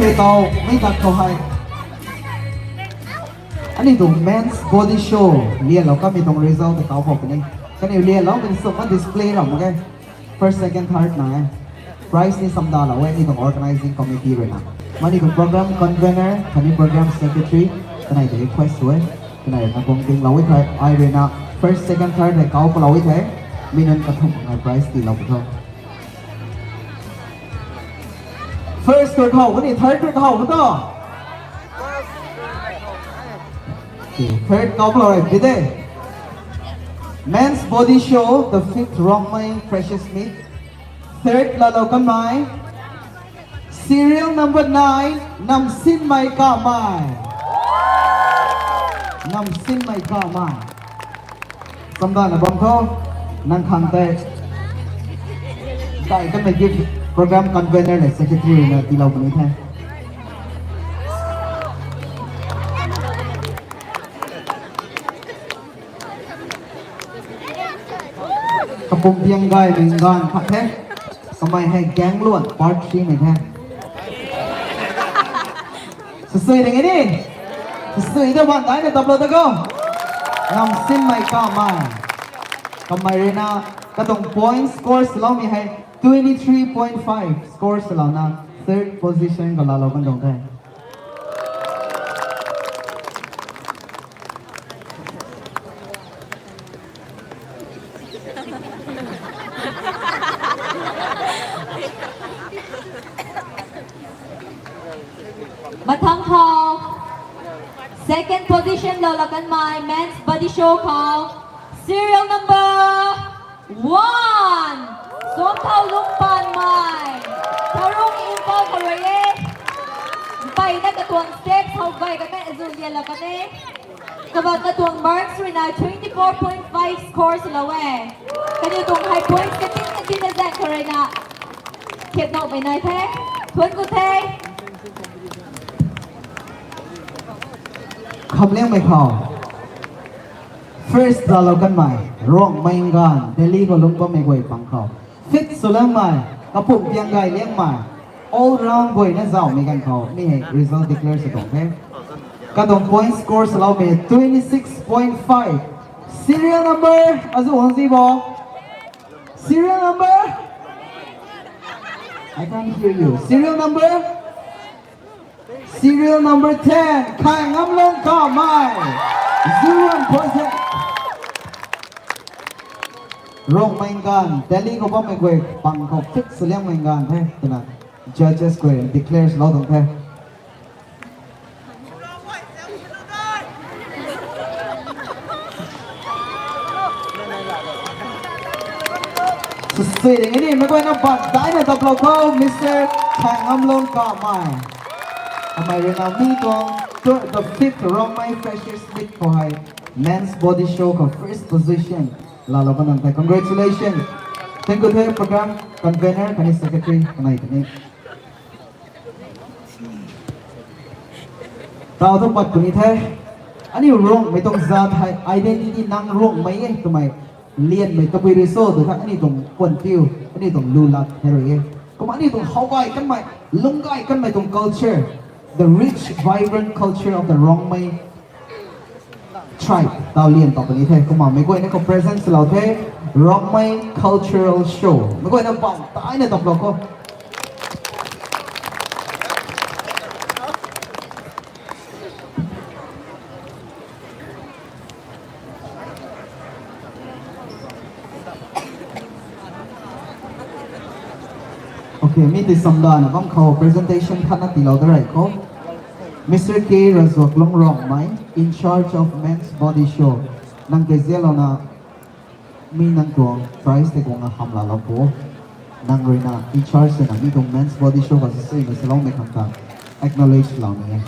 Tau, mei tak khou hei. Aniu tuang men's body show lianlou kamei tuang result tei kau khou puni. Kaniw lianlou mei sw ma display ram mak ge. First, second, third na e. Prize ni samdalou e, aniu tuang organizing committee rui na. Mani tuang program convener, khatni program secretary, kanei ta request sw e. Kanei na kung tinglou e thei, ai rui na first, second, third hei kau palou e thei. Mi nunc kathumh ngai prize tiilou pu tho. First tour khou kani, third tour khou kani to. Okay, third khou lou rei bide. Men's body show, the fifth Rongmei Freshers Meet. Third laalou kanmei. Serial number nine, Namsinmei Kamei. Namsinmei Kamei. Samdana bam tho, nang khang tei. Kai kanmei gift program convener le secretary na tiilou puni the. Kapumpiang Gaymei nganv khat the. Kamei hei Gangluan part three mei the. Sasui ding e ni. Sasui ta bam daina taplou ta khou. Namsinmei Kamei. Kamei rui na katuang point score swloumei hei twenty three point five score swlouna third position khou laalou kan tuang the. Mathang khou, second position laalou kanmei men's body show khou, serial number one, Suamthau Lungpanmei, Tharung Imphal khou rui e. Mpeyna katuang step how gay kanmei azu lianlou kan e. Kabat katuang marks rui na twenty four point five score swlou e. Kaniw tuang high points katin katin na zan khou rui na. Khet nokmei nai the. Thuanc ku the. Khamliangmei khou. First laalou kanmei, Rongmei nganv, Delhi khou lungc bammei guay pang khou. Fifth swliangmei, Kapumpiang Gayliangmei, all round guayna zauhmei ganv khou, mi hei result declare sw tuang the. Katuang point score swloumei twenty six point five. Serial number, azu hang zi bo. Serial number? I can't hear you. Serial number? Serial number ten, Khaingamlung Kamei. Zero point seven. Rongmei nganv, Delhi khou bammei guay pang khou fifth swliangmei nganv the twna judges guay declare swlou tuang the. Sasui ding e ni, meic guayna bam daina taplou khou, Mister Khaingamlung Kamei. Kamei rui na mi tuang, the fifth Rongmei Freshers Meet khou hei, men's body show khou first position laalou kan tuang the. Congratulations. Thank you the program convener khatni secretary kanei khatni. Tau thu pat puni the. Aniu Rongmei tuang zat hei identity nang Rongmei e twmei lianmei tabui rui so tw the aniu tuang puanpiu, aniu tuang lu lat hei rui e. Kumna aniu tuang how gay kanmei, lung gay kanmei tuang culture, the rich, vibrant culture of the Rongmei tribe tau lian tau puni the. Kumna meic guayna khou present swlou the, Rongmei Cultural Show. Meic guayna bam daina taplou khou. Okay, mi tei samdana bam khou presentation khatna tiilou da rei khou. Mister K Razuaklung Rongmei, in charge of men's body show. Nang tei zialouna mi nang tuang prize tei guangna hamlaalou pu. Nang rui na in charge swna mi tuang men's body show khou sasuina swloumei khang ta acknowledge lou ni e.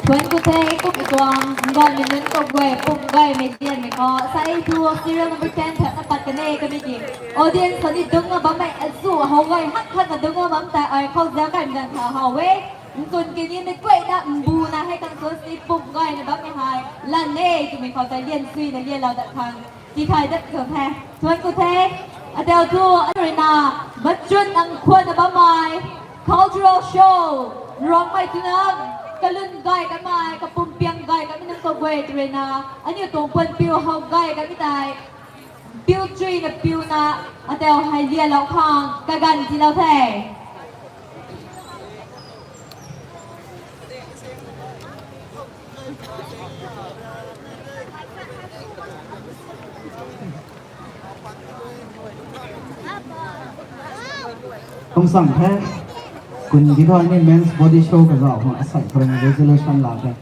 Thuanc ku the, kummei tuang nganvmei nunc kaguay pum gaymei dianmei khou, sai thu serial number ten tha Pat kan e kamei ki. Audience khou ni dungc na bammei azu how gay hak khat na dungc na bam tei ai khou za kan gan tha how e. Nkun ki ni mei kuay na mbuna hei kan so si pum gay na bammei hei lan e twmei khou tei lian sui na lian lau dat khang. Ti khai dat khou the. Thuan ku the. Adeu thu arui na machun ang khwan na bammei. Cultural show. Rongmei twna kalun gay kamei, kapum piang gay kamei nang kaguay twrui na. Aniu tuang puan piu how gay kamei tei. Piu chui na piu na, atau hei lia lou khang, kaganv ti lou the. Kum sang the, kun ki thu ni men's body show kazauh khang asai khou resolution la the.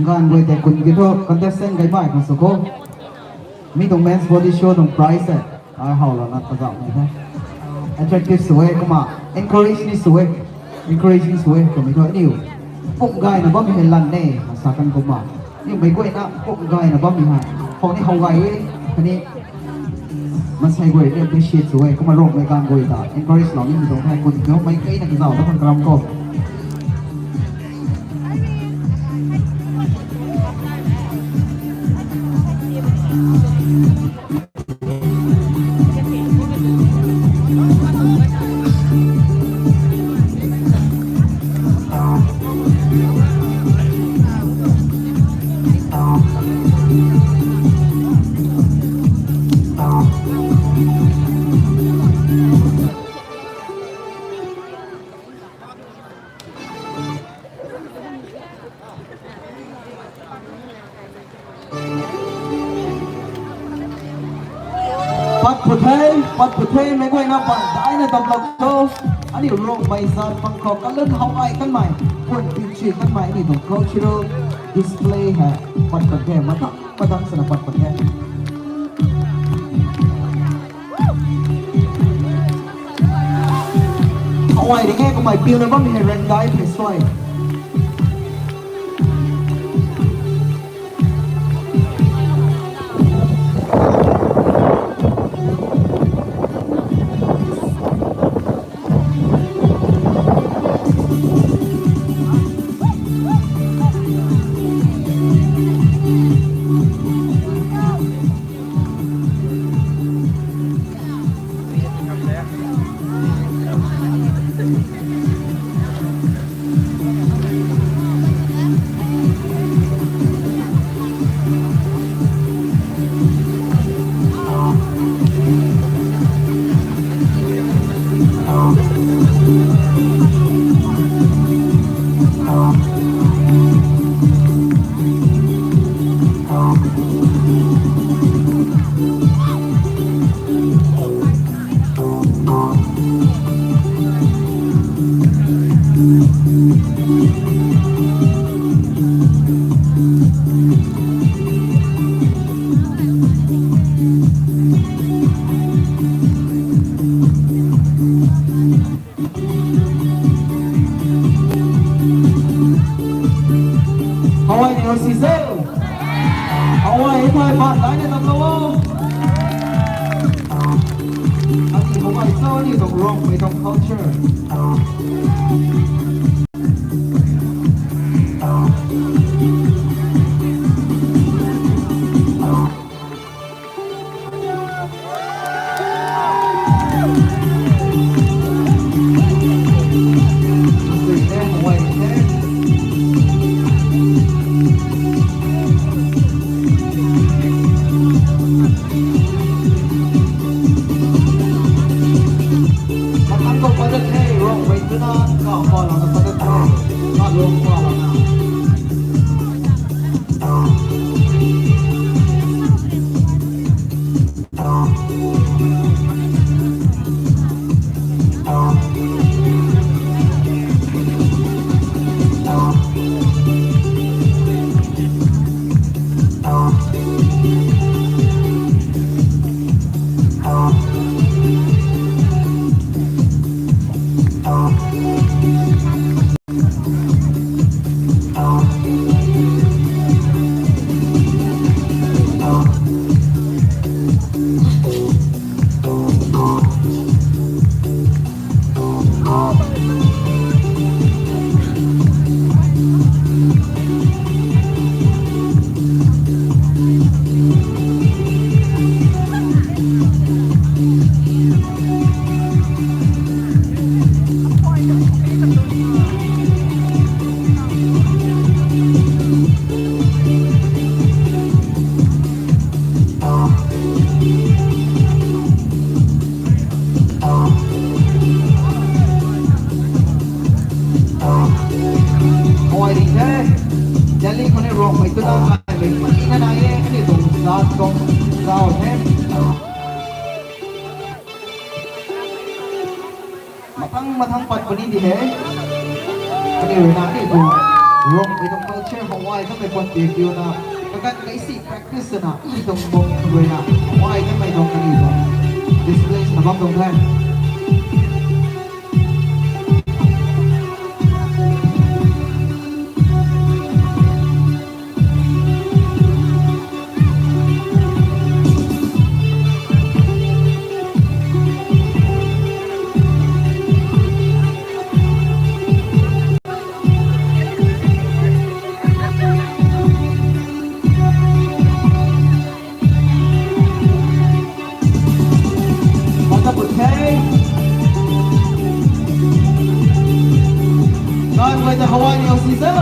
Ganv guay tei kun ki thu contestant gay bai khang sw kho. Mi tuang men's body show tuang prize e. Ai how lana kazauh ni the. Attractive sw e kumna encourage ni sw e. Encouraging sw e twmei thu aniu pum gayna bammei hei lan e, sa kan kumna. Aniu mei guayna pum gayna bammei hei khou ni how gay e. Khatni maansei guay ni appreciate sw e kumna Rongmei ganv guay ta encourage lou nimei tuang the, kun ki thu mei keyna kazauh ta khang karam kho. Pat phu the, pat phu the, meic guayna pat daina taplou tho. Aniu Rongmei zat pang khou kalun how ai kanmei, puan piu chui kanmei, aniu tuang cultural display hei pat pat the, matak matak swna pat pat the. Awai ring e, kamei piuna bammei hei randai phey suai. How are you, Sisel? How are you, my band? Line it up, hello. Ani how are you? Ani tuang Rongmei tuang culture. Rongmei tu na ai mei puni na nai e, aniu tuang zat tuang zau the. Mathang mathang pat puni di he. Aniu na aniu tuang Rongmei tuang culture Hawaii kamei pat pi kiu na. Kakan kaisi practice na, i tuang bok rui na, Hawaii kamei tuang kaniw tuang display na bam tuang the. Mata put the. Kan wai ta Hawaii ni osi zo.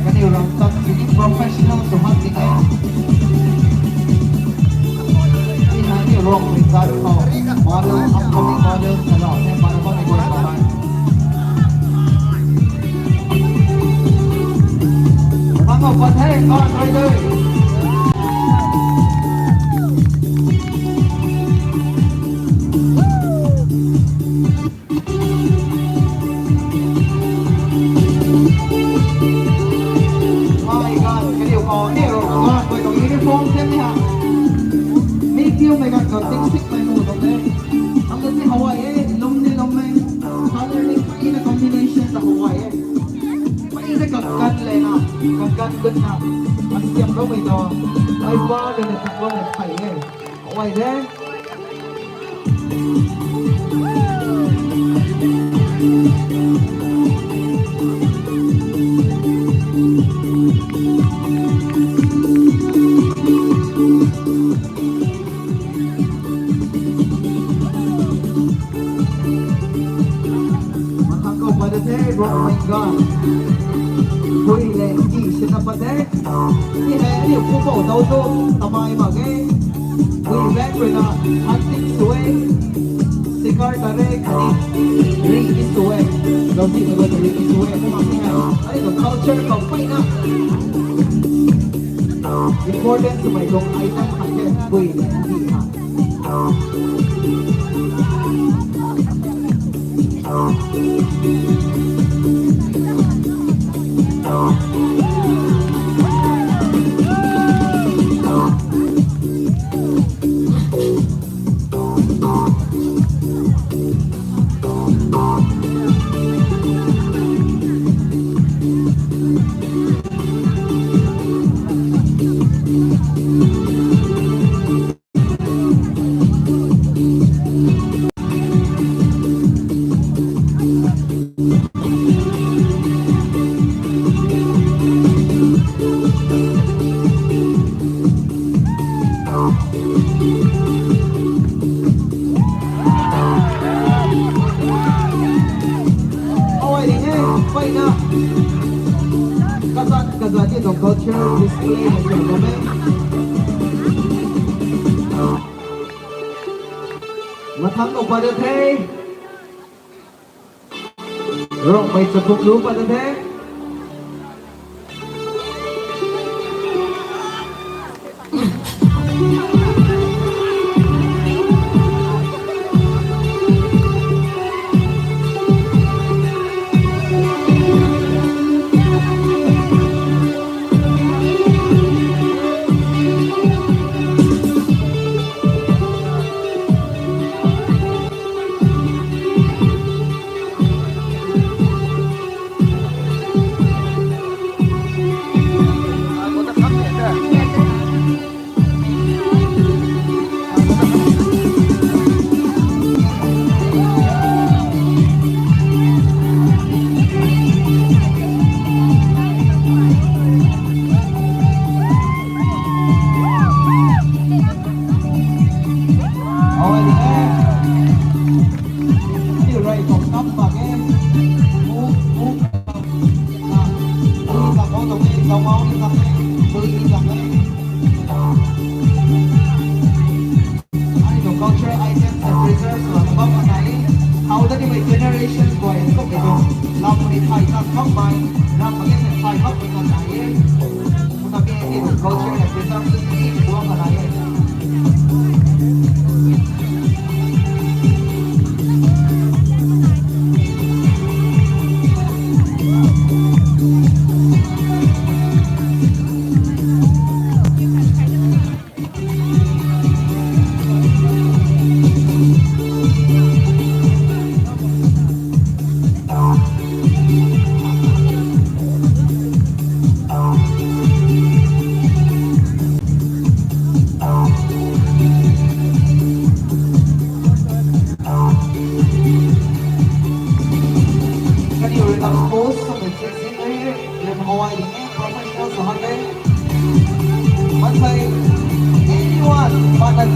Kaniw ram tat sini professional sw hak ti e. Ni na ni Rongmei zat khou model, upcoming model na lou the, model khou ni guay sa lai. Tang khou pat the, kan rui de. Ai gan, kaniw khou ni Rongmei ganv guay tuang uniform them ni ha. Mi kiumei ganv khou tingsikmei mu tuang de. Ang ta si Hawaii e, lum ni lum e. Color ni peyna combination ta Hawaii e. Peyna kakan le na, kakan gut na. Asiam loumei ta, ai ba le na tak loumei phey e. Hawaii de. Mathang khou pat the, Rongmei ganv. Pui le ki sina pat the. Ni hei aniu pupou dau tu tamai mak ge. Pui bang rui na hunting sw e. Sikar ta re kani ri ni sw e. Zausi na ri ni sw e. Kumna ni hei aniu tuang culture khou peyna important swmei tuang item khat the, pui le ki ha. Hawaii ni e, peyna. Kazat kazat ni tuang culture display hei tuang bam e. Mathang khou pat the. Rongmei chakhuk lu pat the.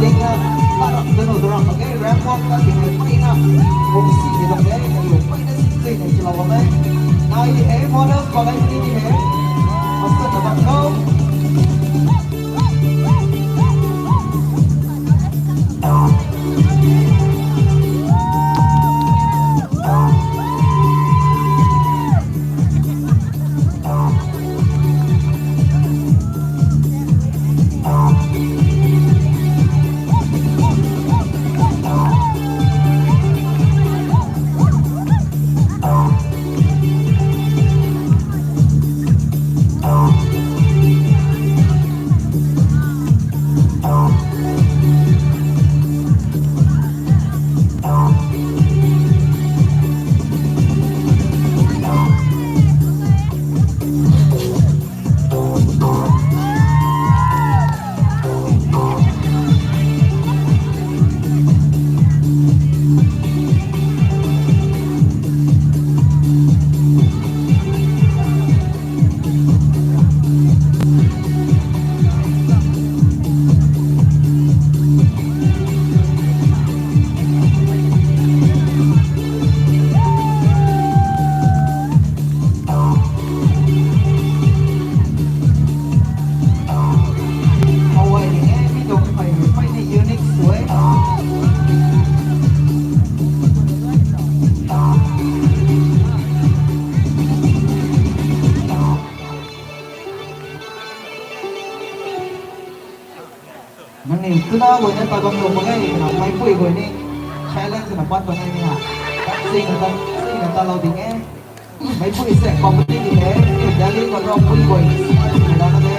Dingna, parap danu daram mak ge, ramp walk ta ting hei mpeyna, kung si ni dam de, kaniw mpeyna si si nei chilou bam e. Nai di hei, models pakai ni di hei. Master na bam khou. How ai ni e, mi dong phey phey ni unique sw e. Nangniw tuna guayna ta bam lou mak ge, na meipui guay ni challenge na pat bam e ni na. Sing na ta, sing na ta lou ding e. Meipui se company ni e, ni Delhi ko ro pui guay ni sa na na de.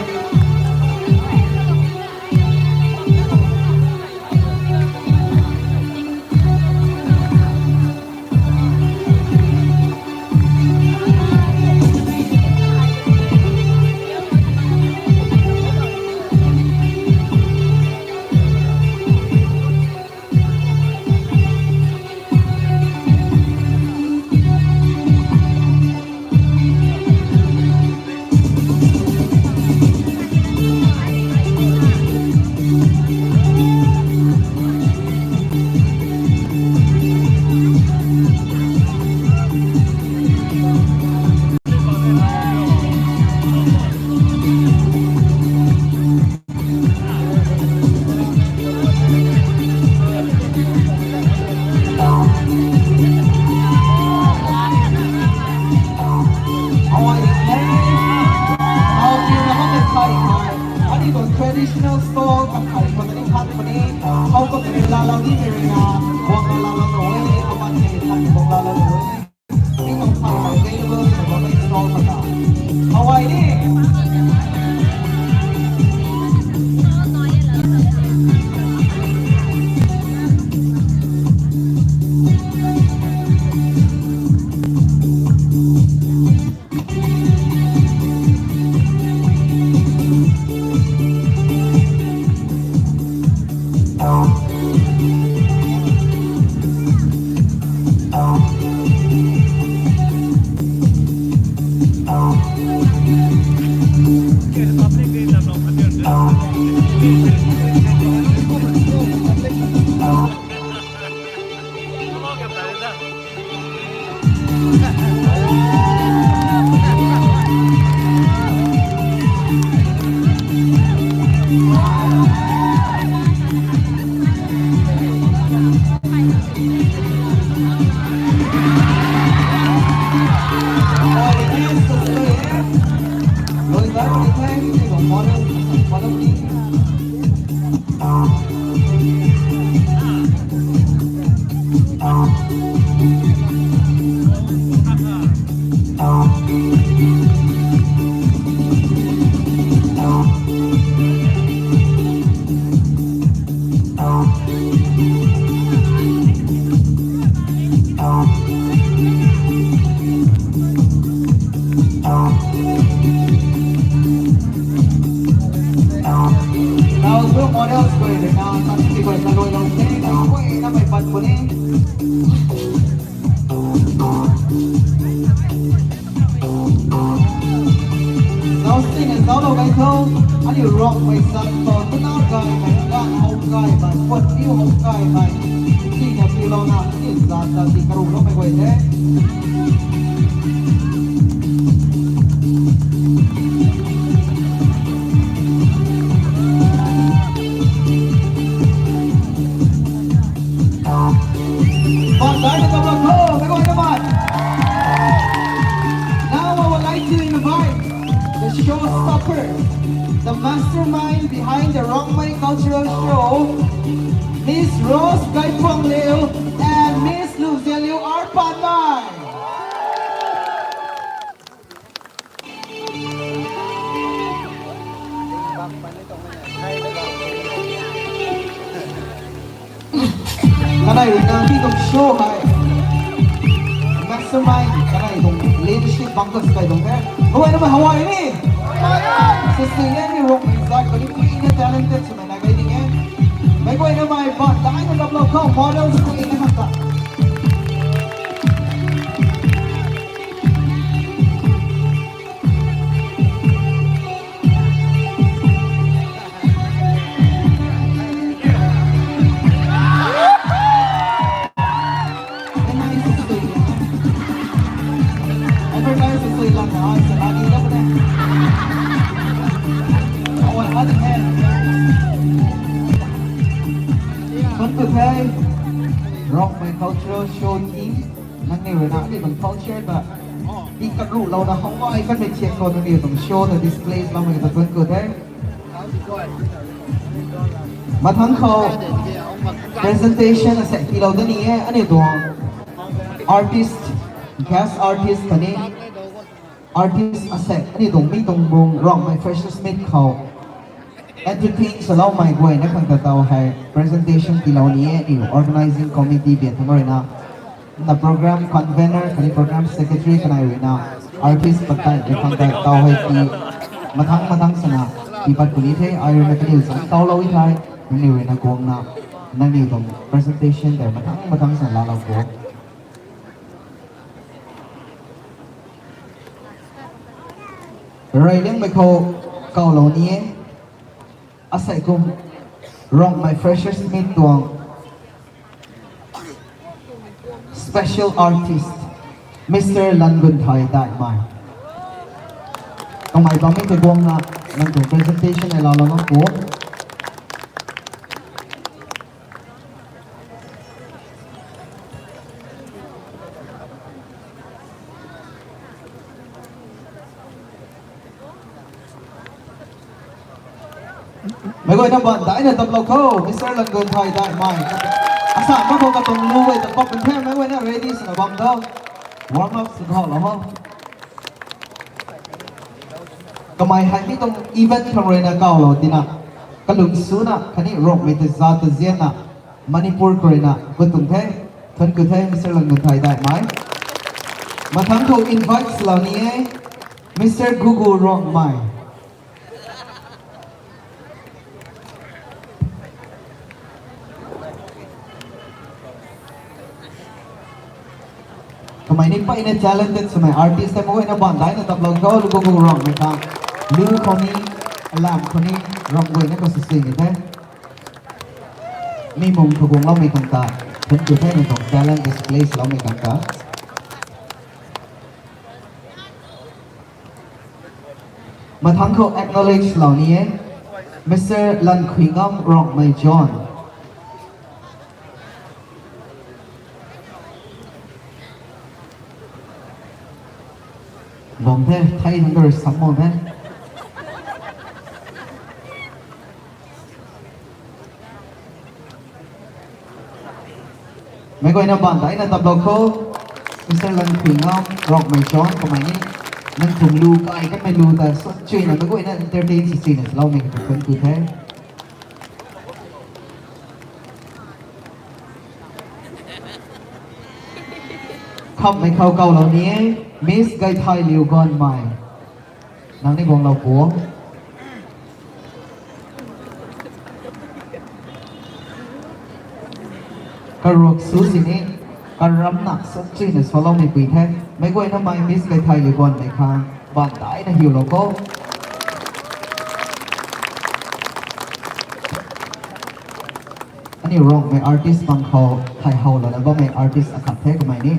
How are you? How do you know how to fight? Ani tuang traditional style kakhai khou ta ni khat puni. How to kari lala ni kari na, guang lala na e, aman ni khat guang lala na e. Ni tuang khat available na bam e style khou ta. How are you? Now, two models guay rui na, tan ti guay na loi lou the, na guay na mei pat puni. Now, sing and zauc lou gay tho, aniu rock mei san tho, tuna gay mei gan hou gay ba Pat liu hou kai mai. Tina pilouna ni zat ta ti karu lou mei guay the. Pat dai na tabla tho, mei guay na mai. Now I would like to invite the showstoppers, the mastermind behind the Rongmei Cultural Show, Miss Rose Gaiphang Liu and Miss Lu Zia Liu R Panmai. Kanei rui na mi tuang show hei mastermind, kanei tuang leadership bang ta sky tuang the. Hawai na hawai ni. Sisi ni Rongmei zat kani pui ni talented swmei na kai ding e. Mei guay na mei pat dai na tabla khou models pui ni hak ta. Rongmei Cultural Show team, nangniw rui na aniu tuang culture ta ti karuhlouna hawai kanmei thiak khou nangniw tuang show ta display loumei ta thuanc ku the. Mathangc khou presentation asei tiilou da ni e, aniu tuang artist, guest artist khatni artist asei aniu tuang mi tuang bung Rongmei Freshers Meet khou entertain saloumei guayna khang ta taw hei presentation tiilou ni e, aniu organizing committee bian thang rui na, na program convener khatni program secretary kanei rui na, artist pattei rui khang ta taw hei ti, mathangc mathangc swna, ti pat puni the, ai rui na kaniw zang tawlou e thei, nangniw rui na guangna, nangniw tuang presentation tei mathangc mathangc swna laalou pu. Rey liangmei khou kawlou ni e. Asei kum Rongmei Freshers Meet tuang special artist, Mister Langunthai Daimei. Kamei bammei tei guangna, nang tuang presentation hei laalou na pu. Meic guayna baan daina taplou kho, Mister Langunthai Daimei. Asa mak khou katuang lu guay ta pap kan the, meic guayna ready swna bam tho. Warm up sw tho lou ho. Kamei hei mi tuang event khang ruina kawlou tina, kalung suna khatni Rongmei ta zat ta zianna, Manipur khou ruina gut tuang the. Thuanc ku the, Mister Langunthai Daimei. Mathangc khou invite swlou ni e, Mister Gugu Rongmei. Kamei ni mpeyna talented swmei artist tei, meic guayna baan daina taplou kho, lu Gugu Rongmei khang. Lu khou ni, alam khou ni, ramh guayna khou sw sini the. Mi mung khou guangloumei khang ta, thuanc ku the, mi tuang talent display swloumei khang ta. Mathangc khou acknowledge lou ni e, Mister Lankhuingam Rongmei John. Bam the, thei nunc ta rui sam bam the. Meic guayna baan daina taplou kho, Mister Lankhuingam Rongmei John, kamei ni, nang tuang lu kai kanmei lu ta sw chuyna, meic guayna entertain sw chuyna swloumei khang ta thuanc ku the. Khamhmei khou kawlou ni e, Miss Gaithailiu Gonmei. Nang ni guanglou pu. Karuak sw sini, karamna sw chuyna swloumei pui the. Meic guayna mei Miss Gaithailiu Gonmei khang baan daina hiulou kho. Aniu Rongmei artist bang khou, thei how lana bammei artist akhat the kamei ni.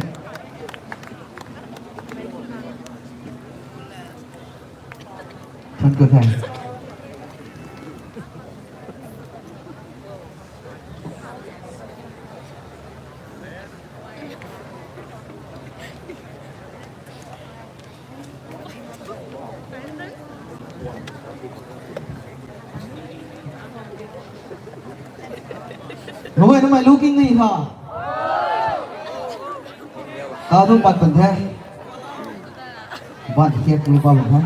Thank you, thanks. Ruai namei looking ni ha. Ka thu pat pan the. Ban hiak lu pa bam the.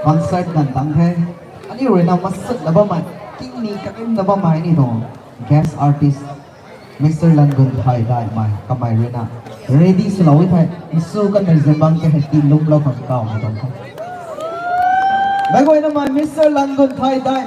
Concert kan tang the. Aniu rui na masat na bammei, king ni kakim na bammei ni tuang guest artist, Mister Langun Thai Daimei, kamei rui na ready swlou e thei, nsu kanmei zengbangc ke hei ti lumlou khang kaw na tuang the. Meic guayna mei Mister Langun Thai Dai